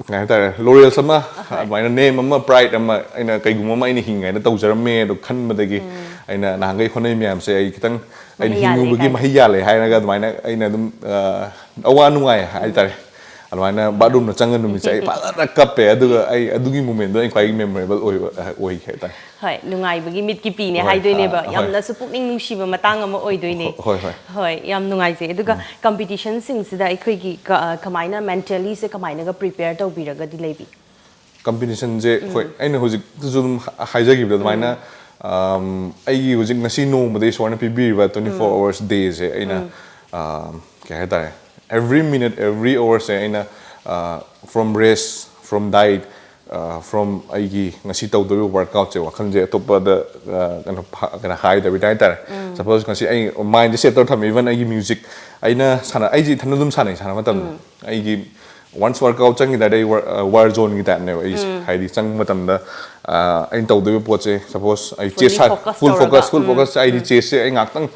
ꯀꯩ ꯍꯥꯏꯇꯥꯔꯦ, ꯂꯣꯔꯦꯜꯁ ꯑꯃ, ꯑꯗꯨꯃꯥꯏꯅ ꯅꯦꯝ ꯑꯃ, ꯄ꯭ꯔꯥꯏꯗ ꯑꯃ, ꯑꯩꯅ ꯀꯩꯒꯨꯝꯕ ꯑꯃ ꯑꯩꯅ ꯍꯤꯡꯉꯤꯉꯩꯗ ꯇꯧꯖꯔꯝꯃꯦ ꯑꯗꯣ ꯈꯟꯕꯗꯒꯤ ꯑꯩꯅ ꯅꯍꯥꯟꯈꯩ ꯍꯣꯠꯅꯔꯤ ꯃꯌꯥꯝꯁꯦ ꯑꯩ ꯈꯤꯇꯪ ꯑꯩꯅ ꯃꯍꯩ ꯌꯥꯜꯂꯦ ꯍꯤꯡꯉꯨꯕꯒꯤ ꯀꯥꯏꯅ꯫ ꯃꯍꯩ ꯌꯥꯜꯂꯦ ꯍꯥꯏꯔꯒ ꯑꯗꯨꯃꯥꯏꯅ ꯑꯩꯅ ꯑꯗꯨꯝ, ꯑ, ꯑꯋꯥ ꯅꯨꯡꯉꯥꯏ ꯍꯥꯏꯇꯥꯔꯦ꯫ ꯑꯗꯨꯃꯥꯏꯅ ꯕꯥꯠꯔꯨꯝꯗ ꯆꯪꯉ ꯅꯨꯃꯤꯠꯁꯦ ꯑꯩ ꯐꯖꯅ ꯀꯞꯄꯦ꯫ ꯑꯗꯨꯒ ꯑꯩ ꯑꯗꯨꯒꯤ ꯃꯣꯃꯦꯟꯗꯣ ꯑꯩ ꯈ꯭ꯋꯥꯏꯗꯒꯤ ꯃꯦꯃꯣꯔꯦꯕꯜ ꯑꯣꯏꯕ ꯑꯣꯏꯈꯤ ꯍꯥꯏꯇꯥꯔꯦ꯫ ꯍꯣꯏ, ꯅꯨꯡꯉꯥꯏꯕꯒꯤ ꯃꯤꯠꯀꯤ ꯄꯤꯅꯦ ꯍꯣꯏ, ꯍꯥꯏꯗꯣꯏꯅꯦꯕ꯫ ꯑ, ꯍꯣꯏ꯫ ꯌꯥꯝꯅꯁꯨ ꯄꯨꯛꯅꯤꯡ ꯅꯨꯡꯁꯤꯕ ꯃꯇꯥꯡ ꯑꯃ ꯑꯣꯏꯗꯣꯏꯅꯦ꯫ ꯍꯣꯏ, ꯍꯣꯏ꯫ ꯍꯣꯏ, ꯌꯥꯝ ꯅꯨꯡꯉꯥꯏꯖꯩ꯫ ꯑꯗꯨꯒ ꯀꯝꯄꯤꯇꯤꯁꯟꯁꯤꯡꯁꯤꯗ ꯑꯩꯈꯣꯏꯒꯤ ꯀ-, ꯑ, ꯀꯃꯥꯏꯅ ꯃꯦꯟꯇꯦꯂꯤꯁꯦ ꯀꯃꯥꯏꯅꯒ ꯄ꯭ꯔꯤꯄꯦꯌꯔ ꯇꯧꯕꯤꯔꯒꯗꯤ ꯂꯩꯕꯤ? ꯀꯝꯄꯤꯇꯤꯁꯟꯁꯦ, ꯍꯣꯏ, ꯑꯩꯅ ꯍꯧꯖꯤꯛꯇꯁꯨ ꯑꯗꯨꯝ ꯍꯥ-, ꯍꯥꯏꯖꯈꯤꯕꯗꯣ ꯑꯗꯨꯃꯥꯏꯅ, ꯑꯝ, ꯑꯩꯒꯤ ꯍꯧꯖꯤꯛ ꯉꯁꯤ ꯅꯣꯡꯃꯗ ꯏꯁꯣꯔꯅ ꯄꯤꯕꯤꯔꯤꯕ twenty four hours day ꯁꯦ ꯑꯩꯅ, ꯑꯝ, ꯀꯩ ꯍꯥꯏꯇꯥꯔꯦ, every minute, every hour ꯁꯦ ꯑꯩꯅ, ꯑ, from rest, from diet, ꯑ, from ꯑꯩꯒꯤ ꯉꯁꯤ ꯇꯧꯗꯣꯔꯤꯕ ꯋꯥꯔꯛꯑꯥꯎꯠꯁꯦ ꯋꯥꯈꯜꯁꯦ ꯑꯇꯣꯞꯄꯗ, ꯑ, ꯀꯩꯅꯣ ꯐ-, ꯀꯩꯅꯣ ꯍꯥꯏꯗꯕꯤꯗ ꯍꯥꯏꯇꯥꯔꯦ꯫ Suppose ꯉꯁꯤ ꯑꯩ ꯃꯥꯏꯟꯁꯦ ꯁꯦꯠ ꯇꯧꯔ ꯊꯝꯃꯦ, even ꯑꯩꯒꯤ ꯃ꯭ꯌꯨꯖꯤꯛ ꯑꯩꯅ ꯁꯥꯟꯅ-, ꯑꯩꯁꯦ ꯏꯊꯟꯗ ꯑꯗꯨꯝ ꯁꯥꯟꯅꯩ ꯁꯥꯟꯅꯕ ꯃꯇꯝꯗ꯫ ꯑꯩꯒꯤ once workout ꯆꯪꯈꯤ ꯇꯥꯔꯗꯤ ꯑꯩ ꯋꯥꯔ ꯖꯣꯟꯒꯤ ꯇꯥꯏꯞꯅꯦꯕ ꯑꯩꯁꯦ꯫ ꯍꯥꯏꯗꯤ ꯆꯪꯕ ꯃꯇꯝꯗ, ꯑ, ꯑꯩꯅ ꯇꯧꯗꯣꯏꯕ ꯄꯣꯠꯁꯦ, suppose ꯑꯩ Fully ꯆꯦꯁ ꯁꯥ-, focus full ꯇꯧꯔꯒ꯫ focus, full focus ꯁꯦ ꯑꯩꯗꯤ ꯆꯦꯁꯁꯦ ꯑꯩ ꯉꯥꯛꯇꯪ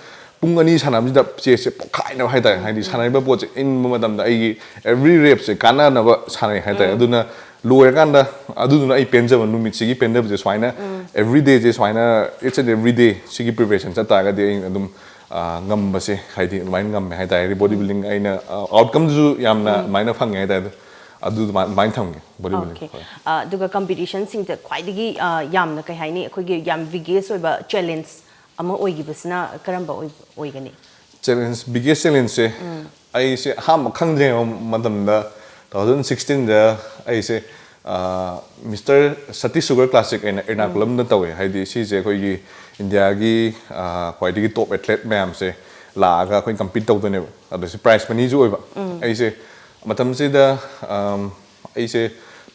ꯄꯨꯡ ꯑꯅꯤ ꯁꯥꯟꯅꯕꯁꯤꯗ ꯆꯦꯁꯁꯦ ꯄꯣꯛꯈꯥꯏꯅꯕ ꯍꯥꯏꯇꯥꯔꯦ꯫ ꯍꯥꯏꯗꯤ ꯁꯥꯟꯅꯔꯤꯕ ꯄꯣꯠꯁꯦ ꯏꯟꯕ ꯃꯇꯝꯗ ꯑꯩꯒꯤ every repꯁꯦ ꯀꯥꯟꯅꯅꯕ ꯁꯥꯟꯅꯩ ꯍꯥꯏꯇꯥꯔꯦ꯫ ꯑꯗꯨꯅ ꯂꯣꯏꯔꯀꯥꯟꯗ ꯑꯗꯨꯗꯨꯅ ꯑꯩ ꯄꯦꯟꯖꯕ, ꯅꯨꯃꯤꯠꯁꯤꯒꯤ ꯄꯦꯟꯖꯕꯁꯦ ꯁꯨꯃꯥꯏꯅ every dayꯁꯦ ꯁꯨꯃꯥꯏꯅ each and every day ꯁꯤꯒꯤ preparation ꯆꯠ ꯇꯥꯔꯒꯗꯤ ꯑꯩ ꯑꯗꯨꯝ, ꯑ, ꯉꯝꯕꯁꯦ ꯍꯥꯏꯗꯤ ꯑꯗꯨꯃꯥꯏꯅ ꯉꯝꯃꯦ ꯍꯥꯏꯇꯥꯔꯦ꯫ ꯍꯥꯏꯗꯤ body building ꯑꯩꯅ, ꯑ, outcomeꯗꯨꯁꯨ ꯌꯥꯝꯅ ꯑꯗꯨꯃꯥꯏꯅ ꯐꯪꯉꯦ ꯍꯥꯏꯇꯥꯔꯦ꯫ ꯑꯗꯨ ꯑꯗꯨꯃꯥꯏꯅ, ꯑꯗꯨꯃꯥꯏꯅ ꯊꯝꯒꯦ body building꯫ Okay꯫ ꯍꯣꯏ꯫ ꯑ, ꯑꯗꯨꯒ competitionꯁꯤꯡꯗ ꯈ꯭ꯋꯥꯏꯗꯒꯤ, ꯑ, ꯌꯥꯝꯅ ꯀꯩ ꯍꯥꯏꯅꯤ, ꯑꯩꯈꯣꯏꯒꯤ ꯌꯥꯝ vigorous ꯑꯣꯏꯕ challenge ꯑꯃ ꯑꯣꯏꯈꯤꯕꯁꯤꯅ ꯀꯔꯝꯕ ꯑꯣꯏ-, ꯑꯣꯏꯒꯅꯤ? Challenge, biggest challengeꯁꯦ ꯑꯩꯁꯦ ꯑꯍꯥꯟꯕ ꯈꯪꯗ꯭ꯔꯤꯉꯩ ꯃꯇꯝꯗ two thousand sixteenꯗ ꯑꯩꯁꯦ, ꯑ, Mister Satish Sugar Classic ꯍꯥꯏꯅ ꯑꯦꯔꯅꯥꯀꯨꯂꯝꯗ ꯇꯧꯋꯦ꯫ ꯍꯥꯏꯗꯤ ꯁꯤꯁꯦ ꯑꯩꯈꯣꯏꯒꯤ ꯏꯟꯗꯤꯌꯥꯒꯤ, ꯑ, ꯈ꯭ꯋꯥꯏꯗꯒꯤ top athlete ꯃꯌꯥꯝꯁꯦ ꯂꯥꯛꯑꯒ ꯑꯩꯈꯣꯏ compete ꯇꯧꯗꯣꯏꯅꯦꯕ꯫ ꯑꯗꯨ ꯁꯤ prize moneyꯁꯨ ꯑꯣꯏꯕ꯫ ꯑꯩꯁꯦ ꯃꯇꯝꯁꯤꯗ, ꯑꯝ, ꯑꯩꯁꯦ,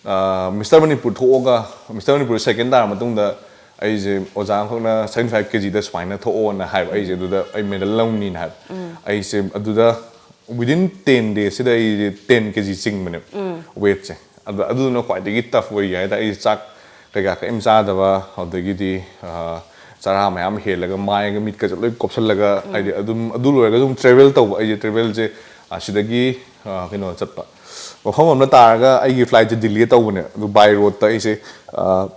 ꯑ, Mister Manipur ꯊꯣꯛꯑꯒ, Mister Manipur second ꯇꯥꯔ ꯃꯇꯨꯡꯗ ꯑꯩꯁꯦ ꯑꯣꯖꯥ ꯑꯃꯈꯛꯅ seventy five kgꯗ ꯁꯨꯃꯥꯏꯅ ꯊꯣꯛꯑꯣꯅ ꯍꯥꯏꯕ꯫ ꯑꯩꯁꯦ ꯑꯗꯨꯗ ꯑꯩ medal ꯂꯧꯅꯤꯅ ꯍꯥꯏꯕ꯫ ꯑꯩꯁꯦ ꯑꯗꯨꯗ within ten daysꯁꯤꯗ ꯑꯩꯁꯦ ten kg ꯆꯤꯡꯕꯅꯦꯕ weightꯁꯦ꯫ ꯑꯗꯣ ꯑꯗꯨꯗꯨꯅ ꯈ꯭ꯋꯥꯏꯗꯒꯤ tough ꯑꯣꯏꯈꯤ ꯍꯥꯏ ꯇꯥꯔꯦ꯫ ꯑꯩꯁꯦ ꯆꯥꯛ ꯀꯩꯀꯥ ꯀꯔꯤꯝ ꯆꯥꯗꯕ, ꯑꯗꯨꯗꯒꯤꯗꯤ, ꯑ, ꯆꯔꯥ ꯃꯌꯥꯝ ꯍꯦꯜꯂꯒ ꯃꯥꯏꯒ ꯃꯤꯠꯀꯁꯦ ꯂꯣꯏ ꯀꯣꯞꯁꯜꯂꯒ, ꯍꯥꯏꯗꯤ ꯑꯗꯨꯝ ꯑꯗꯨ ꯂꯣꯏꯔꯒ ꯑꯗꯨꯝ travel ꯇꯧꯕ꯫ ꯑꯩꯁꯦ travelꯁꯦ, ꯑ, ꯁꯤꯗꯒꯤ, ꯑ, ꯀꯩꯅꯣ ꯆꯠꯄ, ꯃꯐꯝ ꯑꯃꯗ ꯇꯥꯔꯒ ꯑꯩꯒꯤ flightꯁꯦ Delhiꯗ ꯇꯧꯕꯅꯦ꯫ ꯑꯗꯨ by roadꯇ ꯑꯩꯁꯦ, ꯑ,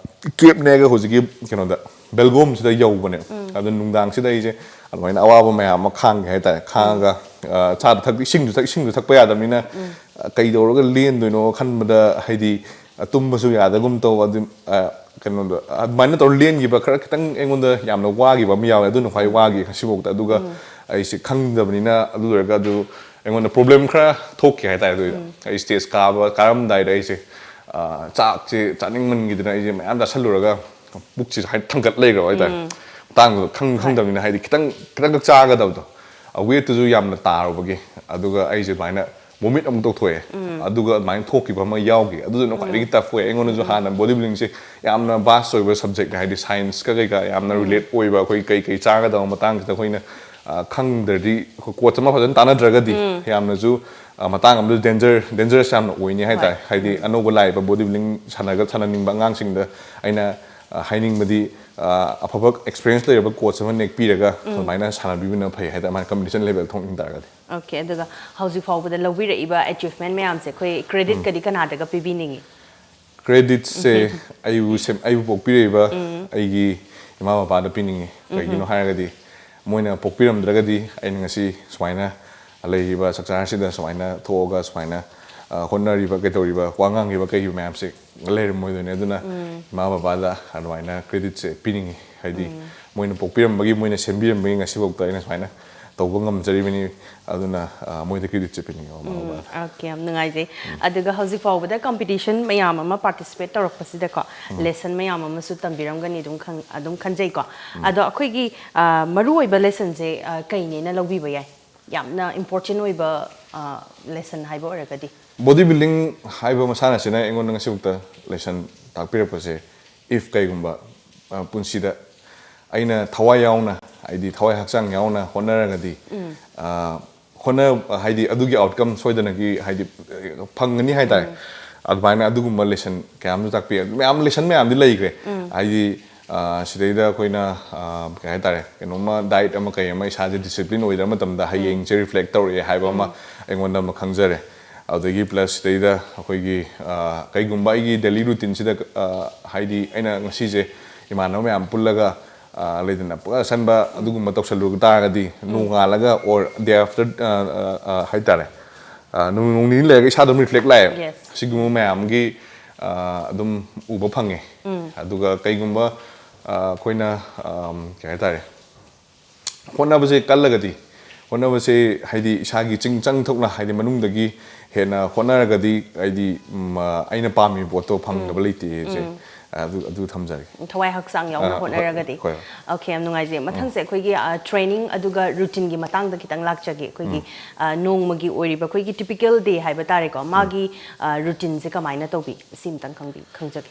cabꯅꯦꯒ ꯍꯧꯖꯤꯛꯀꯤ ꯀꯩꯅꯣꯗ ꯕꯦꯜꯒꯣꯝꯁꯤꯗ ꯌꯧꯕꯅꯦ꯫ ꯑꯗꯨ ꯅꯨꯡꯗꯥꯡꯁꯤꯗ ꯑꯩꯁꯦ ꯑꯗꯨꯃꯥꯏꯅ ꯑꯋꯥꯕ ꯃꯌꯥꯝ ꯑꯃ ꯈꯥꯡꯒꯦ ꯍꯥꯏꯇꯥꯔꯦ꯫ ꯈꯥꯡꯉꯒ, ꯑ, ꯆꯥꯗ ꯊꯛꯇ ꯏꯁꯤꯡꯁꯨ ꯊꯛ-, ꯏꯁꯤꯡꯁꯨ ꯊꯛꯄ ꯌꯥꯗꯕꯅꯤꯅ, ꯑ, ꯀꯩꯗꯧꯔꯒ ꯂꯦꯟꯗꯣꯏꯅꯣ ꯈꯟꯕꯗ, ꯍꯥꯏꯗꯤ, ꯑ, ꯇꯨꯝꯕꯁꯨ ꯌꯥꯗꯒꯨꯝ ꯇꯧ꯫ ꯑꯗꯨ, ꯑ, ꯀꯩꯅꯣꯗꯣ, ꯑꯗꯨꯃꯥꯏꯅ ꯇꯧꯔ ꯂꯦꯟꯈꯤꯕ ꯈꯔ ꯈꯤꯇꯪ ꯑꯩꯉꯣꯟꯗ ꯌꯥꯝꯅ ꯋꯥꯈꯤꯕ ꯑꯃ ꯌꯥꯎꯋꯦ꯫ ꯑꯗꯨꯅ ꯈ꯭ꯋꯥꯏ ꯋꯥꯈꯤ ꯉꯁꯤꯐꯥꯎꯗ꯫ ꯑꯗꯨꯒ ꯑꯩꯁꯦ ꯈꯪꯗꯕꯅꯤꯅ ꯑꯗꯨ ꯂꯣꯏꯔꯒ ꯑꯗꯨ ꯑꯩꯉꯣꯟꯗ problem ꯈꯔ ꯊꯣꯛꯈꯤ ꯍꯥꯏꯇꯥꯔꯦ꯫ ꯑꯗꯨꯏꯗꯣ ꯑꯩ stage ꯀꯥꯕ, ꯀꯥꯔꯝꯗꯥꯏꯗ ꯑꯩꯁꯦ, ꯑ, ꯆꯥꯛꯁꯦ ꯆꯥꯅꯤꯡꯃꯟꯈꯤꯗꯅ ꯑꯩꯁꯦ ꯃꯌꯥꯝ ꯆꯥꯁꯜꯂꯨꯔꯒ ꯄꯨꯛꯁꯤꯁꯨ ꯍꯥꯏꯗꯤ ꯊꯥꯡꯒꯠ ꯂꯩꯈ꯭ꯔꯕ ꯍꯥꯏꯇꯥꯔꯦ꯫ ꯃꯇꯥꯡꯗꯨꯗ ꯈꯪ-, ꯈꯪꯗꯕꯅꯤꯅ ꯍꯥꯏꯗꯤ ꯈꯤꯇꯪ, ꯈꯤꯇꯪꯈꯛ ꯆꯥꯒꯗꯕꯗꯣ, weightꯇꯨꯁꯨ ꯌꯥꯝꯅ ꯇꯥꯔꯨꯕꯒꯤ꯫ ꯑꯗꯨꯒ ꯑꯩꯁꯦ ꯑꯗꯨꯃꯥꯏꯅ vomit ꯑꯃꯨꯛ ꯇꯧꯊꯣꯛꯑꯦ꯫ ꯑꯗꯨꯒ ꯑꯗꯨꯃꯥꯏꯅ ꯊꯣꯛꯈꯤꯕ ꯑꯃ ꯌꯥꯎꯈꯤ꯫ ꯑꯗꯨꯗꯨꯅ ꯈ꯭ꯋꯥꯏꯗꯒꯤ tough ꯑꯣꯏ꯫ ꯑꯩꯉꯣꯟꯗꯁꯨ ꯍꯥꯟꯅ body buildingꯁꯦ ꯌꯥꯝꯅ vast ꯑꯣꯏꯕ subjectꯅꯦ, ꯍꯥꯏꯗꯤ scienceꯀ ꯀꯩꯀꯥ ꯌꯥꯝꯅ relate ꯑꯣꯏꯕ, ꯑꯩꯈꯣꯏ ꯀꯩ ꯀꯩ ꯆꯥꯒꯗꯕ ꯃꯇꯥꯡꯁꯤꯗ ꯑꯩꯈꯣꯏꯅ, ꯑ, ꯈꯪꯗ꯭ꯔꯗꯤ, ꯑꯩꯈꯣꯏ coach ꯑꯃ ꯐꯖꯅ ꯇꯥꯟꯅꯗ꯭ꯔꯒꯗꯤ ꯌꯥꯝꯅꯁꯨ, ꯑ, ꯃꯇꯥꯡ ꯑꯃꯗ danger, dangerous ꯌꯥꯝꯅ ꯑꯣꯏꯅꯤ ꯍꯥꯏꯇꯥꯔꯦ꯫ ꯍꯥꯏꯗꯤ ꯑꯅꯧꯕ ꯂꯥꯛꯏꯕ body building ꯁꯥꯟꯅꯒ-, ꯁꯥꯟꯅꯅꯤꯡꯕ ꯑꯉꯥꯡꯁꯤꯡꯗ ꯑꯩꯅ, ꯑ, ꯍꯥꯏꯅꯤꯡꯕꯗꯤ, ꯑꯐꯕ ꯑꯦꯛꯁꯄꯤꯔꯤꯌꯦꯟꯁ ꯂꯩꯔꯕ ꯀꯣꯆ ꯑꯃ ꯅꯦꯛꯄꯤꯔꯒ ꯑꯗꯨꯃꯥꯏꯅ ꯁꯥꯟꯅꯕꯤꯕꯅ ꯐꯩ ꯍꯥꯏꯇꯥꯔꯦ, ꯃꯥꯅ ꯀꯝꯄꯤꯇꯤꯁꯟ ꯂꯦꯚꯦꯜ ꯊꯣꯛꯅꯤꯡ ꯇꯥꯔꯒꯗꯤ꯫ ꯑꯣꯀꯦ꯫ ꯑꯗꯨꯒ ꯍꯧꯖꯤꯛ ꯐꯥꯎꯕꯗ ꯂꯧꯕꯤꯔꯛꯏꯕ ꯑꯦꯆꯤꯞꯃꯦꯟ ꯃꯌꯥꯝꯁꯦ ꯑꯩꯈꯣꯏ ꯀ꯭ꯔꯦꯗꯤꯠꯀꯗꯤ ꯀꯅꯥꯗꯒ ꯄꯤꯕꯤꯅꯤꯡꯉꯤ? ꯀ꯭ꯔꯦꯗꯤꯠꯁꯦ ꯑꯩꯕꯨ ꯁꯦꯝ- ꯑꯩꯕꯨ ꯄꯣꯛꯄꯤꯔꯛꯏꯕ ꯑꯩꯒꯤ ꯏꯃꯥ ꯕꯕꯥꯗ ꯄꯤꯅꯤꯡꯉꯤ꯫ ꯀꯩꯒꯤꯅꯣ ꯍꯥꯏꯔꯒꯗꯤ ꯃꯣꯏꯅ ꯄꯣꯛꯄꯤꯔꯝꯗ꯭ꯔꯒꯗꯤ ꯑꯩꯅ ꯉꯁꯤ ꯁꯨꯃꯥꯏꯅ ꯂꯩꯔꯤꯕ ꯆꯥꯛꯆꯥꯔꯁꯤꯗ ꯁꯨꯃꯥꯏꯅ ꯊꯣꯛꯑꯒ ꯁꯨꯃꯥꯏꯅ ꯍꯣꯠꯅꯔꯤꯕ, ꯀꯩꯗꯧꯔꯤꯕ, ꯋꯥ ꯉꯥꯡꯉꯤꯕ, ꯀꯩꯒꯤ ꯃꯌꯥꯝꯁꯦ ꯂꯩꯔꯝꯃꯣꯏꯗꯣꯏꯅꯦ꯫ ꯑꯗꯨꯅ ꯏꯃꯥ ꯕꯕꯥꯗ ꯑꯗꯨꯃꯥꯏꯅ ꯀ꯭ꯔꯦꯗꯤꯠꯁꯦ ꯄꯤꯅꯤꯡꯉꯤ꯫ ꯍꯥꯏꯗꯤ ꯃꯣꯏꯅ ꯄꯣꯛꯄꯤꯔꯝꯕꯒꯤ, ꯃꯣꯏꯅ ꯁꯦꯝꯕꯤꯔꯝꯕꯒꯤ ꯉꯁꯤꯐꯥꯎꯗ ꯑꯩꯅ ꯁꯨꯃꯥꯏꯅ ꯇꯧꯕ ꯉꯝꯖꯔꯤꯕꯅꯤ꯫ ꯑꯗꯨꯅ ꯃꯣꯏꯗ ꯀ꯭ꯔꯦꯗꯤꯠꯁꯦ ꯄꯤꯅꯤꯡꯉꯦ, ꯃꯃꯥ ꯕꯕꯥꯗ꯫ ꯑꯣꯀꯦ, ꯌꯥꯝ ꯅꯨꯡꯉꯥꯏꯖꯩ꯫ ꯑꯗꯨꯒ ꯍꯧꯖꯤꯛ ꯐꯥꯎꯕꯗ ꯀꯝꯄꯤꯇꯤꯁꯟ ꯃꯌꯥꯝ ꯑꯃ ꯄꯥꯔꯇꯤꯁꯤꯄꯦꯠ ꯇꯧꯔꯛꯄꯁꯤꯗꯀꯣ, ꯂꯦꯁꯟ ꯃꯌꯥꯝ ꯑꯃꯁꯨ ꯇꯝꯕꯤꯔꯝꯒꯅꯤ ꯑꯗꯨꯝ ꯈꯪ- ꯑꯗꯨꯝ ꯈꯟꯖꯩꯀꯣ꯫ ꯑꯗꯣ ꯑꯩꯈꯣꯏꯒꯤ ꯃꯔꯨꯑꯣꯏꯕ ꯂꯦꯁꯟꯁꯦ ꯀꯩꯅꯦꯅ ꯂꯧꯕꯤꯕ ꯌꯥꯏ? ꯌꯥꯝꯅ ꯏꯝꯄꯣꯔꯇꯦꯟ ꯑꯣꯏꯕ ꯂꯦꯁꯟ ꯍꯥꯏꯕ ꯑꯣꯏꯔꯒꯗꯤ꯫ ꯕꯣꯗꯤ ꯕꯤꯜꯗꯤꯡ ꯍꯥꯏꯕ ꯃꯁꯥꯟꯅꯁꯤꯅ ꯑꯩꯉꯣꯟꯗ ꯉꯁꯤꯐꯥꯎꯗ ꯂꯦꯁꯟ ꯇꯥꯛꯄꯤꯔꯛꯄꯁꯦ, ꯏꯐ ꯀꯩꯒꯨꯝꯕ ꯄꯨꯟꯁꯤꯗ ꯑꯩꯅ ꯊꯋꯥꯏ ꯌꯥꯎꯅ, ꯍꯥꯏꯗꯤ ꯊꯋꯥꯏ ꯍꯛꯆꯥꯡ ꯌꯥꯎꯅ ꯍꯣꯠꯅꯔꯒꯗꯤ, ꯍꯣꯠꯅ- ꯍꯥꯏꯗꯤ ꯑꯗꯨꯒꯤ ꯑꯥꯎꯠꯀꯝ ꯁꯣꯏꯗꯅꯒꯤ, ꯍꯥꯏꯗꯤ ꯐꯪꯒꯅꯤ ꯍꯥꯏꯇꯥꯔꯦ꯫ ꯑꯗꯨꯃꯥꯏꯅ ꯑꯗꯨꯒꯨꯝꯕ ꯂꯦꯁꯟ ꯀꯌꯥ ꯑꯃꯁꯨ ꯇꯥꯛꯄꯤ꯫ ꯃꯌꯥꯝ ꯂꯦꯁꯟ ꯃꯌꯥꯝꯗꯤ ꯂꯩꯈ꯭ꯔꯦ꯫ ꯍꯥꯏꯗꯤ ꯁꯤꯗꯩꯗ ꯑꯩꯈꯣꯏꯅ ꯀꯩ ꯍꯥꯏꯇꯥꯔꯦ, ꯀꯩꯅꯣꯝꯃ ꯗꯥꯏꯠ ꯑꯃ ꯀꯩ ꯑꯃ ꯏꯁꯥꯁꯦ ꯗꯤꯁꯤꯄ꯭ꯂꯤꯟ ꯑꯣꯏꯗꯕ ꯃꯇꯝꯗ ꯍꯌꯦꯡꯁꯦ ꯔꯤꯐ꯭ꯂꯦꯛ ꯇꯧꯔꯛꯑꯦ ꯍꯥꯏꯕ ꯑꯃ ꯑꯩꯉꯣꯟꯗ ꯑꯃ ꯈꯪꯖꯔꯦ꯫ ꯑꯗꯨꯗꯒꯤ ꯄ꯭ꯂꯁ ꯁꯤꯗꯩꯗ ꯑꯩꯈꯣꯏꯒꯤ ꯀꯩꯒꯨꯝꯕ ꯑꯩꯒꯤ ꯗꯦꯂꯤ ꯔꯨꯇꯤꯟꯁꯤꯗ, ꯍꯥꯏꯗꯤ ꯑꯩꯅ ꯉꯁꯤꯁꯦ ꯏꯃꯥꯟꯅꯕ ꯃꯌꯥꯝ ꯄꯨꯜꯂꯒ, ꯂꯩꯗꯅ, ꯄꯨꯔꯥ ꯑꯁꯟꯕ ꯑꯗꯨꯒꯨꯝꯕ ꯇꯧꯁꯜꯂꯨ ꯇꯥꯔꯒꯗꯤ ꯅꯣꯡꯉꯥꯜꯂꯒ ꯑꯣꯔ ꯗꯦ ꯑꯥꯐꯇꯔ ꯍꯥꯏꯇꯥꯔꯦ, ꯅꯨꯃꯤꯠ ꯅꯤꯅꯤ ꯂꯩꯔꯒ ꯏꯁꯥ ꯑꯗꯨꯝ ꯔꯤꯐ꯭ꯂꯦꯛ ꯂꯥꯛꯑꯦꯕ꯫ ꯁꯤꯒꯨꯝꯕ ꯃꯌꯥꯝꯒꯤ ꯑꯗꯨꯝ ꯎꯕ ꯐꯪꯉꯦ꯫ ꯑꯗꯨꯒ ꯀꯩꯒꯨꯝꯕ ꯑꯩꯈꯣꯏꯅ ꯀꯩ ꯍꯥꯏꯇꯥꯔꯦ, ꯍꯣꯠꯅꯕꯁꯦ ꯀꯜꯂꯒꯗꯤ, ꯍꯣꯠꯅꯕꯁꯦ ꯍꯥꯏꯗꯤ ꯏꯁꯥꯒꯤ ꯆꯤꯡ ꯆꯪ ꯊꯣꯛꯅ, ꯍꯥꯏꯗꯤ ꯃꯅꯨꯡꯗꯒꯤ ꯍꯦꯟꯅ ꯍꯣꯠꯅꯔꯒꯗꯤ, ꯍꯥꯏꯗꯤ ꯑꯩꯅ ꯄꯥꯝꯃꯤꯕ ꯄꯣꯠꯇꯣ ꯐꯪꯗꯕ ꯂꯩꯇꯦꯁꯦ꯫ ꯑꯗꯨ ꯑꯗꯨ ꯊꯝꯖꯔꯒꯦ꯫ ꯊꯋꯥꯏ ꯍꯛꯆꯥꯡ ꯌꯥꯎꯅ ꯑꯥ, ꯍꯣꯏ, ꯍꯣꯠꯅꯔꯒꯗꯤ꯫ ꯍꯣꯏ꯫ ꯑꯣꯀꯦ, ꯌꯥꯝ ꯅꯨꯡꯉꯥꯏꯖꯩ꯫ ꯃꯊꯪꯁꯦ ꯑꯩꯈꯣꯏꯒꯤ ꯇ꯭ꯔꯦꯅꯤꯡ ꯑꯗꯨꯒ ꯔꯨꯇꯤꯟꯒꯤ ꯃꯇꯥꯡꯗ ꯈꯤꯇꯪ ꯂꯥꯛꯆꯒꯦ꯫ ꯑꯩꯈꯣꯏꯒꯤ ꯅꯣꯡꯃꯒꯤ ꯑꯣꯏꯔꯤꯕ ꯑꯩꯈꯣꯏꯒꯤ ꯇꯤꯄꯤꯀꯦꯜ ꯗꯦ ꯍꯥꯏꯕ ꯇꯥꯔꯦꯀꯣ, ꯃꯥꯒꯤ ꯔꯨꯇꯤꯟꯁꯦ ꯀꯃꯥꯏꯅ ꯇꯧꯕꯤ? ꯁꯤ ꯑꯃꯇꯪ ꯈꯪꯕꯤ- ꯈꯪꯖꯒꯦ꯫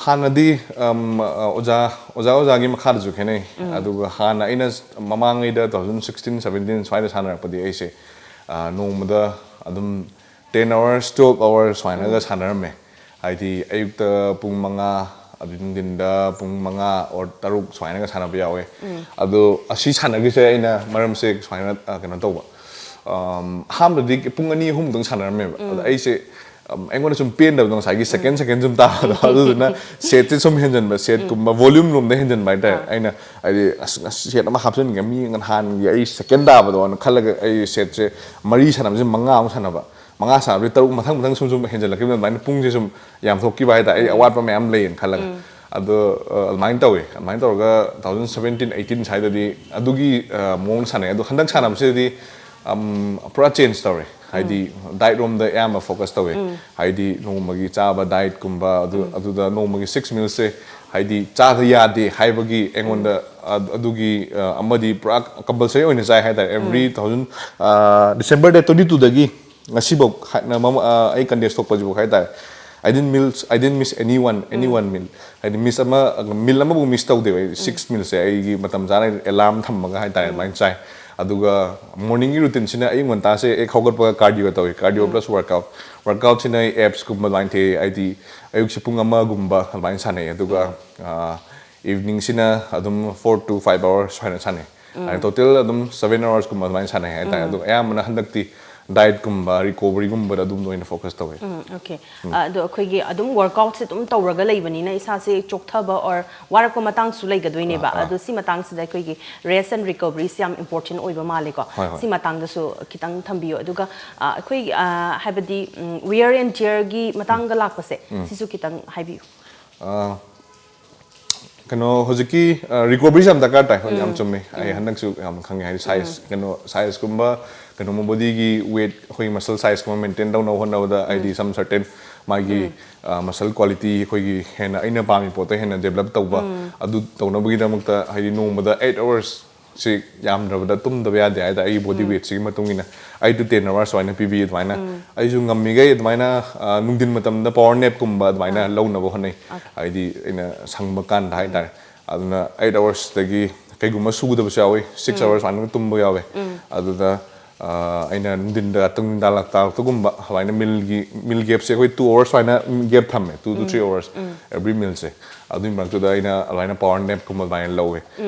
ꯍꯥꯟꯅꯗꯤ ꯑꯣꯖꯥ ꯑꯣꯖꯥ ꯑꯣꯖꯥꯒꯤ ꯃꯈꯥꯗꯁꯨ ꯈꯦꯠꯅꯩ꯫ ꯑꯗꯨꯒ ꯍꯥꯟꯅ ꯑꯩꯅ ꯃꯃꯥꯡꯉꯩꯗ two thousand sixteen seventeen ꯁ꯭ꯋꯥꯏꯗ ꯁꯥꯟꯅꯔꯛꯄꯗꯤ ꯑꯩꯁꯦ ꯅꯣꯡꯃꯗ ꯑꯗꯨꯝ ten hours, twelve hours ꯁꯨꯃꯥꯏꯅꯒ ꯁꯥꯟꯅꯔꯝꯃꯦ꯫ ꯍꯥꯏꯗꯤ ꯑꯌꯨꯛꯇ ꯄꯨꯡ ꯃꯉꯥ ꯑꯗꯨ ꯅꯨꯡꯊꯤꯟꯗ ꯄꯨꯡ ꯃꯉꯥ or ꯇꯔꯨꯛ ꯁꯨꯃꯥꯏꯅꯒ ꯁꯥꯟꯅꯕ ꯌꯥꯎꯋꯦ꯫ ꯑꯗꯣ ꯑꯁꯤ ꯁꯥꯟꯅꯈꯤꯁꯦ ꯑꯩꯅ ꯃꯔꯝꯁꯦ ꯁꯨꯃꯥꯏꯅ, ꯑ, ꯀꯩꯅꯣ ꯇꯧꯕ, ꯑꯝ, ꯑꯍꯥꯟꯕꯗꯤ ꯄꯨꯡ ꯑꯅꯤ ꯑꯍꯨꯝꯗꯪ ꯁꯥꯟꯅꯔꯝꯃꯦꯕ꯫ ꯑꯗ ꯑꯩꯁꯦ, ꯑꯝ, ꯑꯩꯉꯣꯟꯗ ꯁꯨꯝ ꯄꯦꯟꯗꯕꯗꯣ, ꯉꯁꯥꯏꯒꯤ second second ꯁꯨꯝ ꯇꯥꯕꯗꯣ, ꯑꯗꯨꯗꯨꯅ setꯁꯦ ꯁꯨꯝ ꯍꯦꯟꯖꯟꯕ, setꯀꯨꯝꯕ volume ꯂꯣꯝꯗ ꯍꯦꯟꯖꯟꯕ ꯍꯥꯏꯇꯥꯔꯦ꯫ ꯑꯥ꯫ ꯑꯩꯅ ꯍꯥꯏꯗꯤ, "ꯑꯁ, ꯉꯁꯤ set ꯑꯃ ꯍꯥꯞꯆꯤꯟꯒꯦ, ꯃꯤ ꯅꯍꯥꯟꯒꯤ ꯑꯩ second ꯇꯥꯕꯗꯣꯅ" ꯈꯜꯂꯒ ꯑꯩ setꯁꯦ ꯃꯔꯤ ꯁꯥꯟꯅꯕꯁꯦ ꯃꯉꯥ ꯑꯃꯨꯛ ꯁꯥꯟꯅꯕ, ꯃꯉꯥ ꯁꯥꯟꯅꯕꯁꯦ ꯇꯔꯨꯛ ꯃꯊꯪ ꯃꯊꯪ ꯁꯨꯝ ꯁꯨꯝ ꯍꯦꯟꯖꯜꯂꯛꯈꯤꯕꯅ ꯑꯗꯨꯃꯥꯏꯅ ꯄꯨꯡꯁꯦ ꯁꯨꯝ ꯌꯥꯝ ꯊꯣꯛꯈꯤꯕ ꯍꯥꯏꯇꯥꯔꯦ꯫ ꯑꯩ ꯑꯋꯥꯠꯄ ꯃꯌꯥꯝ ꯂꯩꯌꯦꯅ ꯈꯜꯂꯒ꯫ ꯑꯗꯣ, ꯑ, ꯑꯗꯨꯃꯥꯏꯅ ꯇꯧꯋꯦ꯫ ꯑꯗꯨꯃꯥꯏꯅ ꯇꯧꯔꯒ two thousand seventeen eighteen ꯁ꯭ꯋꯥꯏꯗꯗꯤ ꯑꯗꯨꯒꯤ, ꯑ, ꯃꯑꯣꯡ ꯁꯥꯟꯅꯩ꯫ ꯑꯗꯣ ꯍꯟꯗꯛ ꯁꯥꯟꯅꯕꯁꯤꯗꯗꯤ, ꯑꯝ, ꯄꯨꯔꯥ change ꯇꯧꯔꯦ꯫ ꯍꯥꯏꯗꯤ diet ꯔꯣꯝꯗ ꯑꯌꯥꯝꯕ focus ꯇꯧꯋꯦ꯫ ꯍꯥꯏꯗꯤ ꯅꯣꯡꯃꯒꯤ ꯆꯥꯕ dietꯀꯨꯝꯕ ꯑꯗꯨ, ꯑꯗꯨꯗ ꯅꯣꯡꯃꯒꯤ six mealsꯁꯦ ꯍꯥꯏꯗꯤ ꯆꯥꯗ ꯌꯥꯗꯦ ꯍꯥꯏꯕꯒꯤ ꯑꯩꯉꯣꯟꯗ, ꯑ-, ꯑꯗꯨꯒꯤ, ꯑ, ꯑꯃꯗꯤ ꯄꯨꯔꯥ compulsory ꯑꯣꯏꯅ ꯆꯥꯏ ꯍꯥꯏꯇꯥꯔꯦ꯫ Every thousand, ꯑ, December date twenty twoꯗꯒꯤ ꯉꯁꯤꯐꯧ ꯍꯥꯏꯅ ꯃꯃ-, ꯑ, ꯑꯩ contest ꯊꯣꯛꯄꯁꯤꯐꯥꯎ ꯍꯥꯏꯇꯥꯔꯦ, I didn't meals, I didn't miss any one, any one meal. ꯍꯥꯏꯗꯤ miss ꯑꯃ, meal ꯑꯃꯐꯥꯎ miss ꯇꯧꯗꯦꯕ꯫ ꯑꯩ six mealsꯁꯦ ꯑꯩꯒꯤ ꯃꯇꯝ ꯆꯥꯅ alarm ꯊꯝꯃꯒ ꯍꯥꯏꯇꯥꯔꯦ, ꯑꯗꯨꯃꯥꯏꯅ ꯆꯥꯏ꯫ ꯑꯗꯨꯒ morningꯒꯤ routineꯁꯤꯅ ꯑꯌꯨꯛ ꯉꯟꯇꯥꯁꯦ ꯍꯦꯛ ꯍꯧꯒꯠꯄꯒ cardio ꯇꯧꯏ, cardio plus workout꯫ Workoutꯁꯤꯅ ꯑꯩ absꯀꯨꯝꯕ ꯑꯗꯨꯃꯥꯏꯅ ꯊꯦꯛꯑꯦ, ꯍꯥꯏꯗꯤ ꯑꯌꯨꯛꯁꯦ ꯄꯨꯡ ꯑꯃꯒꯨꯝꯕ ꯑꯗꯨꯃꯥꯏꯅ ꯁꯥꯟꯅꯩ꯫ ꯑꯗꯨꯒ, ꯑ, eveningꯁꯤꯅ ꯑꯗꯨꯝ four to five hours ꯁꯨꯃꯥꯏꯅ ꯁꯥꯟꯅꯩ꯫ ꯑꯗꯨꯅ total ꯑꯗꯨꯝ seven hoursꯀꯨꯝꯕ ꯑꯗꯨꯃꯥꯏꯅ ꯁꯥꯟꯅꯩ ꯍꯥꯏꯇꯥꯔꯦ꯫ ꯑꯗꯣ ꯑꯌꯥꯝꯕꯅ ꯍꯟꯗꯛꯇꯤ dietꯀꯨꯝꯕ, recoveryꯒꯨꯝꯕꯗ ꯑꯗꯨꯝ ꯑꯣꯏꯅ focus ꯇꯧꯋꯦ꯫ ꯎꯝ, okay꯫ ꯑ, ꯑꯗꯣ ꯑꯩꯈꯣꯏꯒꯤ ꯑꯗꯨꯝ workoutꯁꯦ ꯑꯗꯨꯝ ꯇꯧꯔꯒ ꯂꯩꯕꯅꯤꯅ ꯏꯁꯥꯁꯦ ꯆꯣꯛꯊꯕ or ꯋꯥꯔꯛꯄ ꯃꯇꯥꯡꯁꯨ ꯂꯩꯒꯗꯣꯏꯅꯦꯕ꯫ ꯑꯥ, ꯑꯥ꯫ ꯑꯗꯣ ꯁꯤ ꯃꯇꯥꯡꯁꯤꯗ ꯑꯩꯈꯣꯏꯒꯤ rest and recoveryꯁꯦ ꯌꯥꯝ important ꯑꯣꯏꯕ ꯃꯥꯜꯂꯦꯀꯣ꯫ ꯍꯣꯏ, ꯍꯣꯏ꯫ ꯁꯤ ꯃꯇꯥꯡꯗꯁꯨ ꯈꯤꯇꯪ ꯊꯝꯕꯤꯌꯨ꯫ ꯑꯗꯨꯒ, ꯑ, ꯑꯩꯈꯣꯏ, ꯑ, ꯍꯥꯏꯕꯗꯤ, ꯎꯝ, wear and tearꯒꯤ ꯃꯇꯥꯡꯗ ꯂꯥꯛꯄꯁꯦ, ꯁꯤꯁꯨ ꯈꯤꯇꯪ ꯍꯥꯏꯕꯤꯌꯨ꯫ ꯑ, ꯀꯩꯅꯣ, ꯍꯧꯖꯤꯛꯀꯤ, ꯑ, recoveryꯁꯦ ꯌꯥꯝ ꯗꯔꯀꯥꯔ ꯇꯥꯏ꯫ ꯍꯣꯏ, ꯌꯥꯝ ꯆꯨꯝꯃꯦ꯫ ꯑꯩ ꯍꯟꯗꯛꯁꯨ ꯌꯥꯝ ꯈꯪꯉꯦ, ꯍꯥꯏꯗꯤ size, ꯀꯩꯅꯣ, sizeꯀꯨꯝꯕ, ꯀꯩꯅꯣꯝꯃ bodyꯒꯤ weight, ꯑꯩꯈꯣꯏꯒꯤ muscle sizeꯀꯨꯝꯕ maintain ꯇꯧꯅꯕ ꯍꯣꯠꯅꯕꯗ, ꯍꯥꯏꯗꯤ some certain ꯃꯥꯒꯤ, ꯑ, muscle quality ꯑꯩꯈꯣꯏꯒꯤ ꯍꯦꯟꯅ ꯑꯩꯅ ꯄꯥꯝꯃꯤ ꯄꯣꯠꯇꯣ ꯍꯦꯟꯅ develop ꯇꯧꯕ, ꯑꯗꯨ ꯇꯧꯅꯕꯒꯤꯗꯃꯛꯇ ꯍꯥꯏꯗꯤ ꯅꯣꯡꯃꯗ eight hours ꯁꯤ ꯌꯥꯝꯗ꯭ꯔꯕꯗ ꯇꯨꯝꯗꯕ ꯌꯥꯗꯦ ꯍꯥꯏꯇꯥꯔꯦ꯫ ꯑꯩꯒꯤ body weightꯁꯤꯒꯤ ꯃꯇꯨꯡ ꯏꯟꯅ eight to ten hours ꯁꯨꯃꯥꯏꯅ ꯄꯤꯕꯤ꯫ ꯑꯗꯨꯃꯥꯏꯅ ꯑꯩꯁꯨ ꯉꯝꯃꯤꯈꯩ ꯑꯗꯨꯃꯥꯏꯅ, ꯑ, ꯅꯨꯡꯊꯤꯟ ꯃꯇꯝꯗ power napꯀꯨꯝꯕ ꯑꯗꯨꯃꯥꯏꯅ ꯂꯧꯅꯕ ꯍꯣꯠꯅꯩ꯫ ꯍꯥꯏꯗꯤ ꯑꯩꯅ ꯁꯪꯕ ꯀꯥꯟꯗ ꯍꯥꯏꯇꯥꯔꯦ꯫ ꯑꯗꯨꯅ eight hoursꯇꯒꯤ ꯀꯩꯒꯨꯝꯕ ꯁꯨꯒꯗꯕꯁꯨ ꯌꯥꯎꯋꯤ, six hours ꯁꯨꯃꯥꯏꯅ ꯇꯨꯝꯕ ꯌꯥꯎꯋꯦ꯫ ꯑꯗꯨꯗ ꯑꯩꯅ ꯅꯨꯡꯊꯤꯟꯗ ꯇꯨꯡ ꯇꯥꯂꯛ ꯇꯥꯂꯛꯇꯒꯨꯝꯕ ꯑꯗꯨꯃꯥꯏꯅ ꯃꯤꯜꯒꯤ ꯃꯤꯜ ꯒꯦꯞꯁꯦ ꯑꯩꯈꯣꯏ ꯇꯨ ꯑꯋꯥꯔꯁ ꯁꯨꯃꯥꯏꯅ ꯒꯦꯞ ꯊꯝꯃꯦ, two two three hours every ꯃꯤꯜꯁꯦ꯫ ꯑꯗꯨꯒꯤ ꯃꯔꯛꯇꯨꯗ ꯑꯩꯅ ꯑꯗꯨꯃꯥꯏꯅ ꯄꯋꯥꯔ ꯅꯦꯞꯀꯨꯝꯕ ꯑꯗꯨꯃꯥꯏꯅ ꯂꯧꯋꯦ꯫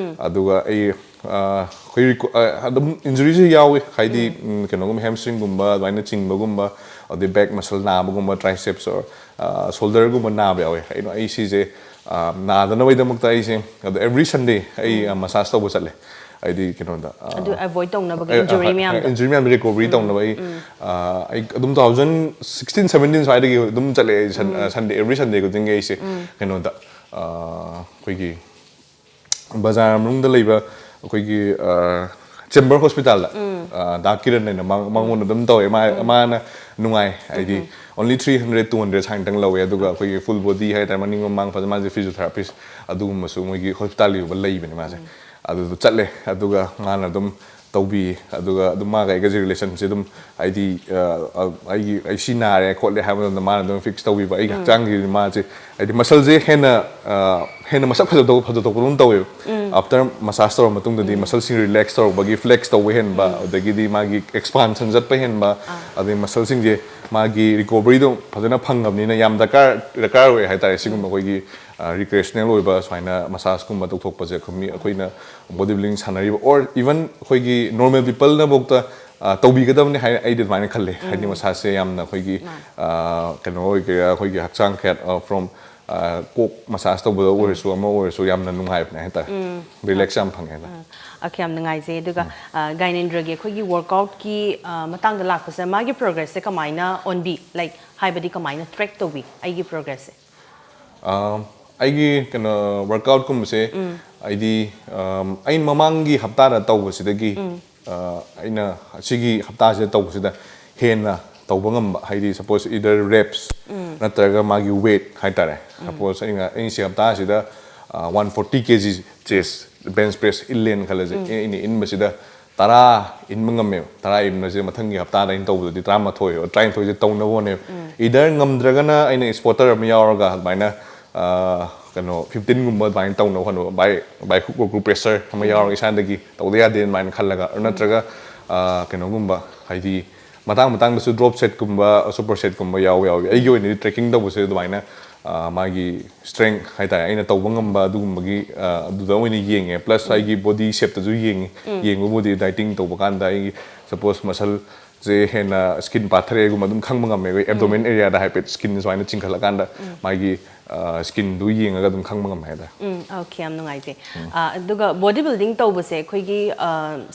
ꯑꯗꯨꯒ ꯑꯩ ꯑꯩꯈꯣꯏ ꯑꯗꯨꯝ ꯏꯟꯖꯨꯔꯤꯁꯦ ꯌꯥꯎꯋꯤ, ꯍꯥꯏꯗꯤ ꯀꯩꯅꯣꯒꯨꯝꯕ ꯍꯦꯝꯁꯇ꯭ꯔꯤꯡꯒꯨꯝꯕ ꯑꯗꯨꯃꯥꯏꯅ ꯆꯤꯡꯕꯒꯨꯝꯕ, ꯑꯗꯩ ꯕꯦꯛ ꯃꯁꯜ ꯅꯥꯕꯒꯨꯝꯕ, ꯇ꯭ꯔꯥꯏꯁꯦꯞꯁ ꯑꯣꯔ ꯁꯣꯜꯗꯔꯒꯨꯝꯕ ꯅꯥꯕ ꯌꯥꯎꯋꯦ꯫ ꯀꯩꯅꯣ ꯑꯩ ꯁꯤꯁꯦ ꯅꯥꯗꯅꯕꯒꯤꯗꯃꯛꯇ ꯑꯩꯁꯦ ꯑꯗꯣ ꯑꯦꯕ꯭ꯔꯤ ꯁꯟꯗꯦ ꯑꯩ ꯃꯁꯥꯖ ꯇꯧꯕ ꯆꯠꯂꯦ꯫ ꯍꯥꯏꯗꯤ ꯀꯩꯅꯣꯗ ꯑꯗꯨ ꯑꯦꯚꯣꯏꯗ ꯇꯧꯅꯕꯒꯤ ꯏꯟꯖꯨꯔꯤ ꯃꯌꯥꯝꯗꯣ꯫ ꯏꯟꯖꯨꯔꯤ ꯃꯌꯥꯝ ꯔꯤꯀꯣꯕꯔꯤ ꯇꯧꯅꯕ ꯑꯩ ꯑꯩ ꯑꯗꯨꯝ ꯇꯨ ꯊꯥꯎꯖꯟ ꯁꯤꯛꯁꯇꯤꯟ ꯁꯕꯦꯟꯇꯤꯟ ꯁ꯭ꯋꯥꯏꯗꯒꯤ ꯑꯗꯨꯝ ꯆꯠꯂꯦ ꯑꯩ ꯁꯟꯗꯦ ꯑꯦꯕ꯭ꯔꯤ ꯁꯟꯗꯦ ꯈꯨꯗꯤꯡꯒꯤ ꯑꯩꯁꯦ ꯀꯩꯅꯣꯗ ꯑꯩꯈꯣꯏꯒꯤ ꯕꯖꯥꯔ ꯃꯅꯨꯡꯗ ꯂꯩꯕ ꯑꯩꯈꯣꯏꯒꯤ ꯆꯦꯝꯕꯔ ꯍꯣꯁꯄꯤꯇꯥꯜꯗ ꯗꯥ ꯀꯤꯔꯟ ꯍꯥꯏꯅ ꯃꯉꯣꯟꯗ ꯑꯗꯨꯝ ꯇꯧꯋꯦ꯫ ꯃꯥꯅ ꯅꯨꯡꯉꯥꯏ, ꯍꯥꯏꯗꯤ only three hundred two hundred ꯁꯥꯏꯅꯇꯪ ꯂꯧꯋꯦ꯫ ꯑꯗꯨꯒ ꯑꯩꯈꯣꯏꯒꯤ ꯐꯨꯜ ꯕꯣꯗꯤ ꯍꯥꯏꯇꯥꯔꯦ, ꯃꯅꯤꯡ ꯃꯃꯥꯡ ꯐꯖꯅ, ꯃꯥꯁꯦ ꯐꯤꯖꯤꯑꯣꯊꯦꯔꯥꯄꯤꯁ ꯑꯗꯨꯒꯨꯝꯕꯁꯨ ꯃꯣꯏꯒꯤ ꯍꯣꯁꯄꯤꯇꯥꯜꯒꯤ ꯑꯣꯏꯕ ꯂꯩꯕꯅꯦ ꯃꯥꯁꯦ꯫ ꯑꯗꯨꯗ ꯆꯠꯂꯦ, ꯑꯗꯨꯒ ꯃꯥꯅ ꯑꯗꯨꯝ ꯇꯧꯕꯤ꯫ ꯑꯗꯨꯒ ꯑꯗꯨꯝ ꯃꯥꯒ ꯑꯩꯒꯁꯦ ꯔꯤꯂꯦꯁꯟꯁꯦ ꯑꯗꯨꯝ ꯍꯥꯏꯗꯤ ꯑꯩꯒꯤ ꯑꯩ ꯁꯤ ꯅꯥꯔꯦ ꯈꯣꯠꯂꯦ ꯍꯥꯏꯕ ꯃꯇꯝꯗ ꯃꯥꯅ ꯑꯗꯨꯝ ꯐꯤꯛꯁ ꯇꯧꯕꯤꯕ꯫ ꯑꯩꯒꯤ ꯍꯛꯆꯥꯡꯒꯤ ꯃꯥꯁꯦ ꯍꯥꯏꯗꯤ ꯃꯁꯜꯁꯦ ꯍꯦꯟꯅ ꯍꯦꯟꯅ ꯃꯁꯛ ꯐꯖꯊꯣꯛ ꯐꯖꯊꯣꯛꯄꯗꯧꯅ ꯇꯧꯋꯦꯕ꯫ ꯑꯥꯐꯇꯔ ꯃꯁꯥꯖ ꯇꯧꯔ ꯃꯇꯨꯡꯗꯗꯤ ꯃꯁꯜꯁꯤꯡ ꯔꯤꯂꯦꯛꯁ ꯇꯧꯔꯛꯄꯒꯤ, ꯐ꯭ꯂꯦꯛꯁ ꯇꯧꯕ ꯍꯦꯟꯕ, ꯑꯗꯒꯤꯗꯤ ꯃꯥꯒꯤ ꯑꯦꯛꯁꯄꯥꯟꯁꯟ ꯆꯠꯄ ꯍꯦꯟꯕ, ꯑꯗꯩ ꯃꯁꯜꯁꯤꯡꯁꯦ ꯃꯥꯒꯤ ꯔꯤꯀꯣꯕꯔꯤꯗꯣ ꯐꯖꯅ ꯐꯪꯉꯕꯅꯤꯅ ꯌꯥꯝ ꯗꯔꯀꯥꯔ ꯗꯔꯀꯥꯔ ꯑꯣꯏ ꯍꯥꯏꯇꯥꯔꯦ꯫ ꯁꯤꯒꯨꯝꯕ ꯑꯩꯈꯣꯏꯒꯤ ꯔꯤꯀ꯭ꯔꯦꯁꯅꯦꯜ ꯑꯣꯏꯕ ꯁꯨꯃꯥꯏꯅ ꯃꯁꯥꯖꯀꯨꯝꯕ ꯇꯧꯊꯣꯛꯄꯁꯦ ꯑꯩꯈꯣꯏ ꯃꯤ ꯑꯩꯈꯣꯏꯅ ꯕꯣꯗꯤ ꯕꯤꯜꯗꯤꯡ ꯁꯥꯟꯅꯔꯤꯕ ꯑꯣꯔ ꯏꯚꯟ ꯑꯩꯈꯣꯏꯒꯤ ꯅꯣꯔꯃꯦꯜ ꯄꯤꯄꯜꯅꯐꯥꯎꯗ ꯇꯧꯕꯤꯒꯗꯕꯅꯤ ꯍꯥꯏꯅ ꯑꯩꯗꯤ ꯑꯗꯨꯃꯥꯏꯅ ꯈꯜꯂꯦ꯫ ꯍꯥꯏꯗꯤ ꯃꯁꯥꯖꯁꯦ ꯌꯥꯝꯅ ꯑꯩꯈꯣꯏꯒꯤ ꯀꯩꯅꯣ ꯑꯣꯏꯒꯦꯔꯥ, ꯑꯩꯈꯣꯏꯒꯤ ꯍꯛꯆꯥꯡ ꯀꯌꯥꯠ ꯐ꯭ꯔꯣꯝ ꯀꯣꯛ ꯃꯁꯥꯖ ꯇꯧꯕꯗ ꯑꯣꯏꯔꯁꯨ ꯑꯃ ꯑꯣꯏꯔꯁꯨ ꯌꯥꯝꯅ ꯅꯨꯡꯉꯥꯏꯕꯅꯦ ꯍꯥꯏꯇꯥꯔꯦ꯫ ꯔꯤꯂꯦꯛꯁ ꯌꯥꯝ ꯐꯪꯉꯦ ꯍꯥꯏꯇꯥꯔꯦ꯫ ꯑꯣꯀꯦ, ꯌꯥꯝ ꯅꯨꯡꯉꯥꯏꯖꯩ꯫ ꯑꯗꯨꯒ ꯒꯥꯏꯅꯦꯟꯗ꯭ꯔꯒꯤ ꯑꯩꯈꯣꯏꯒꯤ ꯋꯥꯔꯛꯑꯥꯎꯠꯀꯤ ꯃꯇꯥꯡꯗ ꯂꯥꯛꯄꯁꯦ, ꯃꯥꯒꯤ ꯄ꯭ꯔꯣꯒ꯭ꯔꯦꯁꯁꯦ ꯀꯃꯥꯏꯅ ꯑꯣꯟꯕꯤ, ꯂꯥꯏꯛ ꯍꯥꯏꯕꯗꯤ ꯀꯃꯥꯏꯅ ꯇ꯭ꯔꯦꯛ ꯇꯧꯕꯤ ꯑꯩꯒꯤ ꯄ꯭ꯔꯣꯒ꯭ꯔꯦꯁꯁꯦ? ꯑꯩꯒꯤ ꯀꯩꯅꯣ ꯋꯥꯔꯛꯑꯥꯎꯠꯀꯨꯝꯕꯁꯦ ꯑꯩꯗꯤ ꯑꯩꯅ ꯃꯃꯥꯡꯒꯤ ꯍꯞꯇꯥꯗ ꯇꯧꯕꯁꯤꯗꯒꯤ ꯑꯩꯅ ꯁꯤꯒꯤ ꯍꯞꯇꯥꯁꯤꯗ ꯇꯧꯕꯁꯤꯗ ꯍꯦꯟꯅ ꯇꯧꯕ ꯉꯝꯕ, ꯍꯥꯏꯗꯤ ꯁꯄꯣꯁ ꯏꯗꯔ ꯔꯦꯞꯁ ꯅꯠꯇ꯭ꯔꯒ ꯃꯥꯒꯤ ꯋꯦꯠ ꯍꯥꯏꯇꯥꯔꯦ꯫ ꯁꯄꯣꯁ ꯑꯩꯅ ꯑꯩꯅ ꯁꯤ ꯍꯞꯇꯥꯁꯤꯗ ꯋꯥꯟ ꯐꯣꯔꯇꯤ ꯀꯦ ꯖꯤ ꯆꯦꯁ ꯕꯦꯟꯁ ꯄ꯭ꯔꯦꯁ ꯏꯜꯂꯦꯅ ꯈꯜꯂꯁꯦ꯫ ꯑꯩꯅ ꯏꯟꯕꯁꯤꯗ ꯇꯔꯥ ꯏꯟꯕ ꯉꯝꯃꯦꯕ꯫ ꯇꯔꯥ ꯏꯟꯕꯁꯦ ꯃꯊꯪꯒꯤ ꯍꯞꯇꯥꯗ ꯑꯩꯅ ꯇꯧꯕꯗꯗꯤ ꯇꯔꯥꯃꯥꯊꯣꯏ ꯑꯣꯔ ꯇꯔꯥꯅꯤꯊꯣꯏꯁꯦ ꯇꯧꯅꯕ ꯍꯣꯠꯅꯩꯕ꯫ ꯏꯗꯔ ꯉꯝꯗ꯭ꯔꯒꯅ ꯑꯩꯅ ꯁ꯭ꯄꯣꯇꯔ ꯑꯃ ꯌꯥꯎꯔꯒ ꯑꯗꯨꯃꯥꯏꯅ ꯀꯩꯅꯣ ꯐꯤꯐꯇꯤꯟꯒꯨꯝꯕ ꯑꯗꯨꯃꯥꯏꯅ ꯇꯧꯅꯕ ꯍꯣꯠꯅꯕ꯫ ꯕꯥꯏ ꯕꯥꯏ ꯍꯨꯛ ꯑꯣꯔ ꯀ꯭ꯔꯨ ꯄ꯭ꯔꯦꯁꯔ ꯑꯃ ꯌꯥꯎꯔꯒ ꯏꯁꯥꯗꯒꯤ ꯇꯧꯗ ꯌꯥꯗꯦ ꯑꯗꯨꯃꯥꯏꯅ ꯈꯜꯂꯒ, ꯅꯠꯇ꯭ꯔꯒ ꯑ, ꯀꯩꯅꯣꯒꯨꯝꯕ, ꯍꯥꯏꯗꯤ ꯃꯇꯥꯡ ꯃꯇꯥꯡꯗꯁꯨ ꯗ꯭ꯔꯣꯞ ꯁꯦꯠꯀꯨꯝꯕ, ꯁꯨꯄꯔ ꯁꯦꯠꯀꯨꯝꯕ ꯌꯥꯎꯕ ꯌꯥꯎꯏ꯫ ꯑꯩꯒꯤ ꯑꯣꯏꯅꯗꯤ ꯇ꯭ꯔꯦꯛꯀꯤꯡ ꯇꯧꯕꯁꯦ ꯑꯗꯨꯃꯥꯏꯅ, ꯑ, ꯃꯥꯒꯤ ꯁ꯭ꯇꯔꯦꯡ ꯍꯥꯏꯇꯥꯔꯦ, ꯑꯩꯅ ꯇꯧꯕ ꯉꯝꯕ ꯑꯗꯨꯒꯨꯝꯕꯒꯤ, ꯑ, ꯑꯗꯨꯗ ꯑꯣꯏꯅ ꯌꯦꯡꯉꯦ꯫ ꯄ꯭ꯂꯁ ꯑꯩꯒꯤ ꯕꯣꯗꯤ ꯁꯦꯞꯇꯁꯨ ꯌꯦꯡꯉꯤ꯫ ꯌꯦꯡꯕꯕꯨꯗꯤ ꯗꯥꯏꯇꯤꯡ ꯇꯧꯕ ꯀꯥꯟꯗ ꯑꯩꯒꯤ ꯁꯄꯣꯁ ꯃꯁꯜꯁꯦ ꯍꯦꯟꯅ ꯁ꯭ꯀꯤꯟ ꯄꯥꯊꯔꯛꯑꯦꯒꯨꯝꯕ ꯑꯗꯨꯝ ꯈꯪꯕ ꯉꯝꯃꯦ꯫ ꯑꯩꯈꯣꯏ ꯑꯦꯕꯗꯣꯃꯦꯟ ꯑꯦꯔꯤꯌꯥꯗ ꯍꯥꯏꯐꯦꯠ ꯁ꯭ꯀꯤꯟ ꯁꯨꯃꯥꯏꯅ ꯆꯤꯡꯈꯠꯂꯀꯥꯟꯗ ꯃꯥꯒꯤ, ꯑ, ꯁ꯭ꯀꯤꯟꯗꯨ ꯌꯦꯡꯉꯒ ꯑꯗꯨꯝ ꯈꯪꯕ ꯉꯝꯃꯦ ꯍꯥꯏꯇꯥꯔꯦ꯫ ꯎꯝ, ꯑꯣꯀꯦ, ꯌꯥꯝ ꯅꯨꯡꯉꯥꯏꯖꯩ꯫ ꯑ, ꯑꯗꯨꯒ ꯕꯣꯗꯤ ꯕꯤꯜꯗꯤꯡ ꯇꯧꯕꯁꯦ ꯑꯩꯈꯣꯏꯒꯤ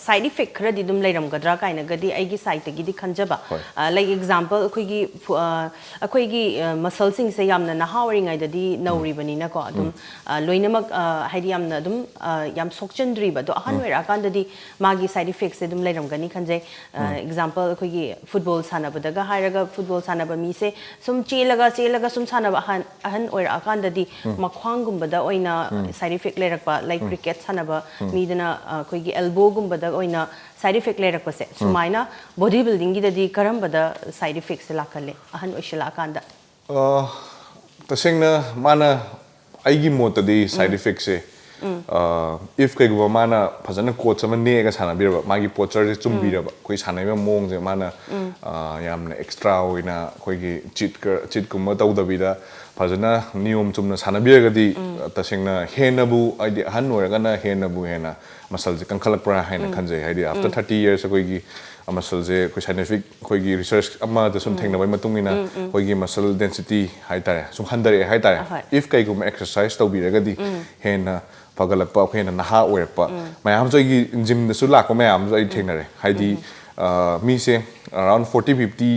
ꯁꯥꯏꯠ ꯏꯐꯦꯛ ꯈꯔꯗꯤ ꯑꯗꯨꯝ ꯂꯩꯔꯝꯒꯗ꯭ꯔꯥ ꯀꯥꯏꯅꯒꯗꯤ ꯑꯩꯒꯤ ꯁꯥꯏꯠꯇꯒꯤꯗꯤ ꯈꯟꯖꯕ꯫ ꯍꯣꯏ꯫ ꯂꯥꯏꯛ ꯑꯦꯛꯖꯥꯝꯄꯜ, ꯑꯩꯈꯣꯏꯒꯤ ꯐꯨ-, ꯑ, ꯑꯩꯈꯣꯏꯒꯤ ꯃꯁꯜꯁꯤꯡꯁꯦ ꯌꯥꯝꯅ ꯅꯍꯥ ꯑꯣꯏꯔꯤꯉꯩꯗꯗꯤ ꯅꯧꯔꯤꯕꯅꯤꯅꯀꯣ, ꯑꯗꯨꯝ ꯑ, ꯂꯣꯏꯅꯃꯛ, ꯑ, ꯍꯥꯏꯗꯤ ꯌꯥꯝꯅ ꯑꯗꯨꯝ, ꯑ, ꯌꯥꯝ ꯁꯣꯛꯆꯟꯗ꯭ꯔꯤꯕ꯫ ꯑꯗꯣ ꯑꯍꯟ ꯑꯣꯏꯔꯛꯑꯀꯥꯟꯗꯗꯤ ꯃꯥꯒꯤ ꯁꯥꯏꯠ ꯏꯐꯦꯛꯁꯦ ꯑꯗꯨꯝ ꯂꯩꯔꯝꯒꯅꯤ ꯈꯟꯖꯩ꯫ ꯑꯦꯛꯖꯥꯝꯄꯜ, ꯑꯩꯈꯣꯏꯒꯤ ꯐꯨꯠꯕꯣꯜ ꯁꯥꯟꯅꯕꯗꯒ ꯍꯥꯏꯔꯒ, ꯐꯨꯠꯕꯣꯜ ꯁꯥꯟꯅꯕ ꯃꯤꯁꯦ ꯁꯨꯝ ꯆꯦꯜꯂꯒ ꯆꯦꯜꯂꯒ ꯁꯨꯝ ꯁꯥꯟꯅꯕ ꯑꯍꯟ, ꯑꯍꯟ ꯑꯣꯏꯔꯛꯑꯀꯥꯟꯗꯗꯤ ꯃꯈ꯭ꯋꯥꯡꯒꯨꯝꯕꯗ ꯑꯣꯏꯅ ꯁꯥꯏꯠ ꯏꯐꯦꯛ ꯂꯩꯔꯛꯄ, ꯂꯥꯏꯛ ꯀ꯭ꯔꯤꯀꯦꯠ ꯁꯥꯟꯅꯕ ꯃꯤꯗꯅ, ꯑ, ꯑꯩꯈꯣꯏꯒꯤ ꯑꯦꯜꯕꯣꯒꯨꯝꯕꯗ ꯑꯣꯏꯅ ꯁꯥꯏꯠ ꯏꯐꯦꯛ ꯂꯩꯔꯛꯄꯁꯦ, ꯁꯨꯃꯥꯏꯅ ꯕꯣꯗꯤ ꯕꯤꯜꯗꯤꯡꯒꯤꯗꯗꯤ ꯀꯔꯝꯕꯗ ꯁꯥꯏꯠ ꯏꯐꯦꯛꯁꯦ ꯂꯥꯛꯀꯜꯂꯦ ꯑꯍꯟ ꯑꯣꯏꯁꯤꯜꯂꯛꯑꯀꯥꯟꯗ? ꯑ, ꯇꯁꯦꯡꯅ ꯃꯥꯅ, ꯑꯩꯒꯤ ꯃꯣꯠꯇꯗꯤ ꯁꯥꯏꯠ ꯏꯐꯦꯛꯁꯦ, ꯏꯐ ꯀꯩꯒꯨꯝꯕ ꯃꯥꯅ ꯐꯖꯅ ꯀꯣꯆ ꯑꯃ ꯅꯦꯛꯑꯒ ꯁꯥꯟꯅꯕꯤꯔꯕ, ꯃꯥꯒꯤ ꯄꯣꯆꯔꯁꯦ ꯆꯨꯝꯕꯤꯔꯕ, ꯑꯩꯈꯣꯏ ꯁꯥꯟꯅꯔꯤꯕ ꯃꯑꯣꯡꯁꯦ ꯃꯥꯅ, ꯑ, ꯌꯥꯝꯅ ꯑꯦꯛꯁꯇ꯭ꯔꯥ ꯑꯣꯏꯅ ꯑꯩꯈꯣꯏꯒꯤ ꯆꯤꯠꯀ-, ꯆꯤꯠꯀꯨꯝꯕ ꯇꯧꯗꯕꯤꯗ ꯐꯖꯅ ꯅꯤꯌꯣꯝ ꯆꯨꯝꯅ ꯁꯥꯟꯅꯕꯤꯔꯒꯗꯤ, ꯇꯁꯦꯡꯅ ꯍꯦꯟꯅꯕꯨ, ꯍꯥꯏꯗꯤ ꯑꯍꯟ ꯑꯣꯏꯔꯒꯅ ꯍꯦꯟꯅꯕꯨ ꯍꯦꯟꯅ ꯃꯁꯜꯁꯦ ꯀꯟꯈꯠꯂꯛꯄ꯭ꯔꯥ ꯍꯥꯏꯅ ꯈꯟꯖꯩ꯫ ꯍꯥꯏꯗꯤ after thirty years ꯑꯩꯈꯣꯏꯒꯤ ꯃꯁꯜꯁꯦ ꯑꯩꯈꯣꯏ ꯁꯥꯏꯟꯇꯤꯐꯤꯛ ꯑꯩꯈꯣꯏꯒꯤ ꯔꯤꯁꯔꯁ ꯑꯃꯗ ꯁꯨꯝ ꯊꯦꯡꯅꯕꯒꯤ ꯃꯇꯨꯡ ꯏꯟꯅ ꯑꯩꯈꯣꯏꯒꯤ ꯃꯁꯜ ꯗꯦꯟꯁꯤꯇꯤ ꯍꯥꯏꯇꯥꯔꯦ, ꯁꯨꯝ ꯍꯟꯊꯔꯛꯑꯦ ꯍꯥꯏꯇꯥꯔꯦ꯫ ꯑꯍꯣꯏ꯫ ꯏꯐ ꯀꯩꯒꯨꯝꯕ ꯑꯦꯛꯁꯔꯁꯥꯏꯁ ꯇꯧꯕꯤꯔꯒꯗꯤ ꯍꯦꯟꯅ ꯐꯒꯠꯂꯛꯄ, ꯑꯩꯈꯣꯏ ꯍꯦꯟꯅ ꯅꯍꯥ ꯑꯣꯏꯔꯛꯄ ꯃꯌꯥꯝꯁꯨ, ꯑꯩꯒꯤ ꯖꯤꯝꯗꯁꯨ ꯂꯥꯛꯄ ꯃꯌꯥꯝꯁꯨ ꯑꯩ ꯊꯦꯡꯅꯔꯦ꯫ ꯍꯥꯏꯗꯤ, ꯑ, ꯃꯤꯁꯦ around forty fifty,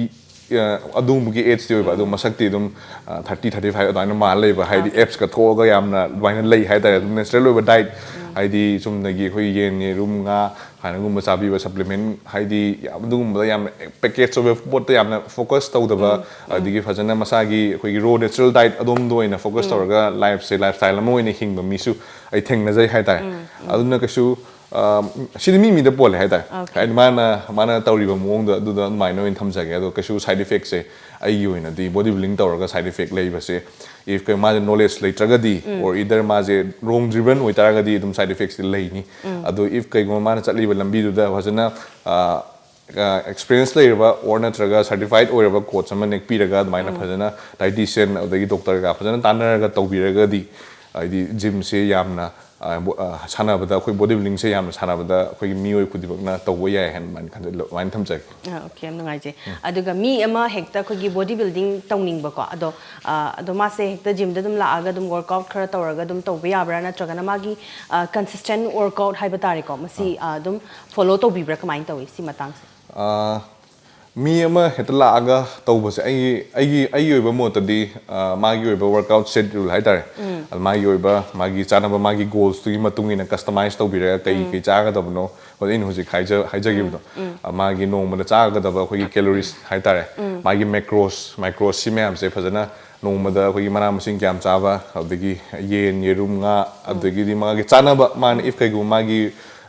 ꯑ, ꯑꯗꯨꯒꯨꯝꯕꯒꯤ ꯑꯦꯖꯇꯤ ꯑꯣꯏꯕ, ꯑꯗꯨ ꯃꯁꯛꯇꯤ ꯑꯗꯨꯝ, ꯑ, thirty, thirty five ꯑꯗꯨꯃꯥꯏꯅ ꯃꯥꯜꯂ ꯂꯩꯕ꯫ ꯍꯥꯏꯗꯤ ꯑꯦꯞꯁꯀ ꯊꯣꯛꯑꯒ ꯌꯥꯝꯅ ꯑꯗꯨꯃꯥꯏꯅ ꯂꯩ ꯍꯥꯏꯇꯥꯔꯦ꯫ ꯑꯗꯨꯝ ꯅꯦꯆꯔꯦꯜ ꯑꯣꯏꯕ ꯗꯥꯏꯠ, ꯍꯥꯏꯗꯤ ꯆꯨꯝꯅꯒꯤ ꯑꯩꯈꯣꯏ ꯌꯦꯟ, ꯌꯦꯔꯨꯝ, ꯉꯥ ꯍꯥꯏꯅꯒꯨꯝꯕ ꯆꯥꯕꯤꯕ, ꯁꯄ꯭ꯂꯤꯃꯦꯟ, ꯍꯥꯏꯗꯤ ꯌꯥꯝ ꯑꯗꯨꯒꯨꯝꯕꯗ ꯌꯥꯝꯅ ꯄꯦꯀꯦꯖ ꯑꯣꯏꯕ ꯄꯣꯠꯇ ꯌꯥꯝꯅ ꯐꯣꯀꯁ ꯇꯧꯗꯕ, ꯑꯗꯒꯤ ꯐꯖꯅ ꯃꯁꯥꯒꯤ ꯑꯩꯈꯣꯏꯒꯤ ꯔꯣ ꯅꯦꯆꯔꯦꯜ ꯗꯥꯏꯠ ꯑꯗꯣꯝꯗ ꯑꯣꯏꯅ ꯐꯣꯀꯁ ꯇꯧꯔꯒ ꯂꯥꯏꯐꯁꯦ, ꯂꯥꯏꯐ ꯁ꯭ꯇꯥꯏꯜ ꯑꯃ ꯑꯣꯏꯅ ꯍꯤꯡꯕ ꯃꯤꯁꯨ ꯑꯩ ꯊꯦꯡꯅꯖꯩ ꯍꯥꯏꯇꯥꯔꯦ꯫ ꯑꯗꯨꯅ ꯀꯩꯁꯨ, ꯑ, ꯁꯤꯗꯤ ꯃꯤ ꯃꯤꯗ ꯄꯣꯜꯂꯦ ꯍꯥꯏꯇꯥꯔꯦ꯫ Okay. ꯍꯥꯏꯗꯤ ꯃꯥꯅ ꯃꯥꯅ ꯇꯧꯔꯤꯕ ꯃꯑꯣꯡꯗꯣ ꯑꯗꯨꯗ ꯑꯗꯨꯃꯥꯏꯅ ꯑꯣꯏꯅ ꯊꯝꯖꯒꯦ꯫ ꯑꯗꯣ ꯀꯩꯁꯨ side effectꯁꯦ ꯑꯩꯒꯤ ꯑꯣꯏꯅꯗꯤ body building ꯇꯧꯔꯒ side effect ꯂꯩꯕꯁꯦ, if ꯀꯩ ꯃꯥꯁꯦ knowledge ꯂꯩꯇ꯭ꯔꯒꯗꯤ, or either ꯃꯥꯁꯦ wrong driven ꯑꯣꯏꯇꯥꯔꯒꯗꯤ ꯑꯗꯨꯝ side effectꯁꯦ ꯂꯩꯅꯤ꯫ ꯑꯗꯣ if ꯀꯩꯒꯨꯝꯕ ꯃꯥꯅ ꯆꯠꯂꯤꯕ ꯂꯝꯕꯤꯗꯨꯗ ꯐꯖꯅ, ꯑ, ꯑ, experience ꯂꯩꯔꯕ or ꯅꯠꯇ꯭ꯔꯒ certified ꯑꯣꯏꯔꯕ coach ꯑꯃ ꯅꯦꯛꯄꯤꯔꯒ ꯑꯗꯨꯃꯥꯏꯅ ꯐꯖꯅ dietitian ꯑꯗꯒꯤ doctor ꯀ ꯐꯖꯅ ꯇꯥꯟꯅꯔꯒ ꯇꯧꯕꯤꯔꯒꯗꯤ, ꯍꯥꯏꯗꯤ gymꯁꯦ ꯌꯥꯝꯅ, ꯑ, ꯕꯣ-, ꯑ, ꯁꯥꯟꯅꯕꯗ ꯑꯩꯈꯣꯏ body buildingꯁꯦ ꯌꯥꯝꯅ ꯁꯥꯟꯅꯕꯗ ꯑꯩꯈꯣꯏꯒꯤ ꯃꯤꯑꯣꯏ ꯈꯨꯗꯤꯡꯃꯛꯅ ꯇꯧꯕ ꯌꯥꯏ ꯍꯥꯏꯅ ꯑꯗꯨꯃꯥꯏꯅ ꯈꯟꯖꯩ, ꯑꯗꯨꯃꯥꯏꯅ ꯊꯝꯖꯒꯦ꯫ ꯑ, okay, ꯌꯥꯝ ꯅꯨꯡꯉꯥꯏꯖꯩ꯫ ꯑꯗꯨꯒ ꯃꯤ ꯑꯃ ꯍꯦꯛꯇ ꯑꯩꯈꯣꯏꯒꯤ body building ꯇꯧꯅꯤꯡꯕꯀꯣ, ꯑꯗꯣ, ꯑ, ꯑꯗꯣ ꯃꯥꯁꯦ ꯍꯦꯛꯇ gymꯗ ꯑꯗꯨꯝ ꯂꯥꯛꯑꯒ ꯑꯗꯨꯝ workout ꯈꯔ ꯇꯧꯔꯒ ꯑꯗꯨꯝ ꯇꯧꯕ ꯌꯥꯕ꯭ꯔꯥ, ꯅꯠꯇ꯭ꯔꯒꯅ ꯃꯥꯒꯤ, ꯑ, consistent workout ꯍꯥꯏꯕ ꯇꯥꯔꯦꯀꯣ, ꯃꯁꯤ, ꯑ, ꯑꯗꯨꯝ follow ꯇꯧꯕꯤꯕ꯭ꯔꯥ, ꯀꯃꯥꯏꯅ ꯇꯧꯏ ꯁꯤ ꯃꯇꯥꯡꯁꯦ? ꯑ, ꯃꯤ ꯑꯃ ꯍꯦꯛꯇ ꯂꯥꯛꯑꯒ ꯇꯧꯕꯁꯦ, ꯑꯩꯒꯤ, ꯑꯩꯒꯤ, ꯑꯩꯒꯤ ꯑꯣꯏꯕ ꯃꯣꯠꯇꯗꯤ, ꯑ, ꯃꯥꯒꯤ ꯑꯣꯏꯕ workout schedule ꯍꯥꯏꯇꯥꯔꯦ꯫ ꯑꯗ ꯃꯥꯒꯤ ꯑꯣꯏꯕ, ꯃꯥꯒꯤ ꯆꯥꯅꯕ, ꯃꯥꯒꯤ goalsꯇꯨꯒꯤ ꯃꯇꯨꯡ ꯏꯟꯅ customize ꯇꯧꯕꯤꯔꯒ ꯀꯩ ꯀꯩ ꯆꯥꯒꯗꯕꯅꯣ, ꯍꯧꯖꯤꯛ ꯑꯩꯅ ꯍꯧꯖꯤꯛ ꯍꯥꯏꯖ-, ꯍꯥꯏꯖꯈꯤꯕꯗꯣ, ꯑ, ꯃꯥꯒꯤ ꯅꯣꯡꯃꯗ ꯆꯥꯒꯗꯕ ꯑꯩꯈꯣꯏꯒꯤ calories ꯍꯥꯏꯇꯥꯔꯦ, ꯃꯥꯒꯤ macros, micros ꯁꯤ ꯃꯌꯥꯝꯁꯦ ꯐꯖꯅ ꯅꯣꯡꯃꯗ ꯑꯩꯈꯣꯏꯒꯤ ꯃꯅꯥ ꯃꯁꯤꯡ ꯀꯌꯥꯝ ꯆꯥꯕ, ꯑꯗꯒꯤ ꯌꯦꯟ, ꯌꯦꯔꯨꯝ, ꯉꯥ, ꯑꯗꯒꯤꯗꯤ ꯃꯥꯒꯤ ꯆꯥꯅꯕ, ꯃꯥꯅ if ꯀꯩꯒꯨꯝꯕ ꯃꯥꯒꯤ,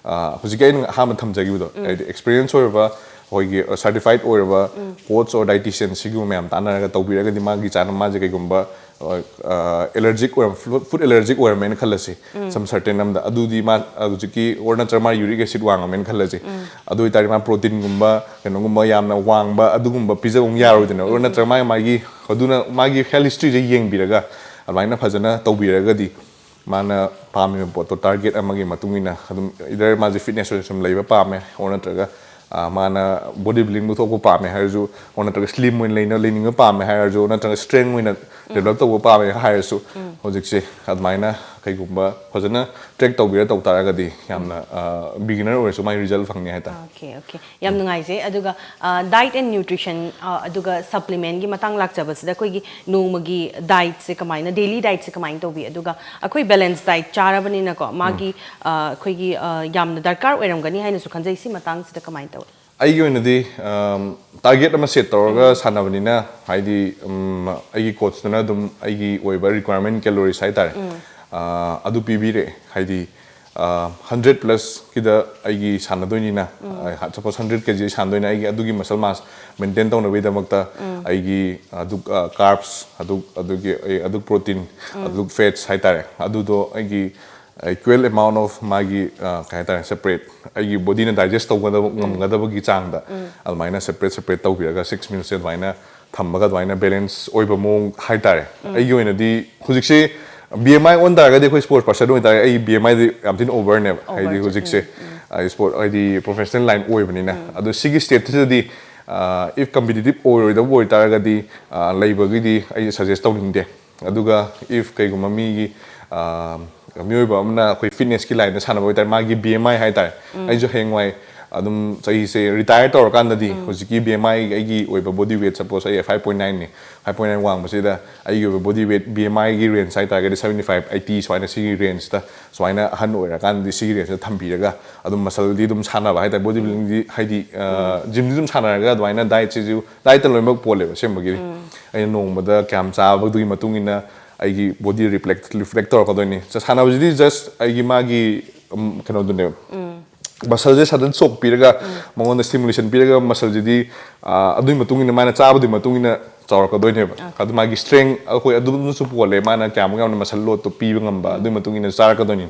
ꯑ, ꯍꯧꯖꯤꯛꯀꯤ ꯑꯩꯅ ꯑꯍꯥꯟꯕ ꯊꯝꯖꯈꯤꯕꯗꯣ, ꯍꯥꯏꯗꯤ experience ꯑꯣꯏꯔꯕ, ꯑꯩꯈꯣꯏꯒꯤ, ꯑ, certified ꯑꯣꯏꯔꯕ coach or dietitian ꯁꯤꯒꯨꯝꯕ ꯃꯌꯥꯝ ꯇꯥꯟꯅꯔꯒ ꯇꯧꯕꯤꯔꯒꯗꯤ ꯃꯥꯒꯤ ꯆꯥꯅꯕ, ꯃꯥꯁꯦ ꯀꯩꯒꯨꯝꯕ, ꯑ, ꯑ, allergic ꯑꯣꯏꯔꯝ-, food, food allergic ꯑꯣꯏꯔꯝꯃꯦꯅ ꯈꯜꯂꯁꯤ, some certain ꯑꯃꯗ, ꯑꯗꯨꯗꯤ ꯃꯥ ꯍꯧꯖꯤꯛꯀꯤ, or ꯅꯠꯇ꯭ꯔꯒ ꯃꯥ uric acid ꯋꯥꯡꯉꯝꯃꯦꯅ ꯈꯜꯂꯁꯤ, ꯑꯗꯨ ꯑꯣꯏꯇꯥꯔꯗꯤ ꯃꯥ proteinꯒꯨꯝꯕ ꯀꯩꯅꯣꯒꯨꯝꯕ ꯌꯥꯝꯅ ꯋꯥꯡꯕ ꯑꯗꯨꯒꯨꯝꯕ ꯄꯤꯖꯕ ꯑꯃꯨꯛ ꯌꯥꯔꯣꯏꯗꯅ, or ꯅꯠꯇ꯭ꯔꯒ ꯃꯥꯒꯤ, ꯃꯥꯒꯤ, ꯑꯗꯨꯅ ꯃꯥꯒꯤ health historyꯁꯦ ꯌꯦꯡꯕꯤꯔꯒ ꯑꯗꯨꯃꯥꯏꯅ ꯐꯖꯅ ꯇꯧꯕꯤꯔꯒꯗꯤ ꯃꯥꯅ ꯄꯥꯝꯃꯤꯕ ꯄꯣꯠꯇꯣ target ꯑꯃꯒꯤ ꯃꯇꯨꯡ ꯏꯟꯅ ꯑꯗꯨꯝ, either ꯃꯥꯁꯦ fitness ꯑꯣꯏꯅ ꯁꯨꯝ ꯂꯩꯕ ꯄꯥꯝꯃꯦ, or ꯅꯠꯇ꯭ꯔꯒ, ꯑ, ꯃꯥꯅ body building ꯄꯨꯊꯣꯛꯄ ꯄꯥꯝꯃꯦ ꯍꯥꯏꯔꯁꯨ, or ꯅꯠꯇ꯭ꯔꯒ slim ꯑꯣꯏꯅ ꯂꯩꯅ-, ꯂꯩꯅꯤꯡꯕ ꯄꯥꯝꯃꯦ ꯍꯥꯏꯔꯁꯨ, ꯅꯠꯇ꯭ꯔꯒ strength ꯑꯣꯏꯅ develop ꯇꯧꯕ ꯄꯥꯝꯃꯦ ꯍꯥꯏꯔꯁꯨ, ꯍꯧꯖꯤꯛꯁꯦ ꯑꯗꯨꯃꯥꯏꯅ ꯀꯩꯒꯨꯝꯕ ꯐꯖꯅ track ꯇꯧꯕꯤꯔ ꯇꯧ ꯇꯥꯔꯒꯗꯤ ꯌꯥꯝꯅ, ꯑ, beginner ꯑꯣꯏꯔꯁꯨ ꯃꯥꯏ result ꯐꯪꯅꯤ ꯍꯥꯏꯇꯥꯔꯦ꯫ Okay, okay. ꯌꯥꯝ ꯅꯨꯡꯉꯥꯏꯖꯩ꯫ ꯑꯗꯨꯒ, ꯑ, diet and nutrition, ꯑ, ꯑꯗꯨꯒ supplementꯀꯤ ꯃꯇꯥꯡ ꯂꯥꯛꯆꯕꯁꯤꯗ, ꯑꯩꯈꯣꯏꯒꯤ ꯅꯣꯡꯃꯒꯤ dietꯁꯦ ꯀꯃꯥꯏꯅ, daily dietꯁꯦ ꯀꯃꯥꯏꯅ ꯇꯧꯕꯤ? ꯑꯗꯨꯒ ꯑꯩꯈꯣꯏ balance diet ꯆꯥꯔꯕꯅꯤꯅꯀꯣ, ꯃꯥꯒꯤ, ꯑ, ꯑꯩꯈꯣꯏꯒꯤ, ꯑ, ꯌꯥꯝꯅ ꯗꯔꯀꯥꯔ ꯑꯣꯏꯔꯝꯒꯅꯤ ꯍꯥꯏꯅꯁꯨ ꯈꯟꯖꯩ꯫ ꯁꯤ ꯃꯇꯥꯡꯁꯤꯗ ꯀꯃꯥꯏꯅ ꯇꯧꯏ? ꯑꯩꯒꯤ ꯑꯣꯏꯅꯗꯤ, ꯑꯝ, target ꯑꯃ set ꯇꯧꯔꯒ ꯁꯥꯟꯅꯕꯅꯤꯅ, ꯍꯥꯏꯗꯤ, ꯎꯝ, ꯑꯩꯒꯤ coachꯇꯨꯅ ꯑꯗꯨꯝ ꯑꯩꯒꯤ ꯑꯣꯏꯕ requirement calories ꯍꯥꯏꯇꯥꯔꯦ, ꯑ, ꯑꯗꯨ ꯄꯤꯕꯤꯔꯛꯑꯦ꯫ ꯍꯥꯏꯗꯤ, ꯍꯟꯗ꯭ꯔꯦꯠ ꯄ꯭ꯂꯁꯀꯤꯗ ꯑꯩꯒꯤ ꯁꯥꯟꯅꯗꯣꯏꯅꯤꯅ, ꯁꯄꯣꯁ ꯍꯟꯗ꯭ꯔꯦꯠ ꯀꯦ ꯖꯤ ꯑꯩ ꯁꯥꯟꯅꯗꯣꯏꯅ, ꯑꯩꯒꯤ ꯑꯗꯨꯒꯤ ꯃꯁꯜ ꯃꯥꯁ ꯃꯦꯟꯇꯦꯟ ꯇꯧꯅꯕꯒꯤꯗꯃꯛꯇ ꯑꯩꯒꯤ ꯑꯗꯨ ꯀꯥꯔꯞꯁ, ꯑꯗꯨ ꯑꯗꯨꯒꯤ ꯑꯩ ꯑꯗꯨ ꯄ꯭ꯔꯣꯇꯤꯟ, ꯑꯗꯨ ꯐꯦꯠꯁ ꯍꯥꯏꯇꯥꯔꯦ, ꯑꯗꯨꯗꯣ ꯑꯩꯒꯤ equal amount of ꯃꯥꯒꯤ, ꯑ, ꯀꯩ ꯍꯥꯏꯇꯥꯔꯦ, ꯁꯦꯄꯔꯦꯠ, ꯑꯩꯒꯤ ꯕꯣꯗꯤꯅ ꯗꯥꯏꯖꯦꯁ ꯇꯧꯒꯗꯕ, ꯉꯝꯒꯗꯕꯒꯤ ꯆꯥꯡꯗ ꯑꯗꯨꯃꯥꯏꯅ ꯁꯦꯄꯔꯦꯠ ꯁꯦꯄꯔꯦꯠ ꯇꯧꯕꯤꯔꯒ ꯁꯤꯛꯁ ꯃꯤꯜꯁꯦ ꯑꯗꯨꯃꯥꯏꯅ ꯊꯝꯃꯒ ꯑꯗꯨꯃꯥꯏꯅ ꯕꯦꯂꯦꯟꯁ ꯑꯣꯏꯕ ꯃꯑꯣꯡ ꯍꯥꯏꯇꯥꯔꯦ꯫ ꯑꯩꯒꯤ ꯑꯣꯏꯅꯗꯤ ꯍꯧꯖꯤꯛꯁꯦ ꯕꯤ ꯑꯦꯝ ꯑꯥꯏ ꯑꯣꯟ ꯇꯥꯔꯒꯗꯤ, ꯑꯩꯈꯣꯏ ꯁ꯭ꯄꯣꯔꯠꯁ ꯄꯔꯁꯟ ꯑꯣꯏꯇꯥꯔꯒꯗꯤ ꯑꯩ ꯕꯤ ꯑꯦꯝ ꯑꯥꯏꯗꯤ ꯌꯥꯝ ꯊꯤꯅ ꯑꯣꯚꯔꯅꯦꯕ꯫ ꯍꯥꯏꯗꯤ ꯍꯧꯖꯤꯛꯁꯦ ꯁ꯭ꯄꯣꯔꯠ ꯍꯥꯏꯗꯤ ꯄ꯭ꯔꯣꯐꯦꯁꯅꯦꯜ ꯂꯥꯏꯟ ꯑꯣꯏꯕꯅꯤꯅ, ꯑꯗꯣ ꯁꯤꯒꯤ ꯁ꯭ꯇꯦꯠꯁꯤꯗꯗꯤ ꯏꯐ ꯀꯝꯄꯤꯇꯤꯇꯤꯞ ꯑꯣꯏꯔꯣꯏꯗꯕ ꯑꯣꯏꯇꯥꯔꯒꯗꯤ, ꯑ, ꯂꯩꯕꯒꯤꯗꯤ ꯑꯩ ꯁꯖꯦꯁ ꯇꯧꯅꯤꯡꯗꯦ꯫ ꯑꯗꯨꯒ ꯏꯐ ꯀꯩꯒꯨꯝꯕ ꯃꯤꯒꯤ, ꯑ, ꯃꯤꯑꯣꯏꯕ ꯑꯃꯅ ꯑꯩꯈꯣꯏ ꯐꯤꯠꯅꯦꯁꯀꯤ ꯂꯥꯏꯟꯗ ꯁꯥꯟꯅꯕ ꯑꯣꯏꯇꯥꯔꯗꯤ, ꯃꯥꯒꯤ ꯕꯤ ꯑꯦꯝ ꯑꯥꯏ ꯍꯥꯏꯇꯥꯔꯦ, ꯑꯩꯁꯨ ꯍꯌꯦꯡꯋꯥꯏ ꯑꯗꯨꯝ ꯆꯍꯤꯁꯦ ꯔꯤꯇꯥꯌꯔ ꯇꯧꯔꯀꯥꯟꯗꯗꯤ ꯍꯧꯖꯤꯛꯀꯤ ꯕꯤ ꯑꯦꯝ ꯑꯥꯏ ꯑꯩꯒꯤ ꯑꯣꯏꯕ ꯕꯣꯗꯤ ꯋꯦꯠ, ꯁꯄꯣꯁ ꯑꯩ ꯐꯥꯏꯚ ꯄꯣꯏꯟ ꯅꯥꯏꯟꯅꯤ, ꯐꯥꯏꯚ ꯄꯣꯏꯟ ꯅꯥꯏꯟ ꯋꯥꯡꯕꯁꯤꯗ ꯑꯩꯒꯤ ꯑꯣꯏꯕ ꯕꯣꯗꯤ ꯋꯦꯠ ꯕꯤ ꯑꯦꯝ ꯑꯥꯏꯒꯤ ꯔꯦꯟꯖ ꯍꯥꯏꯇꯥꯔꯒꯗꯤ ꯁꯕꯦꯟꯇꯤ ꯐꯥꯏꯚ, ꯑꯩꯠꯇꯤ ꯁꯨꯃꯥꯏꯅ, ꯁꯤꯒꯤ ꯔꯦꯟꯖꯇ ꯁꯨꯃꯥꯏꯅ ꯑꯍꯟ ꯑꯣꯏꯔꯀꯥꯟꯗꯗꯤ ꯁꯤꯒꯤ ꯔꯦꯟꯖꯇ ꯊꯝꯕꯤꯔꯒ ꯑꯗꯨꯝ ꯃꯁꯜꯗꯤ ꯑꯗꯨꯝ ꯁꯥꯟꯅꯕ ꯍꯥꯏꯇꯥꯔꯦ, ꯕꯣꯗꯤ ꯕꯤꯜꯗꯤꯡꯗꯤ ꯍꯥꯏꯗꯤ, ꯑ, ꯖꯤꯝꯗꯤ ꯑꯗꯨꯝ ꯁꯥꯟꯅꯔꯒ ꯑꯗꯨꯃꯥꯏꯅ ꯗꯥꯏꯠꯁꯤꯁꯨ, ꯗꯥꯏꯠꯇ ꯂꯣꯏꯅꯃꯛ ꯄꯣꯜꯂꯦꯕ ꯑꯁꯦꯡꯕꯒꯤꯗꯤ꯫ ꯑꯩꯅ ꯅꯣꯡꯃꯗ ꯀꯌꯥꯝ ꯆꯥꯕꯗꯨꯒꯤ ꯃꯇꯨꯡ ꯏꯟꯅ ꯑꯩꯒꯤ ꯕꯣꯗꯤ ꯔꯤꯐ꯭ꯂꯦꯛ ꯔꯤꯐ꯭ꯂꯦꯛ ꯇꯧꯔꯛꯀꯗꯣꯏꯅꯤ꯫ ꯆ- ꯁꯥꯟꯅꯕꯁꯤꯗꯤ ꯖꯁ ꯑꯩꯒꯤ ꯃꯥꯒꯤ, ꯎꯝ, ꯀꯩꯅꯣꯗꯨꯅꯦꯕ, ꯃꯁꯜꯁꯦ ꯁꯗꯟ ꯁꯣꯛ ꯄꯤꯔꯒ ꯃꯉꯣꯟꯗ ꯁ꯭ꯇꯤꯃꯨꯂꯦꯁꯟ ꯄꯤꯔꯒ ꯃꯁꯜꯁꯤꯗꯤ, ꯑ, ꯑꯗꯨꯒꯤ ꯃꯇꯨꯡ ꯏꯟꯅ ꯃꯥꯅ ꯆꯥꯕꯗꯨꯒꯤ ꯃꯇꯨꯡ ꯏꯟꯅ ꯆꯥꯎꯔꯛꯀꯗꯣꯏꯅꯦꯕ꯫ ꯑꯗꯨ ꯃꯥꯒꯤ ꯁ꯭ꯇꯔꯦꯡ ꯑꯩꯈꯣꯏ ꯑꯗꯨꯝꯅꯁꯨ ꯄꯣꯜꯂꯦ, ꯃꯥꯅ ꯀꯌꯥꯃꯨꯛ ꯌꯥꯝꯅ ꯃꯁꯜ ꯂꯣꯗꯇꯣ ꯄꯤꯕ ꯉꯝꯕ, ꯑꯗꯨꯒꯤ ꯃꯇꯨꯡ ꯏꯟꯅ ꯆꯥꯔꯛꯀꯗꯣꯏꯅꯤ꯫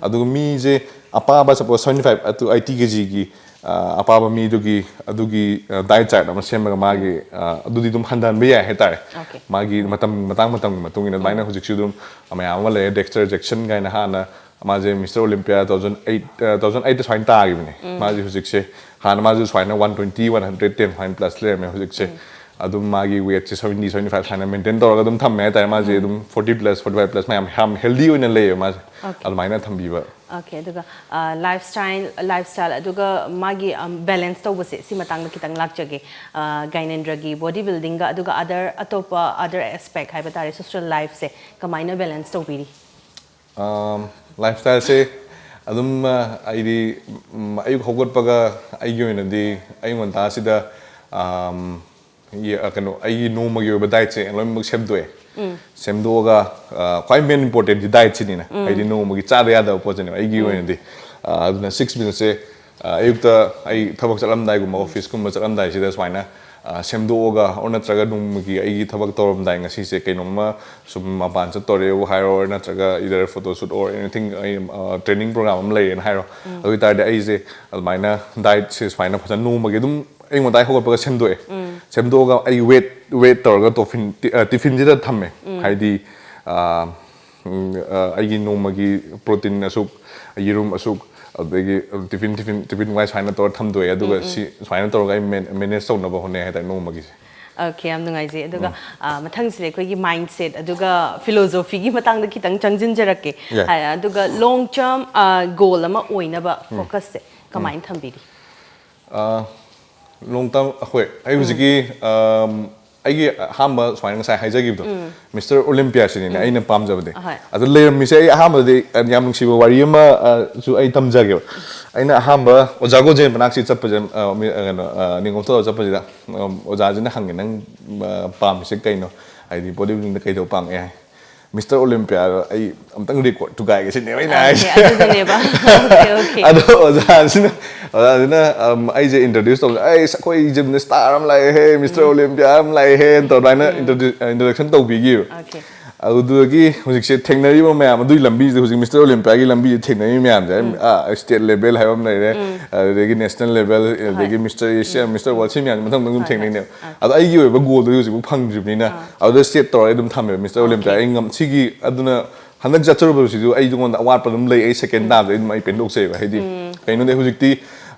ꯑꯗꯨꯒ ꯃꯤꯁꯦ ꯑꯄꯥꯕ, suppose seventy five to eighty K ꯖꯤꯒꯤ, ꯑ, ꯑꯄꯥꯕ ꯃꯤꯗꯨꯒꯤ ꯑꯗꯨꯒꯤ, ꯑ, ꯗꯥꯏꯠ ꯆꯥꯔꯠ ꯑꯃ ꯁꯦꯝꯃꯒ ꯃꯥꯒꯤ, ꯑ, ꯑꯗꯨꯗꯤ ꯑꯗꯨꯝ ꯍꯟꯊꯍꯟꯕ ꯌꯥꯏ ꯍꯥꯏꯇꯥꯔꯦ꯫ ꯃꯥꯒꯤ ꯃꯇꯝ, ꯃꯇꯥꯡ ꯃꯇꯝꯒꯤ ꯃꯇꯨꯡ ꯏꯟꯅ ꯑꯗꯨꯃꯥꯏꯅ ꯍꯧꯖꯤꯛꯁꯨ ꯑꯗꯨꯝ ꯃꯌꯥꯝ ꯑꯃ ꯂꯩꯔꯦ꯫ ꯗꯦꯛꯁꯇꯔ ꯖꯦꯛꯁꯟ ꯀꯥꯏꯅ ꯍꯥꯟꯅ ꯃꯥꯁꯦ ꯃꯤꯁꯇꯔ ꯑꯣꯂꯤꯝꯄꯤꯌꯥ ꯇꯨ ꯊꯥꯎꯖꯟ ꯑꯩꯠ, ꯑ, ꯇꯨ ꯊꯥꯎꯖꯟ ꯑꯩꯠꯇ ꯁꯨꯃꯥꯏꯅ ꯇꯥꯈꯤꯕꯅꯦ꯫ ꯃꯥꯁꯦ ꯍꯧꯖꯤꯛꯁꯦ, ꯍꯥꯟꯅ ꯃꯥꯁꯨ ꯁꯨꯃꯥꯏꯅ one twenty, one hundred ten ꯁꯨꯃꯥꯏꯅ ꯄ꯭ꯂꯁ ꯂꯩꯔꯝꯃꯦ꯫ ꯍꯧꯖꯤꯛꯁꯦ ꯑꯗꯨꯝ ꯃꯥꯒꯤ ꯋꯦꯠꯁꯦ ꯁꯕꯦꯟꯇꯤ, ꯁꯕꯦꯟꯇꯤ ꯐꯥꯏꯚ ꯁꯨꯃꯥꯏꯅ ꯃꯦꯟꯇꯦꯟ ꯇꯧꯔꯒ ꯑꯗꯨꯝ ꯊꯝꯃꯦ ꯍꯥꯏꯇꯥꯔꯦ꯫ ꯃꯥꯁꯦ ꯑꯗꯨꯝ forty plus, forty five plus ꯃꯌꯥꯝ ꯌꯥꯝ ꯍꯦꯜꯗꯤ ꯑꯣꯏꯅ ꯂꯩꯌꯦꯕ ꯃꯥꯁꯦ꯫ ꯑꯗꯨꯃꯥꯏꯅ ꯊꯝꯕꯤꯕ꯫ ꯑꯣꯀꯦ, ꯑꯗꯨꯒ, ꯑ, ꯂꯥꯏꯐ ꯁ꯭ꯇꯥꯏꯜ, ꯂꯥꯏꯐ ꯁ꯭ꯇꯥꯏꯜ, ꯑꯗꯨꯒ ꯃꯥꯒꯤ, ꯑꯝ, ꯕꯦꯂꯦꯟꯁ ꯇꯧꯕꯁꯦ, ꯁꯤ ꯃꯇꯥꯡꯗ ꯈꯤꯇꯪ ꯂꯥꯛꯆꯒꯦ꯫ ꯑ, ꯒꯥꯏꯅꯦꯟꯗ꯭ꯔꯒꯤ ꯕꯣꯗꯤ ꯕꯤꯜꯗꯤꯡꯒ, ꯑꯗꯨꯒ ꯑꯗꯔ, ꯑꯇꯣꯞꯄ ꯑꯗꯔ ꯑꯦꯁꯄꯦꯛ ꯍꯥꯏꯕ ꯇꯥꯔꯦ, ꯁꯣꯁꯤꯌꯦꯜ ꯂꯥꯏꯐꯁꯦ ꯀꯃꯥꯏꯅ ꯕꯦꯂꯦꯟꯁ ꯇꯧꯕꯤꯔꯤ? ꯑꯝ, ꯂꯥꯏꯐ ꯁ꯭ꯇꯥꯏꯜꯁꯦ ꯑꯗꯨꯝ, ꯑ, ꯑꯩꯗꯤ, ꯎꯝ, ꯑꯌꯨꯛ ꯍꯧꯒꯠꯄꯒ ꯑꯩꯒꯤ ꯑꯣꯏꯅꯗꯤ ꯑꯌꯨꯛ ꯉꯟꯇꯥꯁꯤꯗ, ꯑꯝ, ꯌꯦ- ꯑ, ꯀꯩꯅꯣ, ꯑꯩꯒꯤ ꯅꯣꯡꯃꯒꯤ ꯑꯣꯏꯕ dietꯁꯦ ꯂꯣꯏꯅꯃꯛ ꯁꯦꯝꯗꯣꯛꯑꯦ꯫ ꯁꯦꯝꯗꯣꯛꯑꯒ, ꯑ, ꯈ꯭ꯋꯥꯏ main important ꯗꯤ dietꯁꯤꯅꯤꯅ꯫ ꯍꯥꯏꯗꯤ ꯅꯣꯡꯃꯒꯤ ꯆꯥꯗ ꯌꯥꯗꯕ ꯄꯣꯠꯁꯤꯅꯦꯕ ꯑꯩꯒꯤ ꯑꯣꯏꯅꯗꯤ꯫ ꯑ, ꯑꯗꯨꯅ six mealsꯁꯦ, ꯑ, ꯑꯌꯨꯛꯇ ꯑꯩ ꯊꯕꯛ ꯆꯠꯂꯝꯗꯥꯏꯒꯨꯝꯕ, officeꯀꯨꯝꯕ ꯆꯠꯂꯝꯗꯥꯏꯁꯤꯗ ꯁꯨꯃꯥꯏꯅ, ꯑ, ꯁꯦꯝꯗꯣꯛꯑꯒ, ꯑꯣꯔ ꯅꯠꯇ꯭ꯔꯒ ꯅꯣꯡꯃꯒꯤ ꯑꯩꯒꯤ ꯊꯕꯛ ꯇꯧꯔꯝꯗꯥꯏ, ꯉꯁꯤꯁꯦ ꯀꯩꯅꯣꯝꯃ ꯁꯨꯝ ꯃꯄꯥꯟ ꯆꯠꯇꯣꯔꯦꯕꯨ ꯍꯥꯏꯔꯣ, ꯑꯣꯔ ꯅꯠꯇ꯭ꯔꯒ either photo shoot or anything, ꯑꯩ, ꯑ, training program ꯑꯃ ꯂꯩꯔꯦꯅ ꯍꯥꯏꯔꯣ꯫ ꯑꯗꯨ ꯑꯣꯏ ꯇꯥꯔꯗꯤ ꯑꯩꯁꯦ ꯑꯗꯨꯃꯥꯏꯅ dietꯁꯦ ꯁꯨꯃꯥꯏꯅ ꯐꯖꯅ ꯅꯣꯡꯃꯒꯤ ꯑꯗꯨꯝ ꯑꯌꯨꯛ ꯉꯟꯇꯥ ꯍꯧꯒꯠꯄꯒ ꯁꯦꯝꯗꯣꯛꯑꯦ꯫ ꯁꯦꯝꯗꯣꯛꯑꯒ ꯑꯩ weight, weight ꯇꯧꯔꯒ ꯇꯣꯐꯤꯟ, ꯇꯤ-, ꯑ, tiffinꯁꯤꯗ ꯊꯝꯃꯦ꯫ ꯍꯥꯏꯗꯤ, ꯑ, ꯎꯝ, ꯑ, ꯑꯩꯒꯤ ꯅꯣꯡꯃꯒꯤ protein ꯑꯁꯨꯛ, ꯌꯦꯔꯨꯝ ꯑꯁꯨꯛ, ꯑꯗꯨꯗꯒꯤ tiffin, tiffin, tiffinwise ꯁꯨꯃꯥꯏꯅ ꯇꯧꯔ ꯊꯝꯗꯣꯛꯑꯦ꯫ ꯑꯗꯨꯒ ꯁꯤ ꯁꯨꯃꯥꯏꯅ ꯇꯧꯔꯒ ꯑꯩ man-, manage ꯇꯧꯅꯕ ꯍꯣꯠꯅꯩ ꯍꯥꯏꯇꯥꯔꯦ ꯅꯣꯡꯃꯒꯤꯁꯦ꯫ Okay, ꯌꯥꯝ ꯅꯨꯡꯉꯥꯏꯖꯩ꯫ ꯑꯗꯨꯒ, ꯑ, ꯃꯊꯪꯁꯤꯗ ꯑꯩꯈꯣꯏꯒꯤ mindset ꯑꯗꯨꯒ philosophyꯒꯤ ꯃꯇꯥꯡꯗ ꯈꯤꯇꯪ ꯆꯪꯁꯤꯟꯖꯔꯛꯀꯦ꯫ ꯌꯥꯏ꯫ ꯑ, ꯑꯗꯨꯒ long term, ꯑ, goal ꯑꯃ ꯑꯣꯏꯅꯕ focusꯁꯦ ꯀꯃꯥꯏꯅ ꯊꯝꯕꯤꯔꯤ? ꯑ, long term, ꯑꯩꯈꯣꯏ, ꯑꯩ ꯍꯧꯖꯤꯛꯀꯤ, ꯑꯝ, ꯑꯩꯒꯤ ꯑꯍꯥꯟꯕ ꯁꯨꯃꯥꯏꯅ ꯉꯁꯥꯏ ꯍꯥꯏꯖꯈꯤꯕꯗꯣ, Mister Olympiaꯁꯤꯅꯤꯅꯦ ꯑꯩꯅ ꯄꯥꯝꯖꯕꯗꯤ꯫ ꯑꯍꯣꯏ꯫ ꯑꯗꯨ ꯂꯩꯔꯝꯃꯤꯁꯦ ꯑꯩ ꯑꯍꯥꯟꯕꯗꯗꯤ, ꯑ, ꯌꯥꯝ ꯅꯨꯡꯁꯤꯕ ꯋꯥꯔꯤ ꯑꯃ, ꯑ, ꯁꯨ ꯑꯩ ꯇꯝꯖꯒꯦꯕ꯫ ꯑꯩꯅ ꯑꯍꯥꯟꯕ ꯑꯣꯖꯥ ꯒꯣꯖꯦꯟ ꯃꯅꯥꯛꯁꯤ ꯆꯠꯄꯁꯦ, ꯑ, ꯃꯤ-, ꯑ, ꯀꯩꯅꯣ, ꯑ, ꯅꯤꯡꯉꯣꯝ ꯊꯣꯛꯑꯒ ꯆꯠꯄꯁꯤꯗ, ꯑ, ꯑꯣꯖꯥꯁꯤꯅ ꯍꯪꯉꯦ, "ꯅꯪ, ꯑ, ꯄꯥꯝꯃꯤꯁꯦ ꯀꯩꯅꯣ? ꯍꯥꯏꯗꯤ body buildingꯗ ꯀꯩꯗꯧꯕ ꯄꯥꯝꯒꯦ?" ꯍꯥꯏ꯫ "Mister Olympia ꯑꯩ ꯑꯝꯇꯪ record ꯊꯨꯒꯥꯏꯒꯦ ꯁꯤꯅꯦꯕ ꯑꯩꯅ ꯍꯥꯏꯁꯦ꯫ Okay, ꯑꯗꯨꯗꯨꯅꯦꯕ꯫ Okay, okay꯫ ꯑꯗꯣ ꯑꯣꯖꯥꯁꯤꯅ, ꯑꯣꯖꯥꯁꯤꯅ, ꯑꯝ, ꯑꯩꯁꯦ introduce ꯇꯧꯕꯗ, "ꯑꯩꯁ, ꯑꯩꯈꯣꯏ gymꯗ star ꯑꯃ ꯂꯥꯛꯑꯦꯍꯦ, Mister Olympia ꯑꯃ ꯂꯥꯛꯑꯦꯍꯦ" ꯇꯧꯔ ꯑꯗꯨꯃꯥꯏꯅ introdu-, introduction ꯇꯧꯕꯤꯈꯤꯕ꯫ Okay꯫ ꯑꯗꯨꯗꯒꯤ ꯍꯧꯖꯤꯛꯁꯦ ꯊꯦꯡꯅꯔꯤꯕ ꯃꯌꯥꯝ ꯑꯗꯨꯒꯤ ꯂꯝꯕꯤꯁꯤꯗ, ꯍꯧꯖꯤꯛ Mister Olympiaꯒꯤ ꯂꯝꯕꯤꯁꯦ ꯊꯦꯡꯅꯔꯤꯕ ꯃꯌꯥꯝꯁꯦ, ꯑ, state level ꯍꯥꯏꯕ ꯑꯃ ꯂꯩꯔꯦ, ꯑꯗꯨꯗꯒꯤ national level, ꯑꯗꯨꯗꯒꯤ Mister Asia, Mister World, ꯁꯤ ꯃꯌꯥꯝꯁꯦ ꯃꯊꯪ ꯃꯊꯪ ꯑꯗꯨꯝ ꯍꯣꯏ, ꯍꯣꯏ꯫ ꯊꯦꯡꯅꯩꯅꯦꯕ꯫ ꯑꯗꯣ ꯑꯩꯒꯤ ꯑꯣꯏꯕ goalꯗꯨꯗꯤ ꯍꯧꯖꯤꯛꯐꯥꯎ ꯐꯪꯗ꯭ꯔꯤꯕꯅꯤꯅ, ꯑꯗꯨꯗ set ꯇꯧꯔꯒ ꯑꯗꯨꯝ ꯊꯝꯃꯦꯕ, Mister Olympia꯫ Okay꯫ ꯑꯩ ꯉꯝ-, ꯁꯤꯒꯤ, ꯑꯗꯨꯅ ꯍꯟꯗꯛ ꯆꯠꯆꯔꯨꯕꯁꯤꯁꯨ ꯑꯩꯉꯣꯟꯗ ꯑꯋꯥꯠꯄ ꯑꯗꯨꯝ ꯂꯩ, ꯑꯩ second ꯇꯥꯕꯗ ꯑꯩ ꯑꯗꯨꯝ ꯑꯩ ꯄꯦꯟꯊꯣꯛꯆꯩꯕ꯫ ꯍꯥꯏꯗꯤ, ꯀꯩꯅꯣꯗꯤ ꯍꯧꯖꯤꯛꯇꯤ,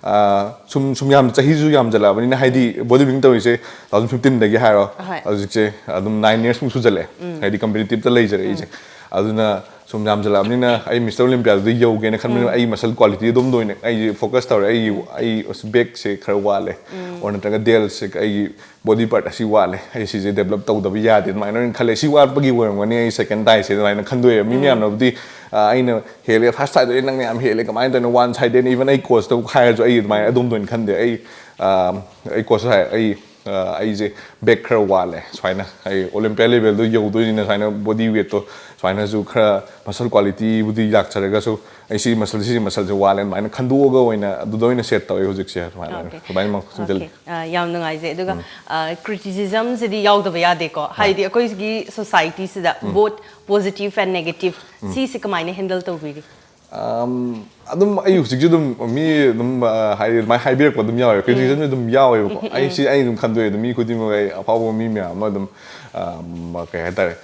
ꯑ, ꯁꯨꯝ, ꯁꯨꯝ ꯌꯥꯝ, ꯆꯍꯤꯁꯨ ꯌꯥꯝꯖꯜꯂꯛꯑꯕꯅꯤꯅ, ꯍꯥꯏꯗꯤ body building ꯇꯧꯔꯤꯁꯦ two thousand fifteenꯗꯒꯤ ꯍꯥꯏꯔꯣ, ꯑꯍꯣꯏ꯫ ꯍꯧꯖꯤꯛꯁꯦ ꯑꯗꯨꯝ nine years ꯃꯨꯛ ꯁꯨꯖꯜꯂꯛꯑꯦ꯫ ꯎꯝ꯫ ꯍꯥꯏꯗꯤ competitiveꯇ ꯂꯩꯖꯔꯛꯏꯁꯦ꯫ ꯑꯗꯨꯅ ꯁꯨꯝ ꯌꯥꯝꯖꯜꯂꯛꯑꯕꯅꯤꯅ ꯑꯩ Mister Olympiaꯗꯨꯗ ꯌꯧꯒꯦꯅ ꯈꯟꯕꯅꯤꯅ, ꯎꯝ꯫ ꯑꯩ muscle qualityꯗꯣꯝꯗ ꯑꯣꯏꯅ ꯑꯩꯁꯦ focus ꯇꯧꯔꯦ꯫ ꯑꯩꯒꯤ, ꯑꯩ backꯁꯦ ꯈꯔ ꯋꯥꯠꯂꯦ, or ꯅꯠꯇ꯭ꯔꯒ deltꯁꯦ, ꯑꯩꯒꯤ body part ꯑꯁꯤ ꯋꯥꯠꯂꯦ, ꯑꯩ ꯁꯤꯁꯦ develop ꯇꯧꯗꯕ ꯌꯥꯗꯦ ꯑꯗꯨꯃꯥꯏꯅ ꯑꯣꯏꯅ ꯈꯜꯂꯦ꯫ ꯁꯤ ꯋꯥꯠꯄꯒꯤ ꯑꯣꯏꯔꯝꯒꯅꯤ ꯑꯩ second ꯇꯥꯏꯁꯦ ꯑꯗꯨꯃꯥꯏꯅ ꯈꯟꯗꯣꯛꯑꯦ꯫ ꯃꯤ ꯃꯌꯥꯝꯅꯕꯨꯗꯤ, ꯑ, ꯑꯩꯅ ꯍꯦꯜꯂꯦ, first ꯇꯥꯏꯗꯣ ꯅꯪꯅ ꯌꯥꯝ ꯍꯦꯜꯂꯦ, ꯀꯃꯥꯏꯅ ꯇꯧꯔꯤꯅꯣ, one sided, even ꯑꯩ coachꯇꯕꯨ ꯍꯥꯏꯔꯁꯨ ꯑꯩ ꯑꯗꯨꯃꯥꯏꯅ ꯑꯗꯣꯝꯗ ꯑꯣꯏꯅ ꯈꯟꯗꯦ꯫ ꯑꯩ, ꯑ, ꯑꯩ coach ꯍꯥꯏ, ꯑꯩ ꯑꯩꯁꯦ ꯕꯦꯛ ꯈꯔ ꯋꯥꯠꯂꯦ꯫ ꯁꯨꯃꯥꯏꯅ ꯑꯩ ꯑꯣꯂꯤꯝꯄꯤꯌꯥ ꯂꯦꯚꯦꯜꯗꯣ ꯌꯧꯗꯣꯏꯅꯤꯅ ꯁꯨꯃꯥꯏꯅ ꯕꯣꯗꯤ ꯋꯦꯠꯇꯣ ꯁꯨꯃꯥꯏꯅꯁꯨ ꯈꯔ ꯃꯁꯜ ꯀ꯭ꯋꯥꯂꯤꯇꯤꯕꯨꯗꯤ ꯂꯥꯛꯆꯔꯒꯁꯨ ꯑꯩ ꯁꯤ ꯃꯁꯜ ꯁꯤꯁꯤ ꯃꯁꯜꯁꯦ ꯋꯥꯠꯂꯦ ꯑꯗꯨꯃꯥꯏꯅ ꯈꯟꯗꯣꯛꯑꯒ ꯑꯣꯏꯅ ꯑꯗꯨꯗ ꯑꯣꯏꯅ ꯁꯦꯠ ꯇꯧꯋꯦ ꯍꯧꯖꯤꯛꯁꯦ꯫ ꯑꯗꯨꯃꯥꯏꯅ Okay. ꯑꯗꯨꯃꯥꯏꯅ ꯈꯪꯖꯜꯂꯤ꯫ Okay. ꯑ, ꯌꯥꯝ ꯅꯨꯡꯉꯥꯏꯖꯩ꯫ ꯑꯗꯨꯒ ꯀ꯭ꯔꯤꯇꯤꯁꯤꯖꯝꯁꯤꯗꯤ ꯌꯥꯎꯗꯕ ꯌꯥꯗꯦꯀꯣ, ꯍꯥꯏꯗꯤ ꯑꯩꯈꯣꯏꯒꯤ ꯁꯣꯁꯥꯏꯇꯤꯁꯤꯗ both positive and negative, ꯁꯤꯁꯦ ꯀꯃꯥꯏꯅ ꯍꯦꯟꯗꯜ ꯇꯧꯕꯤꯔꯤ? ꯑꯝ, ꯑꯗꯨꯝ ꯑꯩ ꯍꯧꯖꯤꯛꯁꯨ ꯑꯗꯨꯝ ꯃꯤ ꯑꯗꯨꯝ ꯑ, ꯍꯥꯏꯗꯤ ꯑꯗꯨꯃꯥꯏꯅ ꯍꯥꯏꯕꯤꯔꯛꯄ ꯑꯗꯨꯝ ꯌꯥꯎꯋꯦꯕ, ꯀ꯭ꯔꯤꯇꯤꯁꯤꯖꯝꯁꯨ ꯑꯗꯨꯝ ꯌꯥꯎꯋꯦꯕꯀꯣ꯫ ꯑꯩ ꯁꯤ ꯑꯩ ꯑꯗꯨꯝ ꯈꯟꯗꯣꯛꯑꯦ ꯑꯗꯨꯝ ꯃꯤ ꯈꯨꯗꯤꯡꯃꯛ ꯑꯩ ꯑꯐꯥꯎꯕ ꯃꯤ ꯃꯌꯥꯝ ꯑꯃ ꯑꯗꯨꯝ ꯑꯝ, ꯀꯩ ꯍꯥꯏꯇꯥꯔꯦ,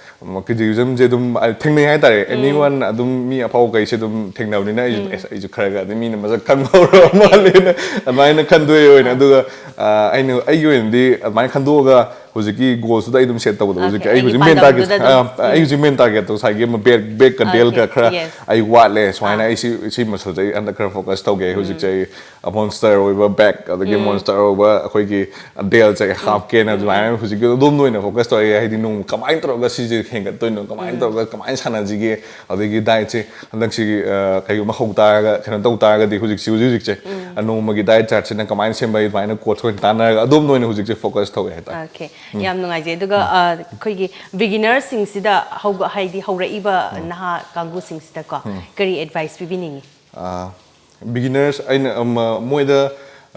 ꯀ꯭ꯔꯤꯇꯤꯁꯤꯖꯝꯁꯦ ꯑꯗꯨꯝ ꯑ, ꯊꯦꯡꯅꯩ ꯍꯥꯏꯇꯥꯔꯦ꯫ Anyone ꯑꯗꯨꯝ ꯃꯤ ꯑꯐꯥꯎꯕ ꯀꯩꯁꯦ ꯑꯗꯨꯝ ꯊꯦꯡꯅꯕꯅꯤꯅ ꯑꯩꯁꯨ ꯑꯦꯁ ꯑꯩꯁꯨ ꯈꯔ ꯈꯔꯗꯤ ꯃꯤꯅ ꯃꯁꯛ ꯈꯪꯕ ꯍꯧꯔꯕ ꯃꯥꯜꯂꯦꯅ ꯑꯗꯨꯃꯥꯏꯅ ꯈꯟꯗꯣꯛꯑꯦ ꯑꯣꯏꯅ꯫ ꯑꯗꯨꯒ ꯑ, ꯑꯩꯅ ꯑꯩꯒꯤ ꯑꯣꯏꯅꯗꯤ ꯑꯗꯨꯃꯥꯏꯅ ꯈꯟꯗꯣꯛꯑꯒ ꯍꯧꯖꯤꯛꯀꯤ ꯒꯣꯜꯁꯤꯗ ꯑꯩ ꯑꯗꯨꯝ ꯁꯦꯠ ꯇꯧꯕꯗꯣ ꯍꯧꯖꯤꯛꯀꯤ Okay, ꯑꯩ ꯑꯩꯒꯤ ꯍꯧꯖꯤꯛ ꯃꯦꯟ ꯇꯥꯔꯒꯦꯠ ꯄꯥꯟꯗꯝꯗꯨꯗ ꯑꯗꯨꯝ, ꯑꯩ ꯍꯧꯖꯤꯛ ꯃꯦꯟ ꯇꯥꯔꯒꯦꯠꯇꯣ ꯉꯁꯥꯏꯒꯤ ꯑꯃ ꯕꯦꯛ ꯕꯦꯛꯀ ꯗꯦꯜꯒ Okay, ꯈꯔ yes. ꯑꯩ ꯋꯥꯠꯂꯦ ꯁꯨꯃꯥꯏꯅ ꯑꯥ. ꯑꯩ ꯁꯤ ꯁꯤ ꯃꯁꯜꯁꯦ ꯑꯩ ꯍꯟꯗꯛ ꯈꯔ ꯐꯣꯀꯁ ꯇꯧꯒꯦ꯫ ꯍꯧꯖꯤꯛꯁꯦ ꯑꯩ ꯃꯣꯟꯁꯇꯔ ꯑꯣꯏꯕ ꯕꯦꯛ ꯑꯗꯒꯤ ꯃꯣꯟꯁꯇꯔ ꯑꯣꯏꯕ ꯑꯩꯈꯣꯏꯒꯤ ꯗꯦꯜꯁꯦ ꯍꯥꯞꯀꯦꯅ ꯑꯗꯨꯃꯥꯏꯅ ꯍꯧꯖꯤꯛꯀꯤ ꯑꯗꯣꯝꯗ ꯑꯣꯏꯅ ꯐꯣꯀꯁ ꯇꯧꯔꯒꯦ꯫ ꯍꯥꯏꯗꯤ ꯅꯣꯡ ꯀꯃꯥꯏꯅ ꯇꯧꯔꯒ ꯁꯤꯁꯦ ꯍꯦꯟꯒꯠꯇꯣꯏꯅꯣ, ꯀꯃꯥꯏꯅ ꯇꯧꯔꯒ ꯀꯃꯥꯏꯅ ꯁꯥꯟꯅꯁꯤꯒꯦ, ꯑꯗꯒꯤ ꯗꯥꯏꯠꯁꯦ ꯍꯟꯗꯛꯁꯤꯒꯤ ꯑ, ꯀꯩꯒꯨꯝꯕ ꯍꯧ ꯇꯥꯔꯒ ꯀꯩꯅꯣ ꯇꯧ ꯇꯥꯔꯒꯗꯤ ꯍꯧꯖꯤꯛꯁꯤ ꯍꯧꯖꯤꯛ ꯍꯧꯖꯤꯛꯁꯦ ꯑ, ꯅꯣꯡꯃꯒꯤ ꯗꯥꯏꯠ ꯆꯥꯔꯠꯁꯤꯅ ꯀꯃꯥꯏꯅ ꯁꯦꯝꯕ ꯑꯗꯨꯃꯥꯏꯅ ꯀꯣꯆ ꯑꯣꯏꯅ ꯇꯥꯟꯅꯔꯒ ꯑꯗꯣꯝꯗ ꯑꯣꯏꯅ ꯍꯧꯖꯤꯛꯁꯦ ꯐꯣꯀꯁ ꯇꯧꯋꯦ ꯍꯥꯏꯇꯥꯔꯦ꯫ Okay. ꯌꯥꯝ ꯅꯨꯡꯉꯥꯏꯖꯩ꯫ ꯑꯗꯨꯒ ꯑ, ꯑꯩꯈꯣꯏꯒꯤ ꯕꯤꯒꯤꯅꯔꯁꯤꯡꯁꯤꯗ ꯍꯧꯕ ꯍꯥꯏꯗꯤ ꯍꯧꯔꯛꯏꯕ ꯅꯍꯥ ꯀꯥꯡꯕꯨꯁꯤꯡꯁꯤꯗꯀꯣ ꯀꯔꯤ ꯑꯦꯗꯚꯥꯏꯁ ꯄꯤꯕꯤꯅꯤꯡꯉꯤ? ꯕꯤꯒꯤꯅꯔꯁ ꯑꯩꯅ ꯑꯃ, ꯃꯣꯏꯗ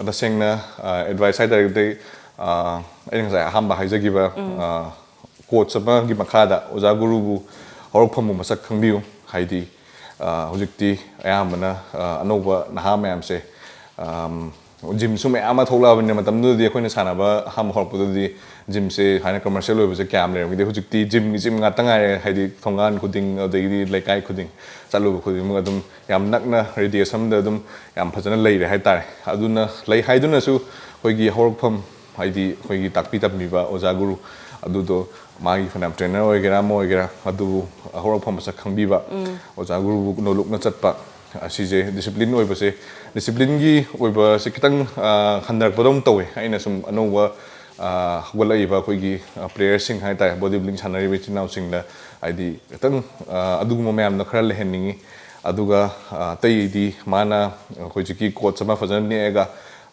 ꯇꯁꯦꯡꯅ ꯑꯦꯗꯚꯥꯏꯁ ꯍꯥꯏ ꯇꯥꯔꯒꯗꯤ ꯑ, ꯑꯩꯅ ꯉꯁꯥꯏ ꯑꯍꯥꯟꯕ ꯍꯥꯏꯖꯈꯤꯕ ꯀꯣꯆ ꯑꯃꯒꯤ ꯃꯈꯥꯗ ꯑꯣꯖꯥ ꯒꯨꯔꯨꯕꯨ ꯍꯧꯔꯛꯐꯝꯕꯨ ꯃꯁꯛ ꯈꯪꯕꯤꯌꯨ꯫ ꯍꯥꯏꯗꯤ ꯑ, ꯍꯧꯖꯤꯛꯇꯤ ꯑꯌꯥꯝꯕꯅ ꯑ, ꯑꯅꯧꯕ ꯅꯍꯥ ꯃꯌꯥꯝꯁꯦ ꯑꯝ, ꯖꯤꯝꯁꯨ ꯃꯌꯥꯝ ꯑꯃ ꯊꯣꯛꯂꯛꯑꯕꯅꯤꯅ ꯃꯇꯝꯗꯨꯗꯗꯤ ꯑꯩꯈꯣꯏꯅ ꯁꯥꯟꯅꯕ ꯑꯍꯥꯟꯕ ꯍꯧꯔꯛꯄꯗꯗꯤ ꯖꯤꯝꯁꯦ ꯍꯥꯏꯅ ꯀꯃꯔꯁꯤꯌꯦꯜ ꯑꯣꯏꯕꯁꯦ ꯀꯌꯥꯝ ꯂꯩꯔꯝꯈꯤꯗꯦ꯫ ꯍꯧꯖꯤꯛꯇꯤ ꯖꯤꯝꯒꯤ ꯖꯤꯝ ꯉꯥꯛꯇ ꯉꯥꯏꯔꯦ꯫ ꯍꯥꯏꯗꯤ ꯊꯣꯡꯒꯥꯟ ꯈꯨꯗꯤꯡ ꯑꯗꯒꯤꯗꯤ ꯂꯩꯀꯥꯏ ꯈꯨꯗꯤꯡ ꯆꯠꯂꯨꯕ ꯈꯨꯗꯤꯡꯃꯛ ꯑꯗꯨꯝ ꯌꯥꯝ ꯅꯛꯅ ꯔꯦꯗꯤꯌꯁ ꯑꯃꯗ ꯑꯗꯨꯝ ꯌꯥꯝ ꯐꯖꯅ ꯂꯩꯔꯦ ꯍꯥꯏꯇꯥꯔꯦ꯫ ꯑꯗꯨꯅ ꯂꯩ ꯍꯥꯏꯗꯨꯅꯁꯨ ꯑꯩꯈꯣꯏꯒꯤ ꯍꯧꯔꯛꯐꯝ ꯍꯥꯏꯗꯤ ꯑꯩꯈꯣꯏꯒꯤ ꯇꯥꯛꯄꯤ ꯇꯝꯕꯤꯕ ꯑꯣꯖꯥ ꯒꯨꯔꯨ ꯑꯗꯨꯗꯣ ꯃꯥꯒꯤ ꯐꯅꯌꯥꯝ ꯇ꯭ꯔꯦꯅꯔ ꯑꯣꯏꯒꯦꯔꯥ ꯑꯃ ꯑꯣꯏꯒꯦꯔꯥ ꯑꯗꯨꯕꯨ ꯍꯧꯔꯛꯐꯝ ꯃꯁꯛ ꯈꯪꯕꯤꯕ ꯑꯣꯖꯥ ꯒꯨꯔꯨꯕꯨ ꯅꯣꯂꯨꯛꯅ ꯆꯠꯄ ꯑꯁꯤꯁꯦ ꯗꯤꯁꯤꯄ꯭ꯂꯤꯟ ꯑꯣꯏꯕꯁꯦ ꯗꯤꯁꯤꯄ꯭ꯂꯤꯟꯒꯤ ꯑꯣꯏꯕꯁꯦ ꯈꯤꯇꯪ ꯑ, ꯍꯟꯊꯔꯛꯄꯗꯧꯅ ꯇꯧꯋꯦ꯫ ꯑꯩꯅ ꯁꯨꯝ ꯑꯅꯧꯕ ꯑ, ꯍꯧꯒꯠꯂꯛꯏꯕ ꯑꯩꯈꯣꯏꯒꯤ ꯄ꯭ꯂꯦꯌꯔꯁꯤꯡ ꯍꯥꯏ ꯇꯥꯔꯦ ꯕꯣꯗꯤ ꯕꯤꯜꯗꯤꯡ ꯁꯥꯟꯅꯔꯤꯕ ꯏꯆꯤꯟ ꯏꯅꯥꯎꯁꯤꯡꯗ ꯍꯥꯏꯗꯤ ꯈꯤꯇꯪ ꯑ, ꯑꯗꯨꯒꯨꯝꯕ ꯃꯌꯥꯝꯗꯣ ꯈꯔ ꯂꯩꯍꯟꯅꯤꯡꯉꯤ꯫ ꯑꯗꯨꯒ ꯑ, ꯑꯇꯩꯗꯤ ꯃꯥꯅ ꯍꯧꯖꯤꯛꯀꯤ ꯀꯣꯆ ꯑꯃ ꯐꯖꯅ ꯅꯦꯛꯑꯒ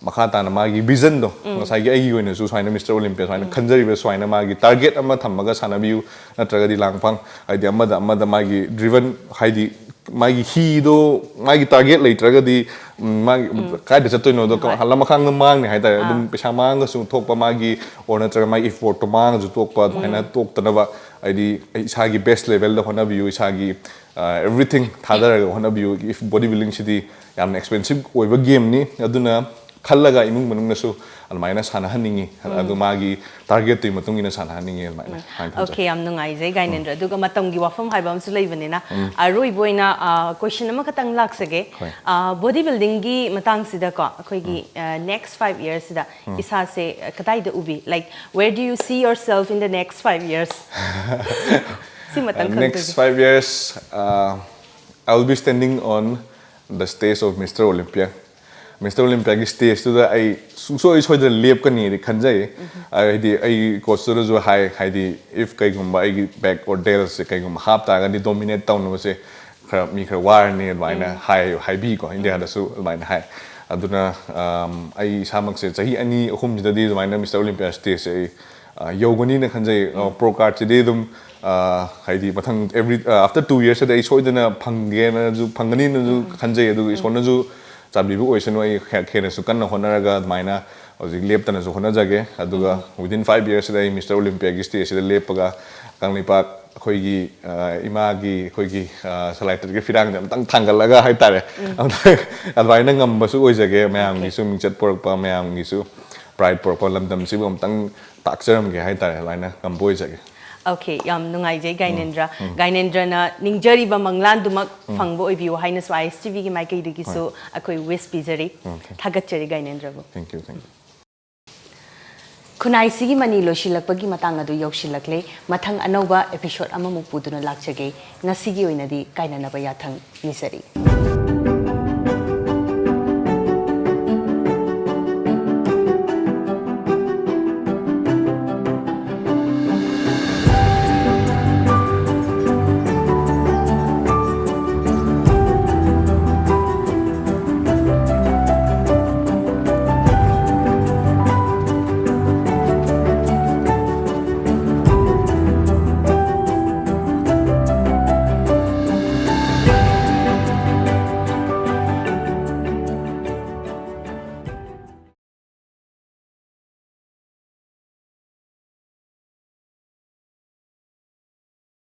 ꯃꯈꯥ ꯇꯥꯅ ꯃꯥꯒꯤ ꯚꯤꯖꯟꯗꯣ, ꯉꯁꯥꯏꯒꯤ ꯑꯩꯒꯤ ꯑꯣꯏꯅꯁꯨ ꯁꯨꯃꯥꯏꯅ ꯃꯤꯁꯇꯔ ꯑꯣꯂꯤꯝꯄꯤꯌꯥ ꯁꯨꯃꯥꯏꯅ ꯈꯟꯖꯔꯤꯕ, ꯁꯨꯃꯥꯏꯅ ꯃꯥꯒꯤ ꯇꯥꯔꯒꯦꯠ ꯑꯃ ꯊꯝꯃꯒ ꯁꯥꯟꯅꯕꯤꯌꯨ, ꯅꯠꯇ꯭ꯔꯒꯗꯤ ꯂꯥꯡꯐꯥꯡ, ꯍꯥꯏꯗꯤ ꯑꯃꯗ ꯑꯃꯗ ꯃꯥꯒꯤ ꯗ꯭ꯔꯤꯚꯟ, ꯍꯥꯏꯗꯤ ꯃꯥꯒꯤ ꯍꯤꯗꯣ, ꯃꯥꯒꯤ ꯇꯥꯔꯒꯦꯠ ꯂꯩꯇ꯭ꯔꯒꯗꯤ, ꯎꯝ, ꯃꯥꯒꯤ ꯀꯥꯏꯗ ꯆꯠꯇꯣꯏꯅꯣꯗꯣ, ꯍꯣꯏ꯫ ꯂꯝꯈꯥꯡꯗ ꯃꯥꯡꯅꯤ ꯍꯥꯏꯇꯥꯔꯦ꯫ ꯑꯗꯨꯝ ꯑꯥ꯫ ꯄꯩꯁꯥ ꯃꯥꯡꯉꯒꯁꯨ ꯊꯣꯛꯄ ꯃꯥꯒꯤ, ꯑꯣꯔ ꯅꯠꯇ꯭ꯔꯒ ꯃꯥꯒꯤ ꯏꯐꯣꯔꯠꯇꯣ ꯃꯥꯡꯉꯁꯨ ꯊꯣꯛꯄ, ꯑꯗꯨꯃꯥꯏꯅ ꯊꯣꯛꯇꯅꯕ, ꯍꯥꯏꯗꯤ ꯏꯁꯥꯒꯤ ꯕꯦꯁ ꯂꯦꯚꯦꯜꯗ ꯍꯣꯠꯅꯕꯤꯌꯨ, ꯏꯁꯥꯒꯤ ꯑꯦꯚ꯭ꯔꯤꯊꯤꯡ ꯊꯥꯗꯔꯒ ꯍꯣꯠꯅꯕꯤꯌꯨ꯫ ꯏꯐ ꯕꯣꯗꯤ ꯕꯤꯜꯗꯤꯡꯁꯤꯗꯤ ꯌꯥꯝꯅ ꯑꯦꯛꯁꯄꯦꯟꯁꯤꯞ ꯑꯣꯏꯕ ꯒꯦꯝꯅꯤ, ꯑꯗꯨꯅ ꯈꯜꯂꯒ ꯏꯃꯨꯡ ꯃꯅꯨꯡꯅꯁꯨ ꯑꯗꯨꯃꯥꯏꯅ ꯁꯥꯟꯅꯍꯟꯅꯤꯡꯉꯤ꯫ ꯑꯗꯨ ꯃꯥꯒꯤ ꯇꯥꯔꯒꯦꯠꯇꯨꯒꯤ ꯃꯇꯨꯡ ꯏꯟꯅ ꯁꯥꯟꯅꯍꯟꯅꯤꯡꯉꯤ ꯑꯗꯨꯃꯥꯏꯅ꯫ ꯁꯨꯃꯥꯏꯅ ꯊꯝꯖꯒꯦ꯫ ꯑꯣꯀꯦ, ꯌꯥꯝ ꯅꯨꯡꯉꯥꯏꯖꯩ ꯒꯥꯏꯅꯦꯟꯗ꯭ꯔ꯫ ꯑꯗꯨꯒ ꯃꯇꯝꯒꯤ ꯋꯥꯐꯝ ꯍꯥꯏꯕ ꯑꯃꯁꯨ ꯂꯩꯕꯅꯤꯅ, ꯑꯔꯣꯏꯕ ꯑꯣꯏꯅ ꯀꯣꯏꯁꯟ ꯑꯃꯈꯛꯇꯪ ꯂꯥꯛꯆꯒꯦ꯫ ꯍꯣꯏ꯫ ꯕꯣꯗꯤ ꯕꯤꯜꯗꯤꯡꯒꯤ ꯃꯇꯥꯡꯁꯤꯗꯀꯣ, ꯑꯩꯈꯣꯏꯒꯤ ꯅꯦꯛꯁ ꯐꯥꯏꯚ ꯌꯔꯁꯁꯤꯗ ꯏꯁꯥꯁꯦ ꯀꯗꯥꯏꯗ ꯎꯕꯤ? Like, where do you see yourself in the next five years? ꯁꯤꯃꯇꯪ Next ꯈꯪꯖꯒꯦ꯫ Five years, uh, I will be standing on the stage of Mister Olympia. Mister ꯑꯣꯂꯤꯝꯄꯤꯌꯥꯒꯤ ꯁ꯭ꯇꯦꯖꯇꯨꯗ ꯑꯩ ꯁꯨꯡꯁꯣꯏ ꯁꯣꯏꯗꯅ ꯂꯦꯞꯀꯅꯤꯗꯤ ꯈꯟꯖꯩ꯫ ꯍꯥꯏꯗꯤ ꯑꯩ ꯀꯣꯆꯇꯨꯅꯁꯨ ꯍꯥꯏ, ꯍꯥꯏꯗꯤ if ꯀꯩꯒꯨꯝꯕ ꯑꯩꯒꯤ ꯕꯦꯛ ꯑꯣꯔ ꯗꯦꯜꯁꯦ ꯀꯩꯒꯨꯝꯕ ꯍꯥꯞ ꯇꯥꯔꯒꯗꯤ ꯗꯣꯃꯤꯅꯦꯠ ꯇꯧꯅꯕꯁꯦ ꯈꯔ, ꯃꯤ ꯈꯔ ꯋꯥꯔꯅꯤ ꯑꯗꯨꯃꯥꯏꯅ ꯍꯥꯏ, ꯍꯥꯏꯕꯤꯀꯣ, ꯏꯟꯗꯤꯌꯥꯗꯁꯨ ꯑꯗꯨꯃꯥꯏꯅ ꯍꯥꯏ꯫ ꯑꯗꯨꯅ, ꯑꯝ, ꯑꯩ ꯏꯁꯥꯃꯛꯁꯦ ꯆꯍꯤ ꯑꯅꯤ ꯑꯍꯨꯝꯁꯤꯗꯗꯤ ꯑꯗꯨꯃꯥꯏꯅ ꯃꯤꯁꯇꯔ ꯑꯣꯂꯤꯝꯄꯤꯌꯥ ꯁ꯭ꯇꯦꯖꯁꯦ ꯑꯩ, ꯑ, ꯌꯧꯒꯅꯤꯅ ꯈꯟꯖꯩ꯫ ꯄ꯭ꯔꯣ ꯀꯥꯔꯠꯁꯤꯗꯤ ꯑꯗꯨꯝ, ꯑ, ꯍꯥꯏꯗꯤ ꯃꯊꯪ ꯑꯦꯚ꯭ꯔꯤ, ꯑ, ꯑꯥꯐꯇꯔ ꯇꯨ ꯌꯔꯁꯇꯗꯤ ꯑꯩ ꯁꯣꯏꯗꯅ ꯐꯪꯒꯦꯅꯁꯨ, ꯐꯪꯒꯅꯤꯅꯁꯨ ꯈꯟꯖꯩ꯫ ꯑꯗꯨꯒ ꯏꯁꯣꯔꯅꯁꯨ ꯆꯥꯟꯕꯤꯕ ꯑꯣꯏꯁꯅꯨ, ꯑꯩ ꯍꯦ-, ꯍꯦꯟꯅꯁꯨ ꯀꯟꯅ ꯍꯣꯠꯅꯔꯒ ꯑꯗꯨꯃꯥꯏꯅ ꯍꯧꯖꯤꯛ ꯂꯦꯞꯇꯅꯁꯨ ꯍꯣꯠꯅꯖꯒꯦ꯫ ꯑꯗꯨꯒ within five yearsꯁꯤꯗ ꯑꯩ ꯃꯤꯁꯇꯔ ꯑꯣꯂꯤꯝꯄꯤꯌꯥꯒꯤ ꯁ꯭ꯇꯦꯖꯁꯤꯗ ꯂꯦꯞꯄꯒ ꯀꯪꯂꯩꯄꯥꯛ ꯑꯩꯈꯣꯏꯒꯤ, ꯑ, ꯏꯃꯥꯒꯤ, ꯑꯩꯈꯣꯏꯒꯤ, ꯑ, ꯁꯂꯥꯏ ꯇꯔꯦꯠꯀꯤ ꯐꯤꯔꯥꯡꯁꯦ ꯑꯝꯇꯪ ꯊꯥꯡꯒꯠꯂꯒ ꯍꯥꯏꯇꯥꯔꯦ, ꯑꯝꯇꯪ ꯑꯗꯨꯃꯥꯏꯅ ꯉꯝꯕꯁꯨ ꯑꯣꯏꯖꯒꯦ, ꯃꯌꯥꯝꯒꯤꯁꯨ ꯃꯤꯡꯆꯠ ꯄꯨꯔꯛꯄ, ꯃꯌꯥꯝꯒꯤꯁꯨ ꯄ꯭ꯔꯥꯏꯗ ꯄꯨꯔꯛꯄ ꯂꯝꯗꯝꯁꯤꯕꯨ ꯑꯝꯇꯪ ꯇꯥꯛꯆꯔꯝꯒꯦ ꯍꯥꯏꯇꯥꯔꯦ, ꯑꯗꯨꯃꯥꯏꯅ ꯉꯝꯕ ꯑꯣꯏꯖꯒꯦ꯫ ꯑꯣꯀꯦ, ꯌꯥꯝ ꯅꯨꯡꯉꯥꯏꯖꯩ ꯒꯥꯏꯅꯦꯟꯗ꯭ꯔ꯫ ꯒꯥꯏꯅꯦꯟꯗ꯭ꯔꯅ ꯅꯤꯡꯖꯔꯤꯕ ꯃꯪꯂꯥꯟꯗꯨꯃꯛ ꯐꯪꯕ ꯑꯣꯏꯕꯤꯌꯨ ꯍꯥꯏꯅꯁꯨ ꯑꯥꯏ ꯑꯦꯁ ꯇꯤ ꯚꯤꯒꯤ ꯃꯥꯏꯀꯩꯗꯒꯤꯁꯨ ꯑꯩꯈꯣꯏ ꯋꯤꯁ ꯄꯤꯖꯔꯤ꯫ ꯑꯣꯀꯦ꯫ ꯊꯥꯒꯠꯆꯔꯤ ꯒꯥꯏꯅꯦꯟꯗ꯭ꯔꯕꯨ꯫ Thank you, thank you. ꯈꯨꯟꯅꯥꯏꯁꯤꯒꯤ ꯃꯅꯤ ꯂꯣꯏꯁꯤꯜꯂꯛꯄꯒꯤ ꯃꯇꯥꯡ ꯑꯗꯨ ꯌꯧꯁꯤꯜꯂꯛꯂꯦ꯫ ꯃꯊꯪ ꯑꯅꯧꯕ ꯑꯦꯄꯤꯁꯣꯗ ꯑꯃꯃꯨꯛ ꯄꯨꯗꯨꯅ ꯂꯥꯛꯆꯒꯦ꯫ ꯉꯁꯤꯒꯤ ꯑꯣꯏꯅꯗꯤ ꯀꯥꯏꯅꯅꯕ ꯌꯥꯊꯪ ꯅꯤꯖꯔꯤ꯫